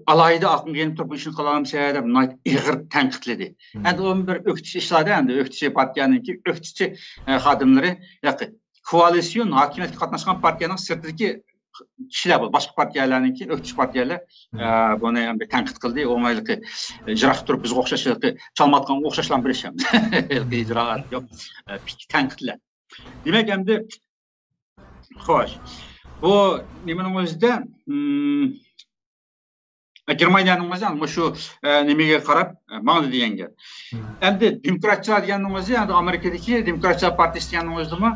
ئالاھىدە ئاقىمغا يېنىپ تۇرۇپ، بۇ ئىشنى قىلالمىسا دەپ ناھايىتى ئېغىر تەنقىدلىدى. ئەمدى ئۇ بىر ئۆكتىچى ئىشلاردا، ئەمدى ئۆكتىچى پارتىيەنىڭكى ئۆكتىچى، ئە، خادىملىرى، ياقى كوئالىسىيون ھاكىمىيەتكە قاتناشقان پارتىيەنىڭ سىرتىدىكى كىشىلەر بار، باشقا پارتىيەلەرنىڭكى، ئۆكتىچى پارتىيەلەر، ئە، بۇنى ئەمدى تەنقىد قىلدى. ئۇ ھېلىقى يىراق تۇرۇپ بىزگە ئوخشاش ھېلىقى چالماتقانغا ئوخشاشلا بىر ئىش ئەمدى. ھېلىقى ئىجرائات يوق، ئە، تەنقىدلەر. دېمەك، ئەمدى خوش. بۇ نېمىنىڭ ئۆزىدە، ئىم، گېرمانىيەنىڭ ئۆزى مۇشۇ، ئە، نېمىگە قاراپ، ئە، ماڭدى دېگەن گەپ. ئەمدى دېموكراتچىلار دېگەننىڭ ئۆزى، ئەمدى ئامېرىكىدىكى دېموكراتچىلار پارتىيىسى دېگەننىڭ ئۆزىدىمۇ،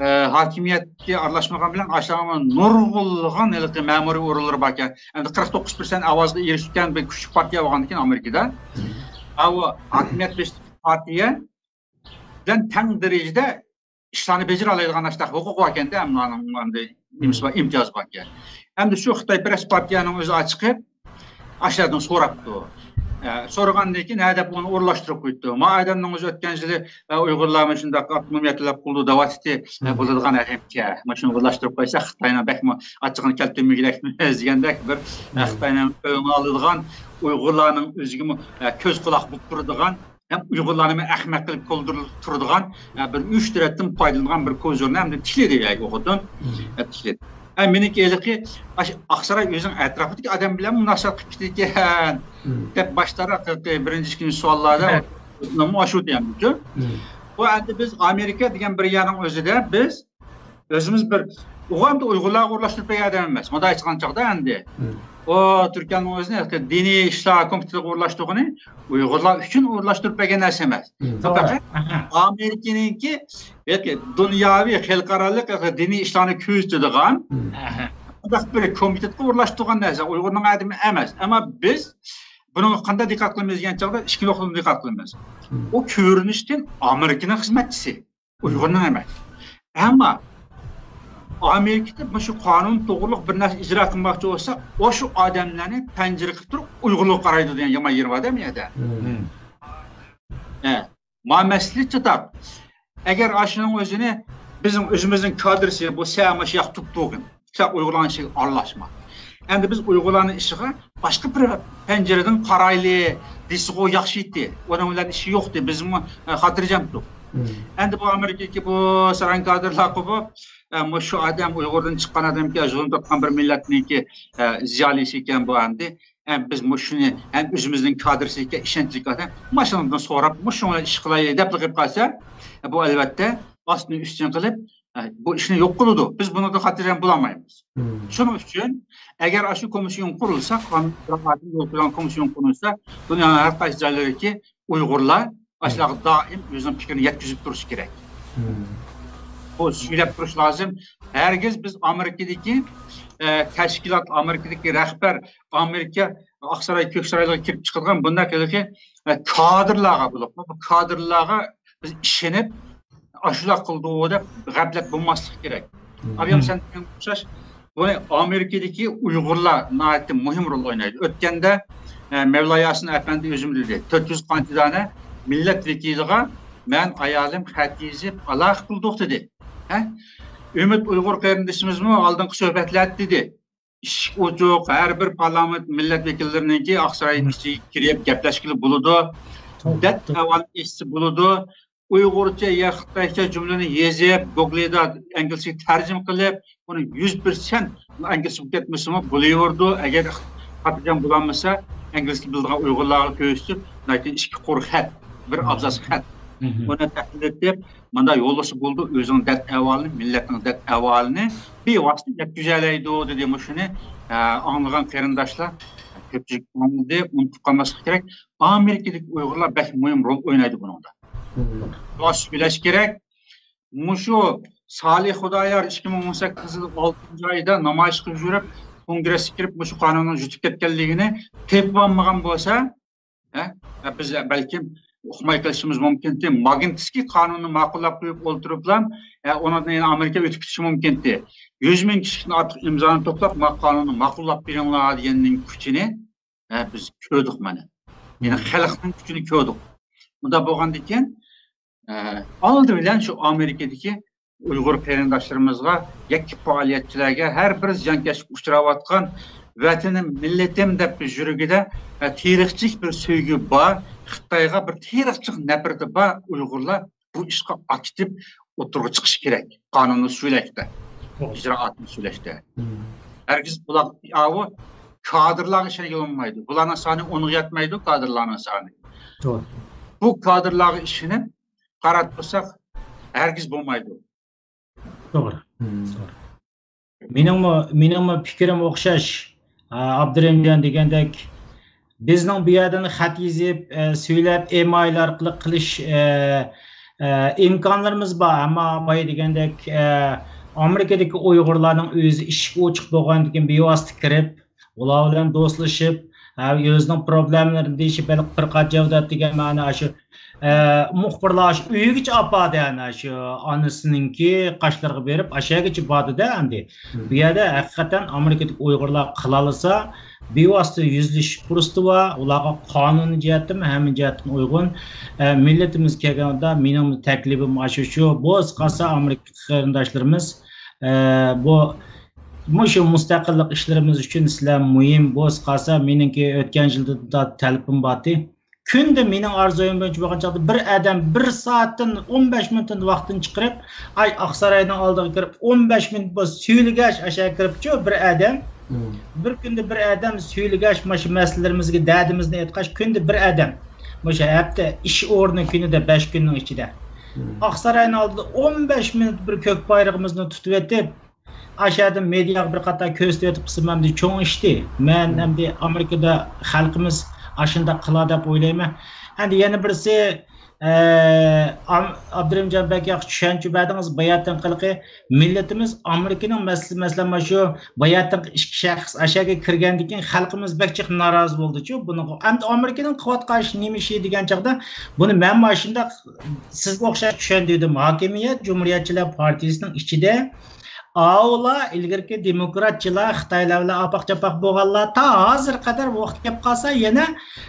ئە، ھاكىمىيەتكە ئارىلاشمىغان بىلەن ئاشۇلارغا نۇرغۇنلىغان ھېلىقى مەمۇرىي ئورۇنلىرى باركەن. ئەمدى قىرىق توققۇز پىرسەنت ئاۋازغا ئېرىشكەن بىر كۈچلۈك پارتىيە بولغاندىكىن ئامېرىكىدا، ئاۋۇ ھاكىمىيەت بېشىدىكى پارتىيە بىلەن تەڭ دەرىجىدە ئىشلارنى بېجىرەلەيدىغان ئاشۇنداق ھوقۇقى باركەندە، ئەمدى ئانىڭ ئەمدى نېمىسى بار، ئىمتىيازى باركەن. ئەمدى شۇ خىتايپەرەس پارتىيەنىڭ ئۆزى ئاچىقىپ، ئاشۇلاردىن سوراپتۇ. ئە، سورىغاندىن كېيىن ھە دەپ ئۇنى ئورۇنلاشتۇرۇپ قويۇپتۇ. ما ئادەمنىڭ ئۆزى ئۆتكەن يىلى، ئە، ئۇيغۇرلار مۇشۇنداق ئاپتونومىيە تەلەپ قىلىدۇ دەۋاتتى. ئە، بولىدىغان ئەھمىيەتكە، مۇشۇنى ئورۇنلاشتۇرۇپ قويساق، خىتاينىڭ بەكمۇ ئاچچىقىنى كەلتۈرمىگۈدەكمىز دېگەندەك بىر، ئە، خىتاينىڭ ئۆڭى ئالىدىغان، ئۇيغۇرلارنىڭ ئۆزىگىمۇ، ئە، كۆز قۇلاق بولۇپ تۇرىدىغان، ھەم ئۇيغۇرلارنى ئەخمەق قىلىپ كولدۇرۇپ تۇرىدىغان، ئە، بىر ئۈچ تەرەپتىن پايدىلانغان بىر كوزىرنى ئەمدى تىكلىدى ياكى ئۇ خوتۇن. ئە، تىكلىدى. ئە، مېنىڭكى ھېلىقى ئاش-، ئاقساراي ئۆزىنىڭ ئەتراپىدىكى ئادەم بىلەن مۇناسىۋەت قىلىپ كېتىدىكەن دەپ باشتا ھېلىقى بىرىنچى، ئىككىنچى سوئاللاردا ئاشۇ دېگەنمىكىن. بۇ ئەمدى بىز ئامېرىكا دېگەن بىر يەرنىڭ ئۆزىدە بىز ئۆزىمىز بىر، ئۇ ئەمدى ئۇيغۇرلارغا ئورۇنلاشتۇرۇپ بەرگەن ئادەم ئەمەس. مۇنداق ئېيتقان چاغدا ئەمدى ئۇ تۈركىيەنىڭ ئۆزىنى دىنىي ئىشلار كومىتېتىغا ئورۇنلاشتۇرغىنى ئۇيغۇرلار ئۈچۈن ئورۇنلاشتۇرۇپ بەرگەن نەرسە ئەمەس. بۇ پەقەت ئامېرىكىنىڭكى ياكى دۇنياۋى خەلقئارالىق دىنىي ئىشلارنى كۆزىتىدىغان مۇنداق بىر كومىتېتقا ئورۇنلاشتۇرغان نەرسە، ئۇيغۇرنىڭ ئادىمى ئەمەس. ئەمما بىز بۇنىڭغا قانداق دىققەت قىلىمىز دېگەن چاغدا ئىككى نۇقتىدىن دىققەت قىلىمىز. ئۇ كۆرۈنۈشتىن ئامېرىكىنىڭ خىزمەتچىسى. ئۇيغۇرنىڭ ئەمەس. ئەمما ئامېرىكىدا مۇشۇ قانۇن توغرۇلۇق بىر نەرسە ئىجرا قىلماقچى بولسا، ئاشۇ ئادەملەرنى پەنجىرە قىلىپ تۇرۇپ ئۇيغۇرلارغا قارايدۇ دېگەن يامان يېرى بار-دە بۇ يەردە. ھە. ما مەسىلە چاتاق. ئەگەر ئاشۇنىڭ ئۆزىنى بىزنىڭ ئۆزىمىزنىڭ كادىرسى بولسا، مۇشۇ ياق تۇرۇپ تۇرغىن. ئۇيغۇرلارنىڭ ئىشىغا ئارىلاشما. ئەمدى بىز ئۇيغۇرلارنىڭ ئىشىغا باشقا بىر پەنجىرىدىن قارايلى دېسىغۇ ياخشى ئىدى. ئۇنىڭ بىلەن ئىشى يوق ئىدى. بىزمۇ، ئە، خاتىرجەم تۇردۇق. ئەمدى بۇ ئامېرىكىدىكى بۇ ساراڭ كادىرلار قوپۇپ، ئە، مۇشۇ ئادەم ئۇيغۇردىن چىققان ئادەمكەن، زۇلۇم تارتقان بىر مىللەتنىڭكى، ئە، زىيالىيسى ئىكەن بۇ ئەمدى. ئە، بىز مۇشۇنى ھەم ئۆزىمىزنىڭ كادىرسى ئىكەن، ئىشەنچلىك ئادەم، مۇشۇنىڭدىن سوراپ، مۇشۇنىڭ بىلەن ئىش قىلايلى دەپلا قېلىپ قالسا، ئە، بۇ ئەلۋەتتە ئاستىنى ئۈستۈن قىلىپ، ئە، بۇ ئىشنى يوق قىلىدۇ. بىز بۇنىڭدىن خاتىرجەم بولالمايمىز. شۇنىڭ ئۈچۈن، ئەگەر ئاشۇ كومىسسىيون قۇرۇلسا، قانۇن ئىجرائاتىنى يول قويغان كومىسسىيون قۇرۇلسا، دۇنيانىڭ ھەر قايسى جايلىرىدىكى ئۇيغۇرلار ئاشۇلارغا دائىم ئۆزىنىڭ پىكرىنى يەتكۈزۈپ تۇرۇشى كېرەك. بۇ سۆزلەپ تۇرۇش لازىم. ھەرگىز بىز ئامېرىكىدىكى، ئە، تەشكىلات، ئامېرىكىدىكى رەھبەر، ئامېرىكا ئاقساراي، كۆكسارايلىرىغا كىرىپ چىقىدىغان بۇنداق ھېلىقى، ئە، كادىرلارغا بولۇپمۇ، بۇ كادىرلارغا بىز ئىشىنىپ، ئاشۇلار قىلدىغۇ دەپ غەپلەت بولماسلىق كېرەك. ئابىيام سەن دېگەن ئوخشاش، بۇ ئامېرىكىدىكى ئۇيغۇرلار ناھايىتى مۇھىم رول ئوينايدۇ. ئۆتكەندە، ئە، مەۋلا ياسىن ئەپەندى ئۆزىمۇ دېدى، تۆت يۈز قانچە دانە مىللەت ۋەكىلىغا مەن ئايالىم خەت يېزىپ ئالاقە قىلدۇق دېدى. ھە؟ ئۈمىد ئۇيغۇر قېرىندىشىمىزمۇ ئالدىنقى سۆھبەتلەردە دېدى. ئىشىك ئوچۇق، ھەر بىر پارلامېنت مىللەت ۋەكىللىرىنىڭكى ئاقساراينىڭ ئىچىگە كىرىپ گەپلەشكىلى بولىدۇ. دەرد ئەھۋالنى ئېيتسا بولىدۇ. ئۇيغۇرچە يا خىتايچە جۈملىنى يېزىپ، گوگلىدا ئىنگلىزچىگە تەرجىمە قىلىپ، ئۇنى يۈز پىرسەنت ئىنگلىزچە بولۇپ كەتمىسىمۇ بولۇۋېرىدۇ. ئەگەر خاتىرجەم بولالمىسا، ئىنگلىزچە بىلىدىغان ئۇيغۇرلارغا كۆرسىتىپ، لېكىن ئىككى قۇر خەت، بىر ئابزاس خەت، ئۇنى تەھلىل ئېتىپ، مانا يوللىسا بولىدۇ، ئۆزىنىڭ دەرد ئەھۋالىنى، مىللەتنىڭ دەرد ئەھۋالىنى بىۋاسىتە يەتكۈزەلەيدۇ، دېدى. مۇشۇنى، ئە، ئاڭلىغان قېرىنداشلار كۆپچىلىك ئاڭلىدى، ئۇنتۇپ قالماسلىق كېرەك. ئامېرىكىدىكى ئۇيغۇرلار بەك مۇھىم رول ئوينايدۇ بۇنىڭدا. بۇنى سۆزلەش كېرەك. مۇشۇ سالىھ خۇدايار ئىككى مىڭ ئون سەككىز يىل ئالتىنچى ئايدا نامايىشقا يۈگۈرۈپ، كونگرېسكە كىرىپ، مۇشۇ قانۇننىڭ يۈتۈپ كەتكەنلىكىنى تېپىۋالمىغان بولسا، ھە؟ ھە، بىز بەلكىم ئۇقماي قېلىشىمىز مۇمكىنتى. ماگنىتسكىي قانۇننى ماقۇللاپ قويۇپ ئولتۇرۇپلا، ھە، ئۇنىڭدىن يەنە ئامېرىكا ئۆتۈپ كېتىشى مۇمكىنتى. يۈز مىڭ كىشىدىن ئارتۇق ئىمزانى توپلاپ، ما قانۇننى ماقۇللاپ بېرىڭلار دېگەننىڭ كۈچىنى، ھە، بىز كۆردۇق مانا. يەنى خەلقنىڭ كۈچىنى كۆردۇق. بۇنداق بولغاندىكىن، ئە، ئالدى بىلەن شۇ ئامېرىكىدىكى ئۇيغۇر قېرىنداشلىرىمىزغا، يەككە پائالىيەتچىلەرگە، ھەر بىر زىيانكەشلىككە ئۇچراۋاتقان ۋەتىنىم، مىللىتىم دەپ يۈرىكىدە، ئە، تېرىقچىلىك بىر سۆيگۈ بار، خىتايغا بىر تېرىقچىلىق نەپرىتى بار ئۇيغۇرلار بۇ ئىشقا ئاكتىپ ئوتتۇرىغا چىقىشى كېرەك. قانۇننى سۈيلەشتە، توغرا. ئىجرائاتنى سۈيلەشتە. مم. ھەرگىز بۇلار، ئاۋۇ كادىرلارغا ئىشەنگىلى بولمايدۇ. بۇلارنىڭ سانى ئونغا يەتمەيدۇ، كادىرلارنىڭ سانى. توغرا. بۇ كادىرلارغا ئىشىنىپ قاراتمىساق، ھەرگىز بولمايدۇ. توغرا. مم. توغرا. مېنىڭمۇ، مېنىڭمۇ پىكرىم ئوخشاش. ئا، ئابدۇرېھىمجان دېگەندەك، بىزنىڭ بۇ يەردىن خەت يېزىپ، ئە، سۈيلەپ، ئېمايل ئارقىلىق قىلىش، ئە، ئە، ئىمكانلىرىمىز بار. ئەمما بايا دېگەندەك، ئە، ئامېرىكىدىكى ئۇيغۇرلارنىڭ ئۆزى ئىشىك ئوچۇق بولغاندىكىن بىۋاسىتە كىرىپ، ئۇلار بىلەن دوستلىشىپ، ھە، ئۆزىنىڭ پروبلېمىلىرىنى دېيىشىپ، بەلكى بىر قانچە دەپ دېگەن مەنە ئاشۇ، ئە، مۇخبىرلار ئاشۇ ئۆيىگىچە ئاپاردى، ئەنە شۇ ئانىسىنىڭكى قاشلىرىغا بېرىپ، ئاشۇ يەرگىچە باردى-دە ئەمدى. مم. بۇ يەردە ھەقىقەتەن ئامېرىكىدىكى ئۇيغۇرلار قىلالىسا، بىۋاسىتە يۈزلىشىش پۇرسىتى بار، ئۇلارغا قانۇنىي جەھەتتىنمۇ، ھەممە جەھەتتىن ئۇيغۇن. ئە، مىللىتىمىز كەلگەندە مېنىڭ تەكلىپىم ئاشۇ شۇ، بولسا قالسا ئامېرىكا قېرىنداشلىرىمىز، ئە، بۇ، مۇشۇ مۇستەقىللىق ئىشلىرىمىز ئۈچۈن سىلەر مۇھىم، بولسا قالسا مېنىڭكى ئۆتكەن يىلدا تەلىپىم بارتى. كۈندە مېنىڭ ئارزۇيۇم بويىچە بولغان چاغدا بىر ئادەم بىر سائەتتىن ئون بەش مىنۇتتىن ۋاقتىنى چىقىرىپ، ئاي، ئاقساراينىڭ ئالدىغا كىرىپ ئون بەش مىنۇت بولسا سۈيلىگەچ ئاشۇ يەرگە كىرىپچۇ بىر ئادەم. مم. بىر كۈندە بىر ئادەم سۈيلىگەچ مۇشۇ مەسىلىلىرىمىزگە دەردىمىزنى ئېيتقاچ كۈندە بىر ئادەم. مۇشۇ ھەپتە ئىش ئورنى كۈنىدە بەش كۈننىڭ ئىچىدە. مم. ئاقساراينىڭ ئالدىدا ئون بەش مىنۇت بىر كۆك بايرىقىمىزنى تۇتۇۋېتىپ، ئاشۇ يەردىن مېدىياغا بىر قاتار كۆرسىتىۋېتىپ قىلسىمۇ ئەمدى چوڭ ئىشتى. مەن مم. ئەمدى ئامېرىكىدا خەلقىمىز ئاشۇنداق قىلا دەپ ئويلايمەن. ئەمدى يەنە بىرسى، ئە، ئام-، ئابدۇرېھىمجان بەك ياخشى چۈشەنچە بەردىڭىز. باياتىنقى ھېلىقى مىللىتىمىز ئامېرىكىنىڭ مەسىلىسى، مەسىلەن، مانا شۇ باياتىنقى ئىككى شەخس ئاشۇ يەرگە كىرگەندىن كېيىن خەلقىمىز بەك جىق نارازى بولدىچۇ. بۇنىڭغا ئەمدى ئامېرىكىنىڭ قىلىۋاتقان ئىشى نېمە ئىشى دېگەن چاغدا، بۇنى مەن مانا شۇنداق سىزگە ئوخشاش چۈشەندۈردۈم. ھاكىمىيەت جۇمھۇرىيەتچىلەر پارتىيىسىنىڭ ئىچىدە ئاۋۇلار ئىلگىرىكى دېموكراتچىلار خىتايلار بىلەن ئاپاق-چاپاق بولغانلار تا ھازىرغا قەدەر ۋاقىت كەپ قالسا يەنە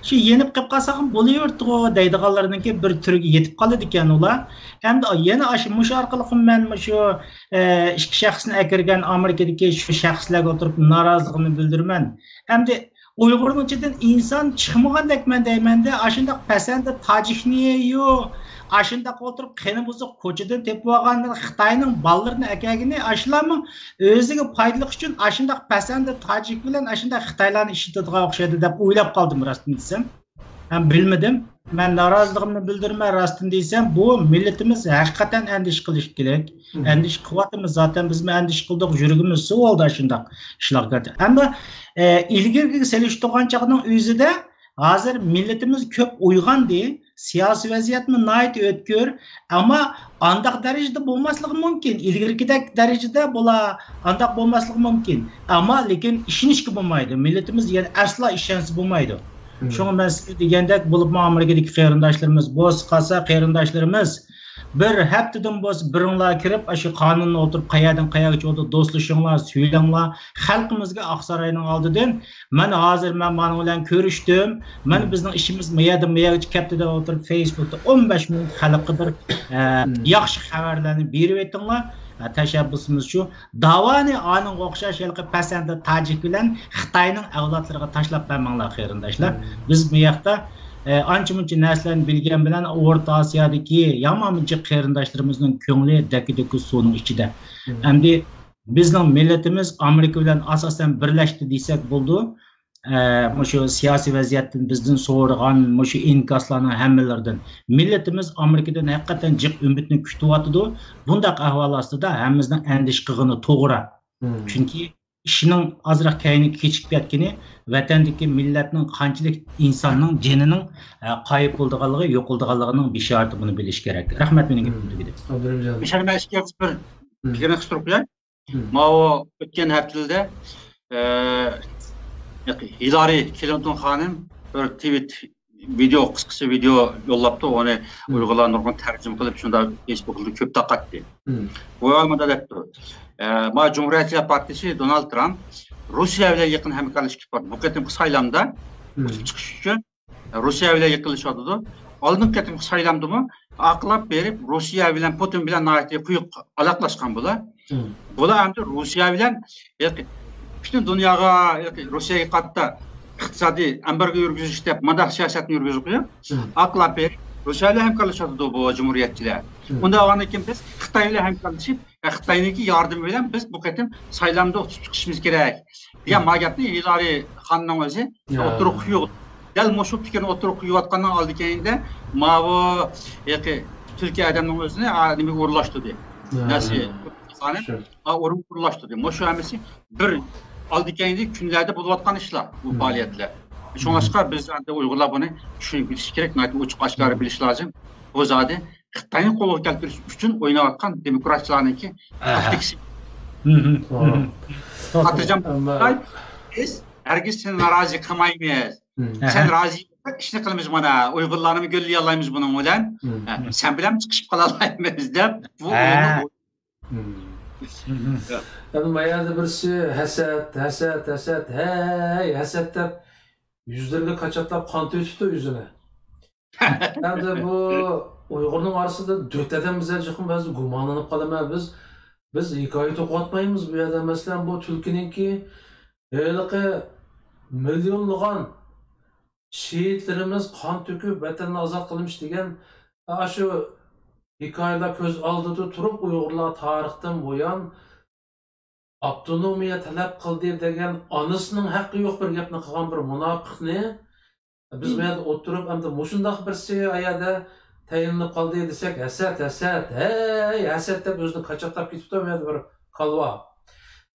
شۇ يېنىپ قېلىپ قالساقمۇ بولۇۋېرىدىغۇ دەيدىغانلارنىڭكى بىر تۈرىگە يېتىپ قالىدىكەن ئۇلار. ئەمدى يەنە ئاشۇ، مۇشۇ ئارقىلىق مەن مۇشۇ، ئە، ئىككى شەخسنى ئەكىرگەن ئامېرىكىدىكى شۇ شەخسلەرگە ئولتۇرۇپ نارازىلىقىمنى بىلدۈرىمەن. ئەمدى ئۇيغۇرنىڭ ئىچىدىن ئىنسان چىقمىغاندەكمەن دەيمەندە، ئاشۇنداق پەسەندە تاجىكنىيۇ، ئاشۇنداق ئولتۇرۇپ قېنى بۇزۇق كوچىدىن تېپىۋالغان خىتاينىڭ بالىلىرىنى ئەكەلگىنى، ئاشۇلارمۇ ئۆزىگە پايدىلىق ئۈچۈن ئاشۇنداق پەسەندە تاجىك بىلەن ئاشۇنداق خىتايلارنى ئىشلىتىدىغان ئوخشايدۇ دەپ ئويلاپ قالدىم، راستىنى دېسەم. ھەم بىلمىدىم. مەن نارازىلىقىمنى بىلدۈرىمەن، راستىنى دېسەم، بۇ مىللىتىمىز ھەقىقەتەن ئەندىشە قىلىشى كېرەك. مم. ئەندىشە قىلىۋاتىمىز، زاتەن بىزمۇ ئەندىشە قىلدۇق، يۈرىكىمىز سۇ بولدى ئاشۇنداق ئىشلارغا. ئەمما، ئە، ئىلگىرىكىگە سېلىشتۇرغان چاغنىڭ ئۆزىدە ھازىر مىللىتىمىز كۆپ ئويغاندى، سىياسىي ۋەزىيەتمۇ ناھايىتى ئۆتكۈر، ئەمما ئانداق دەرىجىدە بولماسلىقى مۇمكىن، ئىلگىرىكىدەك دەرىجىدە بولا، ئانداق بولماسلىقى مۇمكىن، ئەمما لېكىن ئىشىنىشكە بولمايدۇ، مىللىتىمىز يەنە ئەسلا ئىشەنسە بولمايدۇ. مم. شۇڭا مەن سىزگە دېگەندەك، بولۇپمۇ ئامېرىكىدىكى قېرىنداشلىرىمىز، بولسا قالسا قېرىنداشلىرىمىز، بىر ھەپتىدىن بولسا بىرىڭلار كىرىپ، ئاشۇ قانۇننى ئولتۇرۇپ، قەيەردىن قەيەرگىچە بولدى، دوستلىشىڭلار، سۈيلەڭلار، خەلقىمىزگە ئاقساراينىڭ ئالدىدىن، مەن ھازىر مەن مانىڭ بىلەن كۆرۈشتۈم، مانا مم. بىزنىڭ ئىشىمىز مۇ يەردىن مۇ يەرگىچە كەپتۇ دەپ ئولتۇرۇپ، فېيسبۇكتا ئون بەش مىنۇت خەلققە بىر، ئە، مم. ياخشى خەۋەرلەرنى بېرىۋېتىڭلار. ئە، تەشەببۇسىمىز شۇ. داۋانى ئانىڭغا ئوخشاش ھېلىقى پەسەندە تاجىك بىلەن خىتاينىڭ ئەۋلادلىرىغا تاشلاپ بەرمەڭلار، قېرىنداشلار. مم. بىز بۇ ياقتا، ئە، ئانچە-مۇنچە نەرسىلەرنى بىلگەن بىلەن ئورتا ئاسىيادىكى يامان جىق قېرىنداشلىرىمىزنىڭ كۆڭلى دەككە-دۈككە سۇنىڭ ئىچىدە. مم. ئەمدى بىزنىڭ مىللىتىمىز ئامېرىكا بىلەن ئاساسەن بىرلەشتى دېسەك بولىدۇ. ئە، مۇشۇ سىياسىي ۋەزىيەتتىن بىزدىن سورىغان مۇشۇ ئىنكاسلارنىڭ ھەممىلىرىدىن مىللىتىمىز ئامېرىكىدىن ھەقىقەتەن جىق ئۈمىدنى كۈتۈۋاتىدۇ. بۇنداق ئەھۋال ئاستىدا ھەممىمىزنىڭ ئەندىشە قىلغىنى توغرا. مم. چۈنكى ئىشنىڭ ئازراق كەينىگە كېچىكىپ كەتكىنى ۋەتەندىكى مىللەتنىڭ قانچىلىك ئىنساننىڭ جېنىنىڭ، ئە، قايىپ بولىدىغانلىقى، يوقىلىدىغانلىقىنىڭ بىشارىتى، بۇنى بىلىش كېرەك. رەھمەت، مېنىڭ گېپىم تۈگىدى. ئابدۇرېھىم جان. مىشەل، مەن ئىككى ئېغىز بىر مم. پىكىرنى قىستۇرۇپ قوياي. مم. ماۋۇ ئۆتكەن ھەپتىلەردە، ئە، ھىلارى كلىنتون خانىم بىر تىۋىت ۋىدېو، قىسقىچە ۋىدېو يوللاپتۇ، ئۇنى مم. ئۇيغۇرلار نۇرغۇن تەرجىمە قىلىپ، شۇندا فېيسبۇكتا كۆپ تارقاتتى. مم. بۇ ھال مۇنداق دەپتۇ. ئە، ما جۇمھۇرىيەتچىلەر پارتىيىسى دونالد ترامپ روسىيە بىلەن يېقىن ھەمكارلىشىش ئېلىپ بارىدۇ. بۇ قېتىمقى سايلامدا مم. ئۇتۇپ چىقىش ئۈچۈن روسىيە بىلەن يېقىنلىشىۋاتىدۇ. ئالدىنقى قېتىمقى سايلامدىمۇ ئاقلاپ بېرىپ، روسىيە بىلەن، پۇتىن بىلەن ناھايىتى قويۇق ئالاقىلاشقان بۇلار. بۇلار ئەمدى روسىيە بىلەن، ياكى پۈتۈن دۇنياغا، ياكى روسىيەگە قارىتا ئىقتىسادىي ئەمبارگو يۈرگۈزۈش دەپ مۇنداق سىياسەتنى يۈرگۈزۈپ قويۇپ، ئاقلاپ بېرىپ، روسىيە بىلەن ھەمكارلىشىۋاتىدۇ بۇ جۇمھۇرىيەتچىلەر. ئۇنداق بولغاندىن كېيىن بىز خىتاي بىلەن ھەمكارلىشىپ، خىتاينىڭكى ياردىمى بىلەن بىز بۇ قېتىم سايلامدا ئۇتۇپ چىقىشىمىز كېرەك دېگەن مۇ گەپنى ھىلارى خاننىڭ ئۆزى ئوتتۇرىغا قويۇپ، دەل مۇشۇ پىكىرنى ئوتتۇرىغا قويۇۋاتقاننىڭ ئالدى كەينىدە ماۋۇ ھېلىقى تۈركىي ئادەمنىڭ ئۆزىنى، ئا، نېمىگە ئورۇنلاشتۇردى. نەسى، ئا، ئورۇنغا ئورۇنلاشتۇردى. مۇشۇ ھەممىسى بىر ئالدى كەينىدە كۈنلەردە بولۇۋاتقان ئىشلار بۇ پائالىيەتلەر. شۇڭلاشقا بىز ئەمدى ئۇيغۇرلار بۇنى چۈشىنىپ يېتىش كېرەك، ناھايىتى ئوچۇق ئاشكارا بىلىش لازىم. بۇ زادى خىتاينى قولغا كەلتۈرۈش ئۈچۈن ئويناۋاتقان دېموكراتچىلارنىڭكى تاكتىكىسى. خاتىرجەم بول، بىز ھەرگىز سېنى نارازى قىلمايمىز. سەن رازى بولساڭ ئىشنى قىلىمىز مانا. ئۇيغۇرلارنىمۇ گۆللىيەلەيمىز بۇنىڭ بىلەن. سەن بىلەن چىقىشىپ قالالايمىز دەپ بۇ ئويۇننى ئەمدى ما يەردە بىرسى ھەسەت، ھەسەت، ھەسەت، ھەي، ھەسەت دەپ يۈزلىرىگە كاچاتلاپ قان تۆتۈپتۇ يۈزىنى. ئەمدى بۇ ئۇيغۇرنىڭ ئارىسىدا دۆت ئادەم بىزگە چوقۇم بەزىدە گۇمانلىنىپ قالىمەن. بىز، بىز ھېكايە توقۇۋاتمايمىز بۇ يەردە. مەسىلەن، بۇ تۈلكىنىڭكى ھېلىقى مىليونلىغان شېھىتلىرىمىز قان تۆكۈپ ۋەتەننى ئازاد قىلمىش دېگەن ئاشۇ ھېكايىلەر كۆز ئالدىدا تۇرۇپ، ئۇيغۇرلار تارىختىن بۇيان ئاپتونومىيە تەلەپ قىلدى دېگەن ئانىسىنىڭ ھەققى يوق بىر گەپنى قىلغان بىر مۇناپىقنى بىز بۇ يەردە ئولتۇرۇپ، ئەمدى مۇشۇنداق بىرسى ئايەردە تەيىنلىنىپ قالدى دېسەك، ھەسەت، ھەسەت، ھەي، ھەسەت دەپ ئۆزىنى كاچاتلاپ كېتىپتۇ بۇ يەردە بىر كالۋا.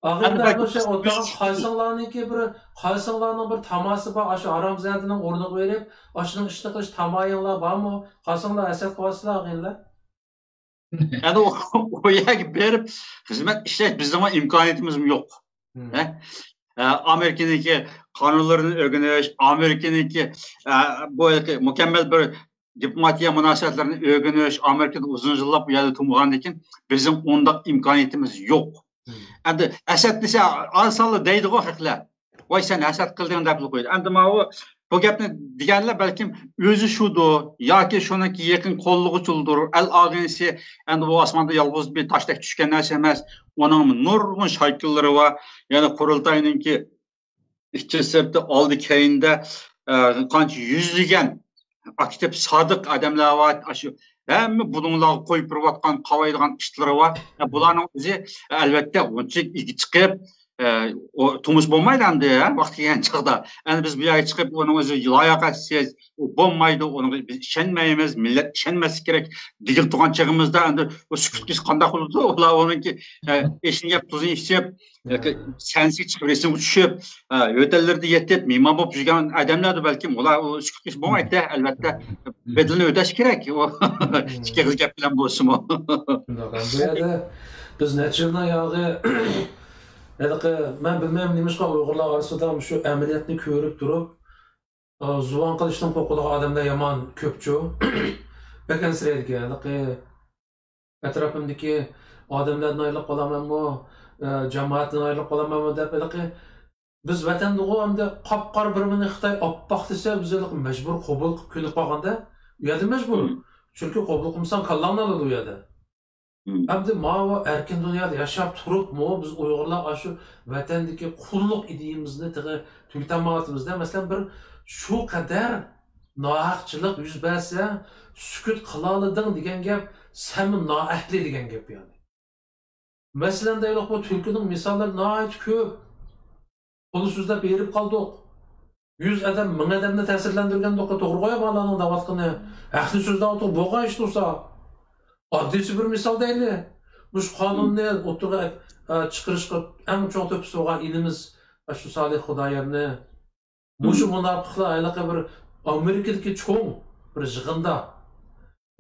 ئاغىنىلەر، مۇشۇ ئولتۇرغان قايسىڭلارنىڭكى بىر، قايسىڭلارنىڭ بىر تاماسى بار، ئاشۇ ھارامزادىنىڭ ئورنىغا بېرىپ، ئاشۇنىڭ ئىشىنى قىلىش تامايىڭلار بارمۇ؟ قايسىڭلار ھەسەت قىلىۋاتىسىلەر، ئاغىنىلەر؟ يەنى ئۇ، ئۇ يەرگە بېرىپ خىزمەت ئىشلەش بىزنىڭ ئىمكانىيىتىمىزمۇ يوق. ھە؟ ئە، ئامېرىكىنىڭكى قانۇنلىرىنى ئۆگىنىش، ئامېرىكىنىڭكى، ئە، بۇ مۇكەممەل بىر دىپلوماتىيە مۇناسىۋەتلىرىنى ئۆگىنىش، ئامېرىكىدا ئۇزۇن يىللاپ ئۇ يەردە تۇرمىغاندىن كېيىن بىزنىڭ ئۇنداق ئىمكانىيىتىمىز يوق. ئەمدى ھەسەت دېسە، ئاز سانلا دەيدىغۇ خەقلەر. ۋاي، سەن ھەسەت قىلدىڭ دەپلا قويىدۇ. ئەمدى ماۋۇ بۇ گەپنى دېگەنلەر بەلكىم ئۆزى شۇدۇ ياكى شۇنىڭكى يېقىن قوللىغۇچىلىرىدۇر، ئەل ئاغىنىسى. ئەمدى بۇ ئاسماندا يالغۇز بىر تاشتەك چۈشكەن نەرسە ئەمەس. ئۇنىڭ نۇرغۇن شاكىللىرى بار. يەنە قۇرۇلتاينىڭكى ئىچى سىرتى ئالدى كەينىدە، ئە، قانچە يۈزلىگەن ئاكتىپ سادىق ئادەملەر بار. ئاشۇ ھەممە بۇلۇڭلارغا قويۇپ بېرىۋاتقان قاۋايدىغان ئىتلىرى بار. ئە، بۇلارنىڭ ئۆزى، ئەلۋەتتە، ئۇنچە ئىگە چىقىپ، ئە، ئۇ تۇمۇش بولمايدۇ ئەمدى، ھە، ۋاقتى كەلگەن چاغدا. ئەمدى بىز بۇ يەرگە چىقىپ، ئۇنىڭ ئۆزى لاياقەتسىز، ئۇ بولمايدۇ، ئۇنىڭغا بىز ئىشەنمەيمىز، مىللەت ئىشەنمەسلىكى كېرەك دېگىلى تۇرغان چېغىمىزدا، ئەمدى ئۇ سۈكۈت قىلسا قانداق بولىدۇ؟ ئۇلار ئۇنىڭكى، ئە، ئېشىنى يەپ، تۇزىنى ئىچىپ، ياكى سەھنىسىگە چىقىپ رەسىمگە چۈشۈپ، ئە، ھۆتەللىرىدە يېتىپ، مېھمان بولۇپ يۈرگەن ئادەملەردۇر بەلكىم. ئۇلار ئۇ سۈكۈت قىلىش بولمايدۇ، ئەلۋەتتە. بەدىلىنى ئۆتەش كېرەك. ئۇ ئىككى ئېغىز گەپ بىلەن بولسىمۇ. شۇنداق. بۇ يەردە بىز نەچچە يىلنىڭ ياغى، ھېلىقى، مەن بىلمەيمەن نېمىشقا ئۇيغۇرلار ئارىسىدا مۇشۇ ئەمەلىيەتنى كۆرۈپ تۇرۇپ، ئا، زۇۋان قىلىشتىن قورقىدىغان ئادەملەر يامان كۆپچۇ. بەك ئەنسىرەيدىكەن. ھېلىقى ئەتراپىمدىكى ئادەملەردىن ئايرىلىپ قالامەنمۇ، ئە، جامائەتتىن ئايرىلىپ قالامەنمۇ دەپ، ھېلىقى بىز ۋەتەندىغۇ ئەمدى قاپقارا بىر مېنى خىتاي ئاپئاق دېسە، بىز ھېلىقى مەجبۇر قوبۇل قىلىپ كۆنۈپ قالغاندا، ئۇ يەردە مەجبۇر. چۈنكى قوبۇل قىلمىساڭ كاللاڭنى ئالىدۇ ئۇ يەردە. ئەمدى ماۋۇ ئەركىن دۇنيادا ياشاپ تۇرۇپمۇ بىز ئۇيغۇرلار ئاشۇ ۋەتەندىكى قۇللۇق ئىدىيىمىزنى تېخى تۈگىتەلمەيۋاتىمىزدا، مەسىلەن، بىر شۇ قەدەر ناھەقچىلىق يۈز بەرسە، سۈكۈت قىلالىدىڭ دېگەن گەپ، سەنمۇ نائەھلى دېگەن گەپ، يەنى. مەسىلەن، دەيلۇق، بۇ تۈلكىنىڭ مىساللىرى ناھايىتى كۆپ. قول سۆزلەپ بېرىپ قالدۇق. يۈز ئادەم، مىڭ ئادەمنى تەسىرلەندۈرگەندۇق، توغرىغۇ يا بالىنىڭ دەۋاتقىنى. ھەقنى سۆزلەۋاتىدۇ، بولغان ئىش تۇرسا. ئاددىيسى بىر مىسال دەيلى. مۇشۇ قانۇننى ئوتتۇرىغا، ئە، چىقىرىشقا ئەڭ چوڭ تۆھپىسى بولغان ئىنىمىز، ئە، شۇ سالىھ خۇدايارنى مۇشۇ مۇناپىقلار ھېلىقى بىر ئامېرىكىدىكى چوڭ بىر يىغىندا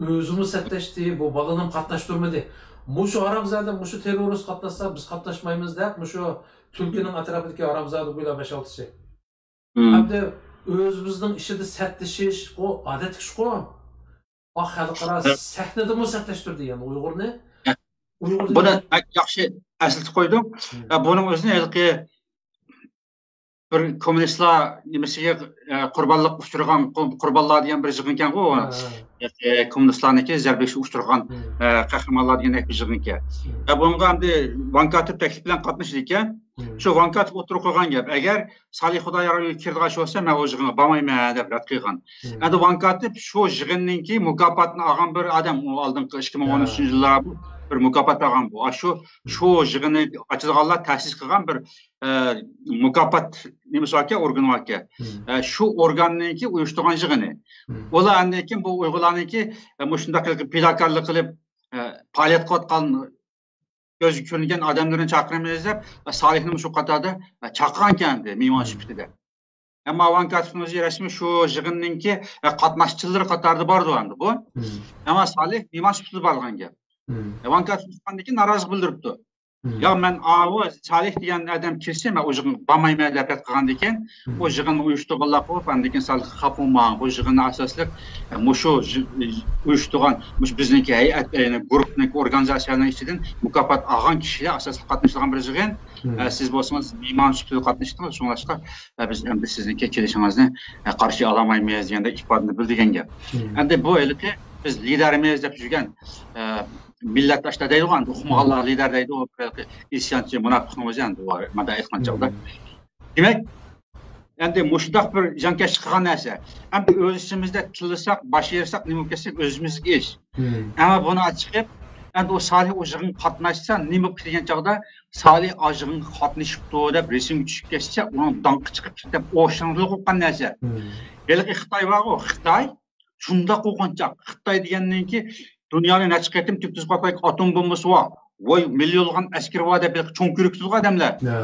ئۆزىمۇ سەتدەشتى، بۇ بالىنىمۇ قاتناشتۇرمىدى. مۇشۇ ھارامزادە، مۇشۇ تېررورىست قاتناشسا، بىز قاتناشمايمىز دەپ، مۇشۇ تۈلكىنىڭ ئەتراپىدىكى ھارامزادە بۇيلار بەش-ئالتىسى. ئەمدى ئۆزىمىزنىڭ ئىچىدە سەتدىشىش، ئۇ ئادەتتىكى ئىشقۇ. ئا، خەلقئارا سەھنىدىمۇ سەتدەشتۈردى يەنى ئۇيغۇرنى. ئۇيغۇر بۇنى بەك ياخشى ئەسلىتىپ قويدۇڭ. ئە، بۇنىڭ ئۆزىنى ھېلىقى بىر كوممۇنىستلار نېمىسىگە، ئە، قۇربانلىق ئۇچرىغان، قۇربانلار دېگەن بىر يىغىنكەنغۇ. ھە، ھە. ئە، كوممۇنىستلارنىڭكى زەربە ئۇچرىغان، ھە. ئە، قەھرىمانلار دېگەندەك بىر يىغىنكەن. ھە. ئە، بۇنىڭغا ئەمدى ۋان كاتىپ تەكلىپ بىلەن قاتنىشىدىكەن. ھە. شۇ ۋان كاتىپ ئوتتۇرىغا قويغان گەپ. ئەگەر سالىھ خۇدايارغا كىرىدىغان شۇ بولسا، مەن ئۇ يىغىنغا بارمايمەن دەپ رەت قىلغان. ھە. ئەمدى ۋان كاتىپ شۇ يىغىننىڭكى مۇكاپاتىنى ئالغان بىر ئادەم. ئۇ ئالدىنقى ئىككى مىڭ ئون ئۈچىنچى يىللاردا بىر مۇكاپات ئالغان بۇ. شۇ، شۇ يىغىننى ئاچىدىغانلار تەسىس قىلغان بىر ئە، مۇكاپات نېمىسى باركەن، ئورگىنى باركەن. مم. ئە، شۇ ئورگاننىڭكى ئۇيۇشتۇرغان يىغىنى. مم. ئۇلار ئاندىن كېيىن بۇ ئۇيغۇرلارنىڭكى، ئە، مۇشۇنداق قىلىپ پىداكارلىق قىلىپ، ئە، پائالىيەت قىلىۋاتقان، كۆزگە كۆرۈنگەن ئادەملىرىنى چاقىرىمىز دەپ، ئە، سالىھنى مۇشۇ قاتاردا، ئە، چاقىرغانكەن ئەمدى مېھمان مم. سۈپىتىدە. ئەمما ۋان كاتىپنىڭ ئۆزى رەسمىي شۇ يىغىننىڭكى، ئە، قاتناشچىلىرى قاتارىدا باردۇ ئەمدى بۇ. مم. ئەمما سالىھ مېھمان سۈپىتىدە بارغان گەپ. مم. ئە، ۋان كاتىپ چىققاندىن كېيىن نارازى بىلدۈرۈپتۇ. مم. يا مەن ئاۋۇ سالىھ دېگەن ئادەم كىرسە، مەن ئۇ يىغىنغا بارمايمەن دەپ رەت قىلغاندىن كېيىن، مم. ئۇ يىغىننى ئۇيۇشتۇرغانلار قويۇپ، ئاندىن كېيىن سالىھ خاپا بولماڭ، بۇ يىغىننى ئاساسلىق، ئە، مۇشۇ يىغ-، ئۇيۇشتۇرغان، مۇشۇ بىزنىڭكى ھەيئەت، يەنى گۇرۇپپىنىڭكى ئورگانىزاتسىيەنىڭ ئىچىدىن مۇكاپات ئالغان كىشىلەر ئاساسلىق قاتنىشىدىغان بىر يىغىن. مم. ئە، سىز بولسىڭىز مېھمان سۈپىتىدە قاتنىشتىڭىز، شۇڭلاشقا، ئە، بىز ئەمدى سىزنىڭكى كېلىشىڭىزنى، ئە، قارشى ئالالمايمىز دېگەندەك ئىپادىنى بىلدۈرگەن گەپ. مم. ئەمدى بۇ ھېلىقى بىز لىدەرمىز دەپ يۈرگەن، ئە، مىللەت ئاشتا دەيدىغۇ، ئەمدى ئۇقمىغانلار لىدەر دەيدۇ، بىر ئىسيانچى مۇناپىقنىڭ ئۆزى ئەمدى بۇ، مۇنداق ئېيتقان چاغدا. مم. دېمەك، ئەمدى مۇشۇنداق بىر زىيانكەشلىك قىلغان نەرسە. ئەمدى ئۆز ئىچىمىزدە تىللىساق، باش ئېرىساق، نېمە كەتسەك ئۆزىمىزگە ئىش. مم. ئەمما بۇنى چىقىپ، ئەمدى ئۇ سالىھ ئۇ يىغىنغا قاتناشسا، نېمە بولۇپ كېتىدىغان چاغدا سالىھ ئا يىغىنغا قاتنىشىپتۇ دەپ رەسىمگە چۈشۈپ كەتسە، ئۇنىڭ داڭقى چىقىپ كېتىپ، ئوشاڭلىق بولغان نەرسە. مم. ھېلىقى خىتاي بارغۇ، خىتاي شۇنداق قورقۇنچاق. خىتاي دېگەننىڭكى دۇنيانى نەچچە قېتىم تۈپتۈز پاتايدىغان ئاتوم بومبىسى بار. ۋاي، مىليونلىغان ئەسكىرى بار دەپ ھېلىقى چوڭ كۆرۈپ تۇرىدىغان ئادەملەر. ھە.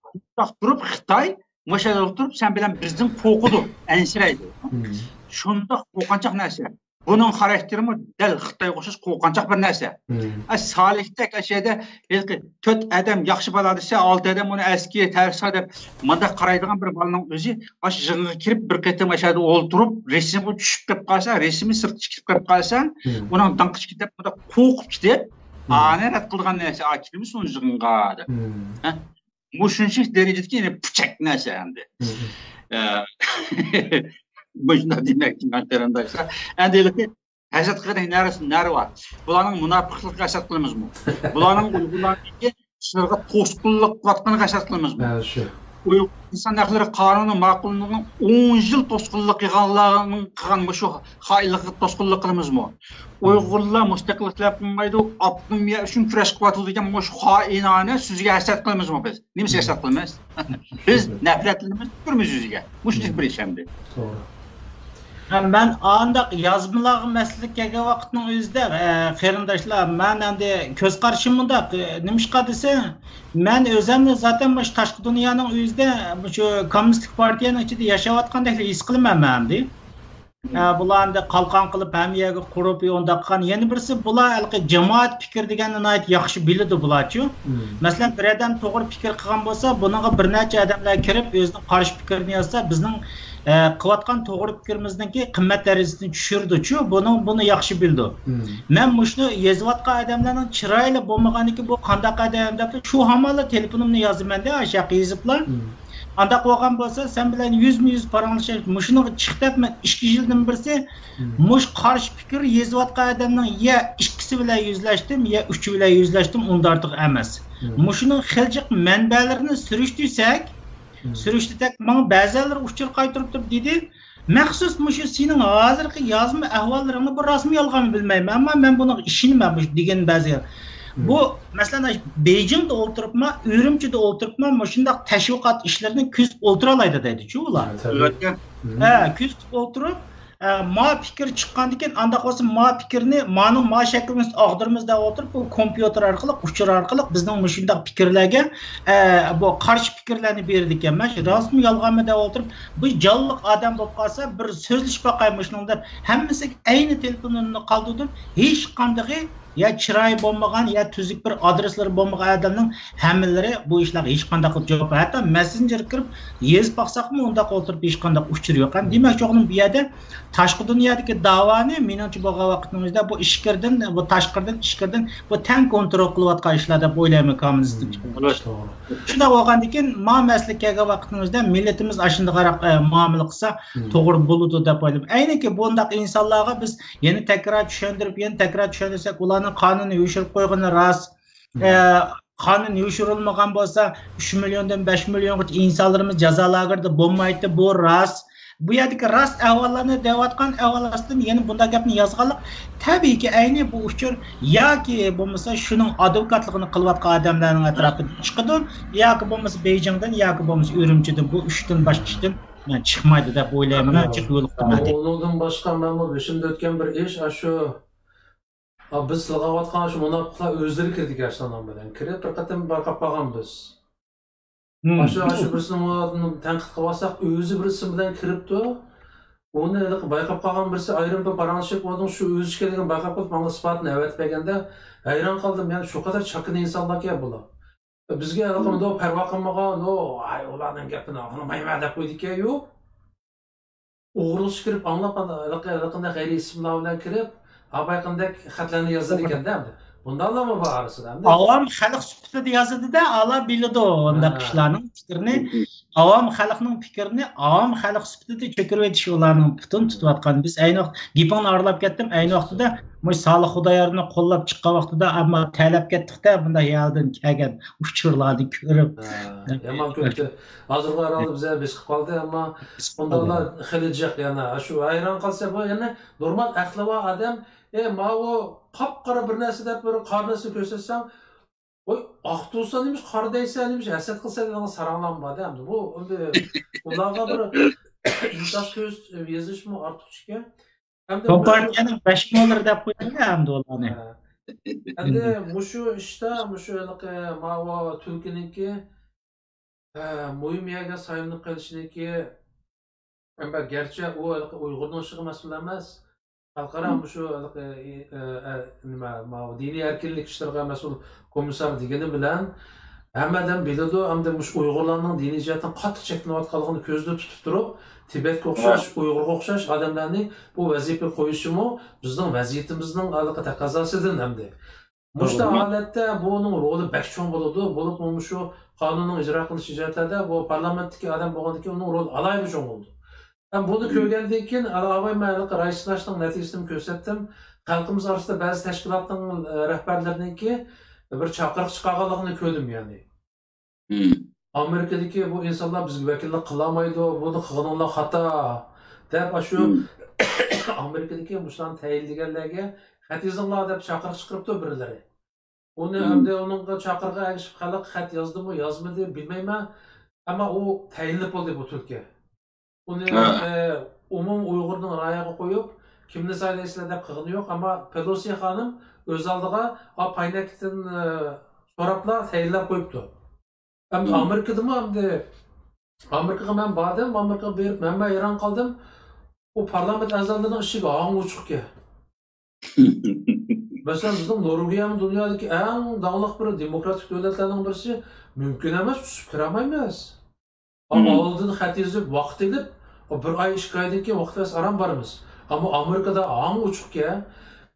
شۇنداق تۇرۇپ خىتاي مۇشۇ يەردە ئولتۇرۇپ سەن بىلەن بىزدىن قورقىدۇ، ئەنسىرەيدۇ. مم. شۇنداق قورقۇنچاق نەرسە. بۇنىڭ خاراكتېرىمۇ دەل خىتايغا ئوخشاش قورقۇنچاق بىر نەرسە. مم. ئە، سالىھتەك ئەشەدە ھېلىقى تۆت ئادەم ياخشى بالا دېسە، ئالتە ئادەم ئۇنى ئەسكى، تەرسا دەپ مۇنداق قارايدىغان بىر بالىنىڭ ئۆزى ئاشۇ يىغىنغا كىرىپ بىر قېتىم ئەشەدە ئولتۇرۇپ، رەسىمگە چۈشۈپ قېلىپ قالسا، رەسىمى سىرتقا چىقىپ قېلىپ قالسا، مم. ئۇنىڭ داڭقى چىقىپ كېتىپ، مۇنداق قورقۇپ كېتىپ، مم. ئانى رەت قىلىدىغان نەرسە، ئا، كىرمىسۇن يىغىنغا دەپ. مم. ھە؟ مۇشۇنچىلىك دەرىجىدىكى يەنە پۇچەك نەرسە ئەمدى. مم. ئە، مۇشۇنداق دېمەكچىمەن، قېرىنداشلار. ئەمدى ھېلىقى ھەسەت قىلىدىغان نەرسە نەرە بار؟ بۇلارنىڭ مۇناپىقلىقىغا ھەسەت قىلىمىزمۇ؟ بۇلارنىڭ ئۇيغۇرلارنىڭكى ئىشلىرىغا توسقۇنلۇق قىلىۋاتقىنىغا ھەسەت قىلىمىزمۇ؟ ھە، شۇ. ئۇيغۇر ئىنسان ھەقلىرى قانۇنى ماقۇللىنىپ ئون يىل توسقۇنلۇق قىلغانلارنىڭ قىلغان مۇشۇ خائىنلىقىغا توسقۇنلۇق قىلىمىزمۇ؟ ئۇيغۇرلار مۇستەقىللىق تەلەپ قىلمايدۇ، ئاپتونومىيە ئۈچۈن كۈرەش قىلىۋاتىدۇ دېگەن مۇشۇ خائىنانە سۆزىگە ھەسەت قىلىمىزمۇ بىز؟ نېمىسىگە ھەسەت قىلىمىز؟ بىز نەپرەتلىنىمىز، تۈكۈرىمىز يۈزىگە. مۇشۇنداق بىر ئىش ئەمدى. توغرا. ھە، مەن ئانداق يازمىلارغا مەسىلىگە كەلگەن ۋاقىتنىڭ ئۆزىدە، ئە، قېرىنداشلار، مەن ئەمدى كۆز قارىشىم مۇنداق، ئە، نېمىشقا دېسە، مەن ئۆزۈمنى زاتەن مۇشۇ تاشقى دۇنيانىڭ ئۆزىدە، مۇشۇ كوممۇنىستىك پارتىيەنىڭ ئىچىدە ياشاۋاتقاندەكلا ھېس قىلىمەن مەن ئەمدى. ئە، بۇلار ئەمدى قالقان قىلىپ ھەممە يەرگە قۇرۇپ، ئۇنداق قىلغان. يەنە بىرسى، بۇلار ھېلىقى جامائەت پىكرى دېگەننى ناھايىتى ياخشى بىلىدۇ بۇلارچۇ. مم. مەسىلەن، بىر ئادەم توغرا پىكىر قىلغان بولسا، بۇنىڭغا بىر نەچچە ئادەملەر كىرىپ، ئۆزىنىڭ قارشى پىكرىنى يازسا، بىزنىڭ، ئە، قىلىۋاتقان توغرا پىكرىمىزنىڭكى قىممەت دەرىجىسىنى چۈشۈرىدۇچۇ. بۇنىڭ، بۇنى ياخشى بىلىدۇ. مم. مەن مۇشۇنى يېزىۋاتقان ئادەملەرنىڭ چىرايلى بولمىغانلىكى، بۇ قانداق ئادەم دەپ، شۇ ھامانلا تېلېفونۇمنى يازىمەن-دە، ئاشۇ ياققا يېزىپلا. مم. ئانداق بولغان بولسا، سەن بىلەن يۈزمۇ يۈز پاراڭلىشىش، مۇشۇنىڭغا چىق دەپ مەن ئىككى يىلدىن بىرسى، مم. مۇشۇ قارشى پىكىر يېزىۋاتقان ئادەمنىڭ يا ئىككىسى بىلەن يۈزلەشتىم، يا ئۈچى بىلەن يۈزلەشتىم، ئۇندىن ئارتۇق ئەمەس. مم. مۇشۇنىڭ خېلىجىق مەنبەلىرىنى سۈرۈشتۈرسەك، مم. سۈرۈشتۈرسەك، ماڭا بەزىلەر ئۇچۇر قايتۇرۇپ تۇرۇپ دېدى، مەخسۇس مۇشۇ سېنىڭ ھازىرقى يازما ئەھۋاللىرىڭنى، بۇ راستمۇ يالغانمۇ بىلمەيمەن، ئەمما مەن بۇنىڭغا ئىشىنىمەن، مۇشۇ دېگەن بەزىلەر. مم. بۇ، مەسىلەن، بېيجىڭدا ئولتۇرۇپمۇ، ئۈرۈمچىدە ئولتۇرۇپمۇ، مۇشۇنداق تەشۋىقات ئىشلىرىنى كۆزىتىپ ئولتۇرالايدۇ دەيدىچۇ ئۇلار. ھە، تەبىئىي. مم. ھە، كۆزىتىپ ئولتۇرۇپ، ئە، ما پىكىر چىققاندىكىن، ئانداق بولسا ما پىكىرنى، مانىڭ ما شەكلىمىز ئاغدۇرىمىز دەپ ئولتۇرۇپ، بۇ كومپيۇتېر ئارقىلىق، ئۇچۇر ئارقىلىق بىزنىڭ مۇشۇنداق پىكىرلەرگە، ئە، بۇ قارشى پىكىرلەرنى بېرىدىكەن. مەن شۇ راستمۇ يالغانمۇ دەپ ئولتۇرۇپ، بۇ جانلىق ئادەم بولۇپ قالسا، بىر سۆزلىشىپ باقاي مۇشۇنىڭ دەپ، ھەممىسىگە ئەينى تېلېفونۇمنى قالدۇردۇم. ھېچقاندىقى يا چىرايى بولمىغان، يا تۈزۈك بىر ئادرېسلىرى بولمىغان ئادەمنىڭ ھەممىلىرى بۇ ئىشلارغا ھېچقانداق جاۋاب، ھەتتا مەسسېنجېرغا كىرىپ يېزىپ باقساقمۇ، ئۇنداق ئولتۇرۇپ ھېچقانداق ئۇچۇر يوق. ھەم دېمەكچى بولغىنىم، بۇ يەردە تاشقى دۇنيادىكى داۋانى، مېنىڭچە، بولغان ۋاقىتنىڭ ئۆزىدە بۇ ئىچكىرىدىن، بۇ تاشقىرىدىن، ئىچكىرىدىن بۇ تەڭ كونترول قىلىۋاتقان ئىشلار دەپ ئويلايمەن، كوممۇنىستىك. شۇنداق بولغاندىن كېيىن، ما مەسىلىگە كەلگەن ۋاقىتنىڭ ئۆزىدە مىللىتىمىز ئاشۇنداقراق، ئە، مۇئامىلە قىلسا توغرا بولىدۇ دەپ ئويلايمەن. ئەينىكى بۇنداق ئىنسانلارغا بىز يەنە تەكرار چۈشەندۈرۈپ، يەنە تەكرار چۈشەندۈرسەك، ئۇلارنىڭ قانۇننى يوشۇرۇپ قويغىنى راست. ئە، قانۇن يوشۇرۇلمىغان بولسا، ئۈچ مىليوندىن بەش مىليونغىچە ئىنسانلىرىمىز جازا لاگېرىدا بولمايتتى، بۇ راست. بۇ يەردىكى راست ئەھۋاللارنى دەۋاتقان ئەھۋال ئاستىدا يەنە بۇنداق گەپنى يازغانلىق، تەبىئىيكى، ئەينى بۇ ئۇچۇر ياكى بولمىسا شۇنىڭ ئادۋوكاتلىقىنى قىلىۋاتقان ئادەملەرنىڭ ئەتراپىدا چىقىدۇ، ياكى بولمىسا بېيجىڭدىن، ياكى بولمىسا ئۈرۈمچىدىن، بۇ ئۈچتىن باشقا ئىشتىن، مەن، چىقمايدۇ دەپ ئويلايمەن، چىقىۋېلىقتىم. ئۇنىڭدىن باشقا مەنمۇ بېشىمدا ئۆتكەن بىر ئىش، ئاشۇ، بىز سىلغاۋاتقان شۇ مۇناپىقلار ئۆزلىرى كىردىكەن، شۇنىڭ بىلەن كىرىپ بىر قېتىم بايقاپ قالغان بىز. ئاشۇ، ئاشۇ بىرسىنى تەنقىد قىلىۋالساق، ئۆزى بىر ئىسىم بىلەن كىرىپتۇ. ئۇنى ھېلىقى بايقاپ قالغان بىرسى ئايرىم بىر پاراڭلىشىپ، ئۇنىڭ شۇ ئۆزى ئىكەنلىكىنى بايقاپ قېلىپ، ماڭا ئىسپاتىنى ئەۋەتىپ بەرگەندە، ھەيران قالدىم. يەنى شۇ قەدەر چاكىنا ئىنسانلاركەن بۇلار. بىزگە ھېلىقى مۇنداق پەرۋا قىلمىغان، ئۇ، ئاي، ئۇلارنىڭ گېپىنى ئاڭلىمايمەن دەپ قويدىكەن، يوق. ئوغرىلىقچە كىرىپ ئاڭلاپ، ھېلىقى، ھېلىقىندەك غەيرىي ئىسىملار بىلەن كىرىپ، ھاپايقىندەك خەتلەرنى يازىدىكەن-دە ئەمدى. بۇنداقلارمۇ بار ئارىسىدا ئەمدى. ئاۋام خەلق سۈپىتىدە يازىدۇ-دە، ئالا بىلىدۇ ئۇنداق ئىشلارنىڭ پىكرىنى. ئاۋام خەلقنىڭ پىكرىنى ئاۋام خەلق سۈپىتىدە چۆكۈرۈۋېتىش ئۇلارنىڭ پۇتىنى تۇتۇۋاتقان. بىز ئەينى ۋاقىت، گېپىڭنى ئارىلاپ كەتتىم، ئەينى ۋاقتىدا مۇشۇ سالىھ خۇدايارنى قوللاپ چىققان ۋاقتىدا، ئەمما تەلەپ كەتتۇق-دە، بۇنداق يەردىن كەلگەن ئۇچۇرلارنى كۆرۈپ. ھە، يامان كۆپتى. ھازىرغا ئارالدا بىزگە بېسىپ قالدى، ئەمما بۇنداقلار خېلى جىق يەنە. شۇ ھەيران قالسا، بۇ يەنە نورمال ئەقلى بار ئادەم، ئە، ماۋۇ قاپقارا بىر نەرسە دەپ بىر قارا نەرسە كۆرسەتسەڭ، ۋاي، ئاق تۇرسا نېمىش، قارا دەيسەن نېمىش، ھەسەت قىلسا دەيدىغان ساراڭلارمۇ بار-دە ئەمدى. بۇ ئەمدى ئۇلارغا بىر ئىنكاس يېزىشمۇ ئارتۇقچىكەن. ئەمدى توپارنىڭ بەش موللىرى دەپ قويدۇم ئەمدى ئۇلارنى. ھە. ئەمدى مۇشۇ ئىشتا، مۇشۇ ھېلىقى ماۋۇ تۈلكىنىڭكى، ھە، مۇھىم يەرگە سايلىنىپ قېلىشىنىڭكى، ئەمما گەرچە ئۇ ھېلىقى ئۇيغۇرنىڭ ئىشىغا مەسئۇل ئەمەس، خەلقئارا مۇشۇ ھېلىقى، ئى، ئە، ئە، نېمە، ماۋۇ دىنىي ئەركىنلىك ئىشلىرىغا مەسئۇل كومىسسار دېگىنى بىلەن، ھەممە ئادەم بىلىدۇ، ئەمدى مۇشۇ ئۇيغۇرلارنىڭ دىنىي جەھەتتىن قاتتىق چەكلىنىۋاتقانلىقىنى كۆزدە تۇتۇپ تۇرۇپ، تىبەتكە ئوخشاش، ئۇيغۇرغا ئوخشاش ئادەملەرنى بۇ ۋەزىپىگە قويۇشىمۇ بىزنىڭ ۋەزىيىتىمىزنىڭ ھېلىقى تەقەززاسىدىن ئەمدى. مۇشۇنداق ھالەتتە بۇنىڭ رولى بەك چوڭ بولىدۇ، بولۇپمۇ مۇشۇ قانۇننىڭ ئىجرا قىلىش جەھەتلەردە بۇ پارلامېنتتىكى ئادەم بولغاندىكىن ئۇنىڭ رولى ئالاھىدە چوڭ بولىدۇ. ھەم بۇنى كۆرگەندىن كېيىن، ئاۋاي، مەن ھېلىقى راي سىناشنىڭ نەتىجىسىنى كۆرسەتتىم. خەلقىمىز ئارىسىدا بەزى تەشكىلاتنىڭ، ئە، رەھبەرلىرىنىڭكى بىر چاقىرىق چىقارغانلىقىنى كۆردۈم، يەنى. ئامېرىكىدىكى بۇ ئىنسانلار بىزگە ۋەكىللىك قىلالمايدۇ، بۇنى قىلغىنىڭلار خاتا، دەپ، ئاشۇ ئامېرىكىدىكى مۇشۇلارنى تەيىنلىگەنلەرگە خەت يېزىڭلار، دەپ چاقىرىق چىقىرىپتۇ بىرلىرى. ئۇنى ئەمدى ئۇنىڭغا چاقىرىققا ئەگىشىپ خەلق خەت يازدىمۇ، يازمىدى، بىلمەيمەن. ئەمما ئۇ تەيىنلىپ بولدى بۇ تۈلكە. ئۇنى، ئە، ئومۇم ئۇيغۇرنىڭ رايىغا قويۇپ، كىمنى سايلايسىلەر دەپ قىلغىنى يوق. ئەمما پېلوسى خانىم ئۆز ئالدىغا ئا پاينەكتىن، ئە، سوراپلا تەيىنلەپ قويۇپتۇ. ئەمدى ئامېرىكىدىمۇ، ئەمدى ئامېرىكىغا مەن باردىم، ئامېرىكىغا بېرىپ مەنمۇ ھەيران قالدىم. ئۇ پارلامېنت ئەزالىرىنىڭ ئىشىكى ھاڭ ئوچۇقكەن. مەسىلەن، بىزنىڭ نورۋېگىيەمۇ دۇنيادىكى ئەڭ داڭلىق بىر دېموكراتىك دۆلەتلەرنىڭ بىرسى، مۇمكىن ئەمەس، چۈشۈپ كىرەلمەيمىز. ئالدىن خەت يېزىپ، ۋاقىت ئېلىپ، بىر ئاي، ئىككى ئايدىن كېيىن ۋاقىت بەرسە ئاران بارىمىز. ئەمما ئامېرىكىدا ھاڭ ئوچۇقكەن.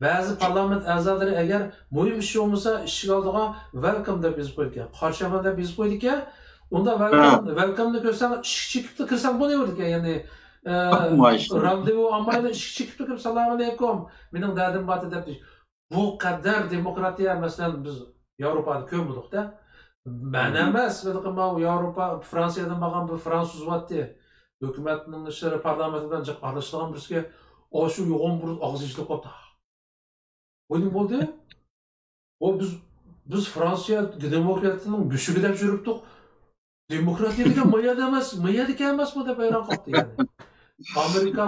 بەزى پارلامېنت ئەزالىرى ئەگەر مۇھىم ئىش بولمىسا، ئىشىك ئالدىغا ۋېلكام دەپ يېزىپ قويىدىكەن، قارشى ئالىمەن دەپ يېزىپ قويىدىكەن. ئۇندا ۋېلكام، ۋېلكامنى كۆرسەڭ، ئىشىك چېكىپلا كىرسەڭ بولۇۋېرىدىكەن. يەنى، ئە، راندېۋۇ ئالمايلا ئىشىك چېكىپلا كىرىپ، سالام ئەلەيكۇم، مېنىڭ دەردىم بار دەپ. بۇ قەدەر دېموكراتىيە، مەسىلەن، بىز ياۋروپادا كۆرمىدۇق-دە. مەن ئەمەس، بىلكى ماۋۇ ياۋروپا، فرانسىيەدىن بارغان بىر فرانسۇز بارتتى. ھۆكۈمەتنىڭ ئىشلىرى، پارلامېنت بىلەن جىق ئارىلىشىدىغان بىرسىگە، ئاشۇ يوغان بۇرۇت ئاغزى ئېچىلىپ قاپتۇ. بۇ نېمە بولدى؟ ئۇ بىز، بىز فرانسىيە دېموكراتىيىنىڭ بۆشۈكى دەپ يۈرۈپتۇق. دېموكراتىيە دېگەن ما يەردە ئەمەس، ما يەردىكى ئەمەسمۇ دەپ ھەيران قاپتۇ يەنى. ئامېرىكا،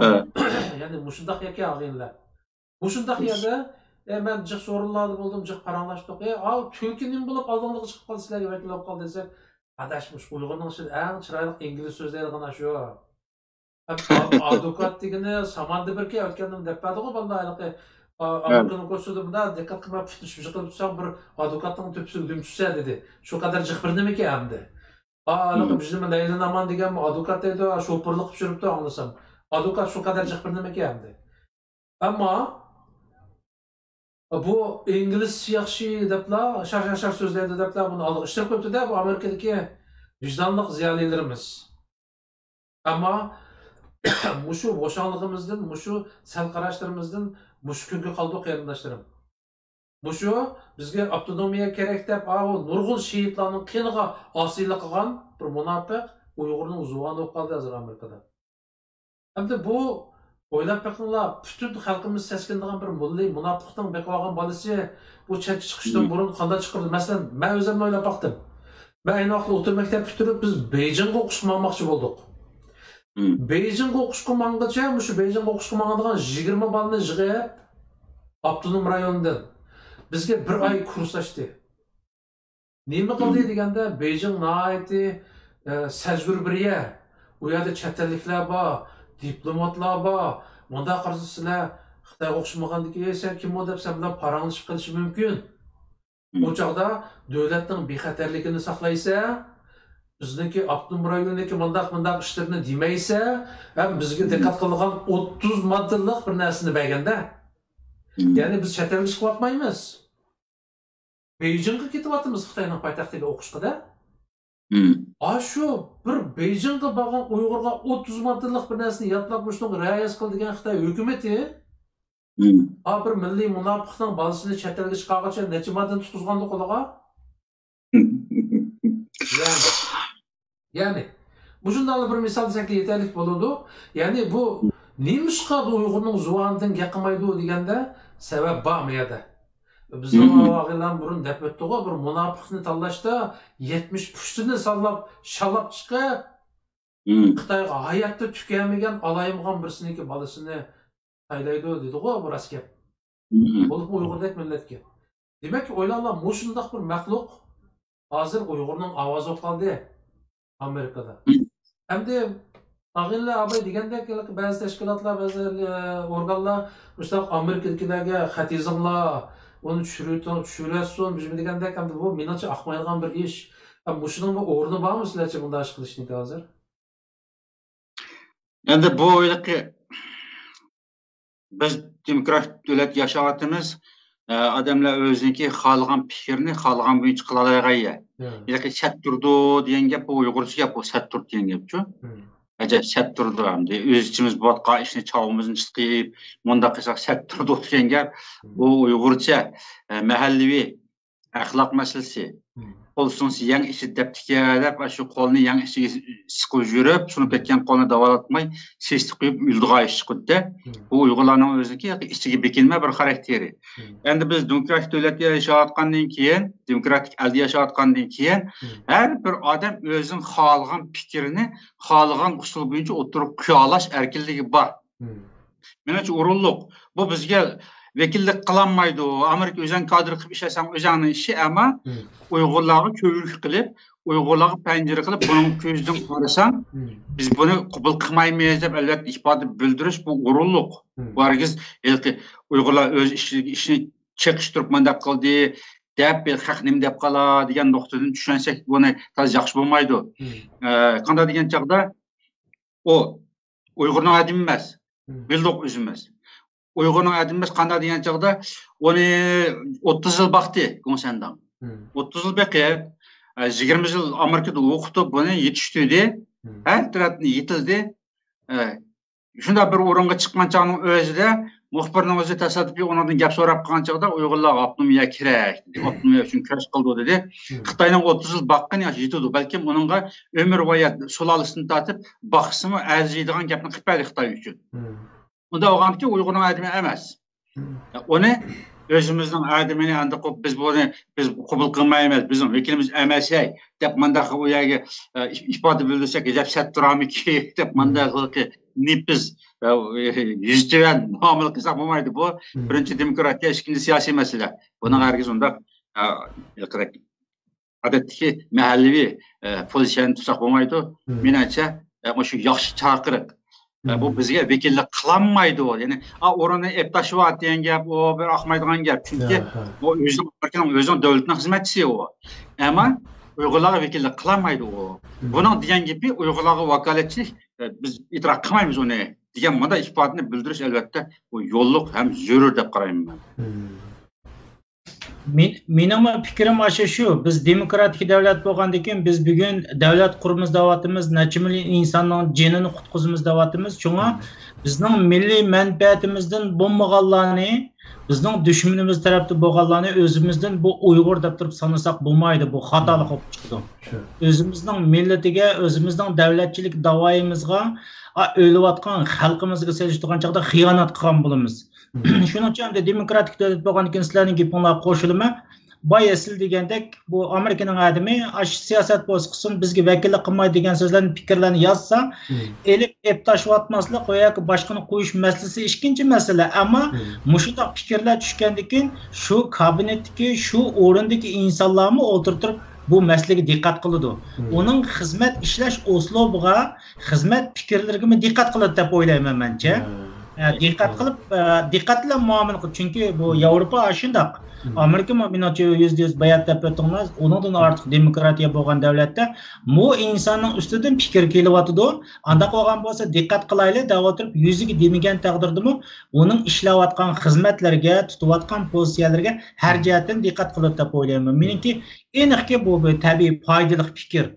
يەنى مۇشۇنداق يەركەن ئاغىنىلەر. مۇشۇنداق يەردە، ئە، مەن جىق سورۇنلاردا بولدۇم، جىق پاراڭلاشتۇق. ئە، ئاۋۇ تۈلكە نېمە بولۇپ ئالدىڭلىغا چىقىپ قالدى، سىلەرگە ۋەكىل بولۇپ قالدى دېسەك، ئاداش، مۇشۇ ئۇيغۇرنىڭ ئىچىدە ئەڭ چىرايلىق ئىنگلىز سۆزلەيدىغىنى شۇ. ئادۋوكات دېگىنى ساماندا بىركى ئۆتكەندىن دەپ بەردىغۇ بالىلار ھېلىقى ئامېرىكىنىڭ كونسۇلى مۇنداق دىققەت قىلماي پۇتنى شۇشۇپ يىقىلىپ تۇرساڭ، بىر ئادۋوكاتنىڭ تۆپىسىگە دۈم چۈشسە دېدى. شۇ قەدەر جىق بىر نېمىكى ئەمدى. ھېلىقى بىزنىڭ لەيلى نامان دېگەنمۇ ئادۋوكات دەيدۇ، شوپۇرلۇق قىلىپ يۈرۈپتۇ ئاڭلىسام. ئادۋوكات شۇ قەدەر جىق بىر نېمىكى ئەمدى. ئەمما بۇ ئىنگلىزچە ياخشى دەپلا، شار شار شار سۆزلەيدۇ دەپلا بۇنى ئالغا ئىشلەپ قويۇپتۇ-دە، بۇ ئامېرىكىدىكى ۋىجدانلىق زىيالىيلىرىمىز. ئەمما مۇشۇ بوشاڭلىقىمىزدىن، مۇشۇ سەل قاراشلىرىمىزدىن مۇشۇ كۈنگە قالدۇق، قېرىنداشلىرىم. مۇشۇ بىزگە ئاپتونومىيە كېرەك دەپ، ئاۋۇ نۇرغۇن شېھىتلارنىڭ قېنىغا ئاسىيلىق قىلغان بىر مۇناپىق ئۇيغۇرنىڭ زۇۋانى بولۇپ قالدى ھازىر ئامېرىكىدا. ئەمدى بۇ، ئويلاپ بېقىڭلار، پۈتۈن خەلقىمىز سەسكىنىدىغان بىر مىللىي مۇناپىقنىڭ بېقىۋالغان بالىسى بۇ چەتكە چىقىشتىن بۇرۇن قانداق چىقىدۇ؟ مەسىلەن، مەن ئۆزۈمنى ئويلاپ باقتىم. مەن ئەينى ۋاقىتتا ئوتتۇرا مەكتەپ پۈتتۈرۈپ، بىز بېيجىڭغا ئوقۇشقا ماڭماقچى بولدۇق. بېيجىڭغا ئوقۇشقا ماڭغىچە، مۇشۇ بېيجىڭغا ئوقۇشقا ماڭىدىغان يىگىرمە بالىنى يىغىپ، ئاپتونوم رايوندىن بىزگە بىر ئاي كۇرس ئاچتى. نېمە قىلدى دېگەندە، بېيجىڭ ناھايىتى، ئە، سەزگۈر بىر يەر. ئۇ يەردە چەت ئەللىكلەر بار، دىپلوماتلار بار. مۇنداق قارىسا، سىلەر خىتايغا ئوخشىمىغاندىكىن، «ئەي، سەن كىم ئۇ؟» دەپ سەن بىلەن پاراڭلىشىپ قېلىشى مۇمكىن. ئۇ چاغدا دۆلەتنىڭ بىخەتەرلىكىنى ساقلايسەن، بىزنىڭكى ئاپتونوم رايوندىكى مۇنداق، مۇنداق ئىشلىرىنى دېمەيسەن، ھەم بىزگە دىققەت قىلىدىغان ئوتتۇز ماددىلىق بىر نەرسىنى بەرگەندە. يەنى بىز چەت ئەلگە چىقىۋاتمايمىز. بېيجىڭغا كېتىۋاتىمىز خىتاينىڭ پايتەختىگە ئوقۇشقا-دە. ئاشۇ بىر بېيجىڭغا بارغان ئۇيغۇرغا ئوتتۇز ماددىلىق بىر نەرسىنى يادلاپ، مۇشۇنىڭغا رىئايە قىل دېگەن خىتاي ھۆكۈمىتى، ئا بىر مىللىي مۇناپىقنىڭ بالىسىنى چەت ئەلگە چىقارغىچە نەچچە ماددىنى تۇتقۇزغاندۇ قولىغا؟ يەنى، يەنى، مۇشۇنداقلا بىر مىسال دېسەكلا يېتەرلىك بولىدۇ. يەنى بۇ نېمىشقا بۇ ئۇيغۇرنىڭ زۇۋانىدىن گەپ قىلمايدۇ دېگەندە، سەۋەب بار بۇ يەردە. بىزنىڭ ئاغىنىلەر بۇرۇن دەپ ئۆتتىغۇ، بىر مۇناپىقنى تاللاشتا يەتمىش ئۈچتىن سانلاپ، شالاپ چىقىپ، خىتايغا ھاياتتا تۈكەلمىگەن، ئالايمىغان بىرسىنىڭكى بالىسىنى سايلايدۇ دېدىغۇ، بۇ راست گەپ. بولۇپمۇ ئۇيغۇردەك مىللەتكە. دېمەك، ئويلاڭلار، مۇشۇنداق بىر مەخلۇق ھازىر ئۇيغۇرنىڭ ئاۋازى بولۇپ قالدى ئامېرىكىدا. ئەمدى ئاغىنىلەر ئاباي دېگەندەك، بەزى تەشكىلاتلار، بەزى، ئە، ئورگانلار مۇشۇنداق ئامېرىكىدىكىلەرگە خەت يېزىڭلار، ئۇنى چۈشۈرۈۋېتىڭ، چۈشۈرەسۇن، بىزمۇ دېگەندەك، ئەمدى بۇ مېنىڭچە ئاقمايدىغان بىر ئىش. ئە، مۇشۇنىڭ بىر ئورنى بارمۇ سىلەرچە بۇنداق ئىش قىلىشنىڭكى ھازىر؟ ئەمدى بۇ ھېلىقى بىز دېموكراتىك دۆلەتتە ياشاۋاتىمىز. ئە، ئادەملەر ئۆزىنىڭكى خالىغان پىكىرنى خالىغان بويىچە قىلالايدىغان يەر. ھېلىقى سەت تۇرىدۇ دېگەن گەپ، بۇ ئۇيغۇرچە گەپ، بۇ سەت تۇرىدۇ دېگەن گەپچۇ. ئەجەب سەت تۇرىدۇ ئەمدى. ئۆز ئىچىمىز بولۇۋاتقان ئىشنى چاۋىمىزنى چىتقىيىپ، مۇنداق قىلساق سەت تۇرىدۇ دېگەن گەپ، بۇ ئۇيغۇرچە، ئە، مەھەللىۋى ئەخلاق مەسىلىسى. قول سۇنسا يەڭ ئىچىدە دەپتىكەن دەپ، شۇ قولنى يەڭ ئىچىگە سىقىپ يۈرۈپ، سۇنۇپ كەتكەن قولنى داۋالاتماي سېسىتىپ قويۇپ ئۆلىدىغان ئىش چىقىدۇ. بۇ ئۇيغۇرلارنىڭ ئۆزىنىڭكى ئىچىگە بېكىنمە بىر خاراكتېرى. ئەمدى بىز دېموكراتىك دۆلەتتە ياشاۋاتقاندىن كېيىن، دېموكراتىك ئەلدە ياشاۋاتقاندىن كېيىن، ھەر بىر ئادەم ئۆزىنىڭ خالىغان پىكرىنى خالىغان ئۇسۇل بويىچە ئوتتۇرىغا قويالاش ئەركىنلىكى بار. مېنىڭچە ئورۇنلۇق. بۇ بىزگە ۋەكىللىك قىلالمايدۇ. ئامېرىكا ئۆزەڭ كادىر قىلىپ ئىشلەتسەڭ ئۆزەڭنىڭ ئىشى، ئەمما ئۇيغۇرلارغا كۆۋرۈك قىلىپ، ئۇيغۇرلارغا پەنجىرە قىلىپ، بۇنىڭ كۆزىدىن قارىساڭ، بىز بۇنى قوبۇل قىلمايمىز دەپ، ئەلۋەتتە، ئىپادە بىلدۈرۈش بۇ ئورۇنلۇق. بۇ ھەرگىز ھېلىقى ئۇيغۇرلار ئۆز ئىشى، ئىشىنى چېقىشتۇرۇپ مۇنداق قىلدى دەپ، خەق نېمە دەپ قالا دېگەن نۇقتىدىن چۈشەنسەك، بۇنى تازا ياخشى بولمايدۇ. ئە، قانداق دېگەن چاغدا، ئۇ ئۇيغۇرنىڭ ئادىمى ئەمەس. بىلدۇق ئۆزىمىز. ئۇيغۇرنىڭ ئادىمى ئەمەس، قانداق دېگەن چاغدا ئۇنى ئوتتۇز يىل باقتى گوڭسەنداڭ. ئوتتۇز يىل بېقىپ، ئە، يىگىرمە يىل ئامېرىكىدا ئوقۇتۇپ، بۇنى يېتىشتۈردى. ھەر تەرەپتىن يېتىلدى. ئە، شۇنداق بىر ئورۇنغا چىققان چاغنىڭ ئۆزىدە مۇخبىرنىڭ ئۆزى تاسادىپىي ئۇنىڭدىن گەپ سوراپ قالغان چاغدا ئۇيغۇرلارغا ئاپتونومىيە كېرەك دېدى، ئاپتونومىيە ئۈچۈن كۈرەش قىلىدۇ دېدى. خىتاينىڭ ئوتتۇز يىل باققىنى ياخشى يېتىدۇ، بەلكىم ئۇنىڭغا ئۆمۈر ۋايەت سۇلالىسىدىن تارتىپ باقسىمۇ ئەرزىيدىغان گەپنى قىلىپ بەردى خىتاي ئۈچۈن. ئۇنداق بولغاندىكىن ئۇيغۇرنىڭ ئادىمى ئەمەس. ئۇنى ئۆزىمىزنىڭ ئادىمىنى ئانداق قىلىپ، بىز بۇنى، بىز قوبۇل قىلمايمىز، بىزنىڭ ۋەكىلىمىز ئەمەس ھەي دەپ مانداق ئۇ يەرگە، ئە، ئىپادە بىلدۈرسەك، ئەجەب سەت تۇرامىكى دەپ مانداق نېپىز، ئە، يۈزى تۆۋەن مۇئامىلە قىلساق بولمايدۇ. بۇ بىرىنچى دېموكراتىيە، ئىككىنچى سىياسىي مەسىلە. بۇنىڭ ھەرگىز ئۇنداق، ئە، ئادەتتىكى مەھەللىۋى، ئە، پوزىتسىيەنى تۇتساق بولمايدۇ. مېنىڭچە، ئە، مۇشۇ ياخشى چاقىرىق. بۇ بىزگە ۋەكىللىك قىلالمايدۇ. يەنى، ئا، ئورۇننى ئېلىپ تاشلىۋەت دېگەن گەپ، ئۇ بىر ئاقمايدىغان گەپ. چۈنكى ئۇ ئۆزىنىڭ ئامېرىكىنىڭ ئۆزىنىڭ دۆلىتىنىڭ خىزمەتچىسى ئۇ. ئەمما ئۇيغۇرلارغا ۋەكىللىك قىلالمايدۇ ئۇ. بۇنىڭ دېگەن گېپى ئۇيغۇرلارغا ۋاكالەتچىلىك، ئە، بىز ئېتىراپ قىلمايمىز ئۇنى دېگەن مۇنداق ئىپادىنى بىلدۈرۈش ئەلۋەتتە بۇ يوللۇق ھەم زۆرۈر دەپ قارايمەن مەن. مېن-، مېنىڭمۇ پىكرىم ئاشۇ شۇ. بىز دېموكراتىك دەۋلەت بولغاندىكىن، بىز بۈگۈن دەۋلەت قۇرىمىز دەۋاتىمىز، نەچچە مىليون ئىنساننىڭ جېنىنى قۇتقۇزىمىز دەۋاتىمىز. شۇڭا بىزنىڭ مىللىي مەنپەئەتىمىزدىن بولمىغانلارنى، بىزنىڭ دۈشمىنىمىز تەرەپتە بولغانلارنى ئۆزىمىزدىن بۇ ئۇيغۇر دەپ تۇرۇپ سانىساق بولمايدۇ. بۇ خاتالىق بولۇپ چىقىدۇ. ئۆزىمىزنىڭ مىللىتىگە، ئۆزىمىزنىڭ دەۋلەتچىلىك داۋايىمىزغا، ئا، ئۆلۈۋاتقان خەلقىمىزگە سېلىشتۇرغان چاغدا خىيانەت قىلغان بولىمىز. شۇنىڭ ئۈچۈن ئەمدى دېموكراتىك دۆلەت بولغاندىكىن سىلەرنىڭ گېپىڭلارغا قوشۇلىمەن. بايا سىز دېگەندەك، بۇ ئامېرىكىنىڭ ئادىمى ئاشۇ سىياسەت بولسا قىلسۇن، بىزگە ۋەكىللىك قىلمايدۇ دېگەن سۆزلەرنى، پىكىرلەرنى يازسا، ئېلىپ، ئېلىپ تاشلىۋاتماسلىق ۋە ياكى باشقىنى قويۇش مەسىلىسى ئىككىنچى مەسىلە. ئەمما مۇشۇنداق پىكىرلەر چۈشكەندىن كېيىن شۇ كابىنېتتىكى، شۇ ئورۇندىكى ئىنسانلارمۇ ئولتۇرۇپ تۇرۇپ بۇ مەسىلىگە دىققەت قىلىدۇ. ئۇنىڭ خىزمەت ئىشلەش ئۇسلۇبىغا، خىزمەت پىكىرلىرىگىمۇ دىققەت قىلىدۇ دەپ ئويلايمەن مەنچە. ئە، دىققەت قىلىپ، ئە، دىققەت بىلەن مۇئامىلە قىل. چۈنكى بۇ ياۋروپا شۇنداق. ئامېرىكىمۇ مېنىڭچە يۈزدە يۈز بايات دەپ ئۆتتۈڭلار. ئۇنىڭدىن ئارتۇق دېموكراتىيە بولغان دەۋلەتتە بۇ ئىنساننىڭ ئۈستىدىن پىكىر كېلىۋاتىدۇ. ئانداق بولغان بولسا دىققەت قىلايلى دەپ ئولتۇرۇپ يۈزىگە دېمىگەن تەقدىردىمۇ ئۇنىڭ ئىشلەۋاتقان خىزمەتلىرىگە، تۇتۇۋاتقان پوزىتسىيەلىرىگە ھەر جەھەتتىن دىققەت قىلىدۇ دەپ ئويلايمەن. مېنىڭكى ئېنىقكى بۇ بىر تەبىئىي پايدىلىق پىكىر.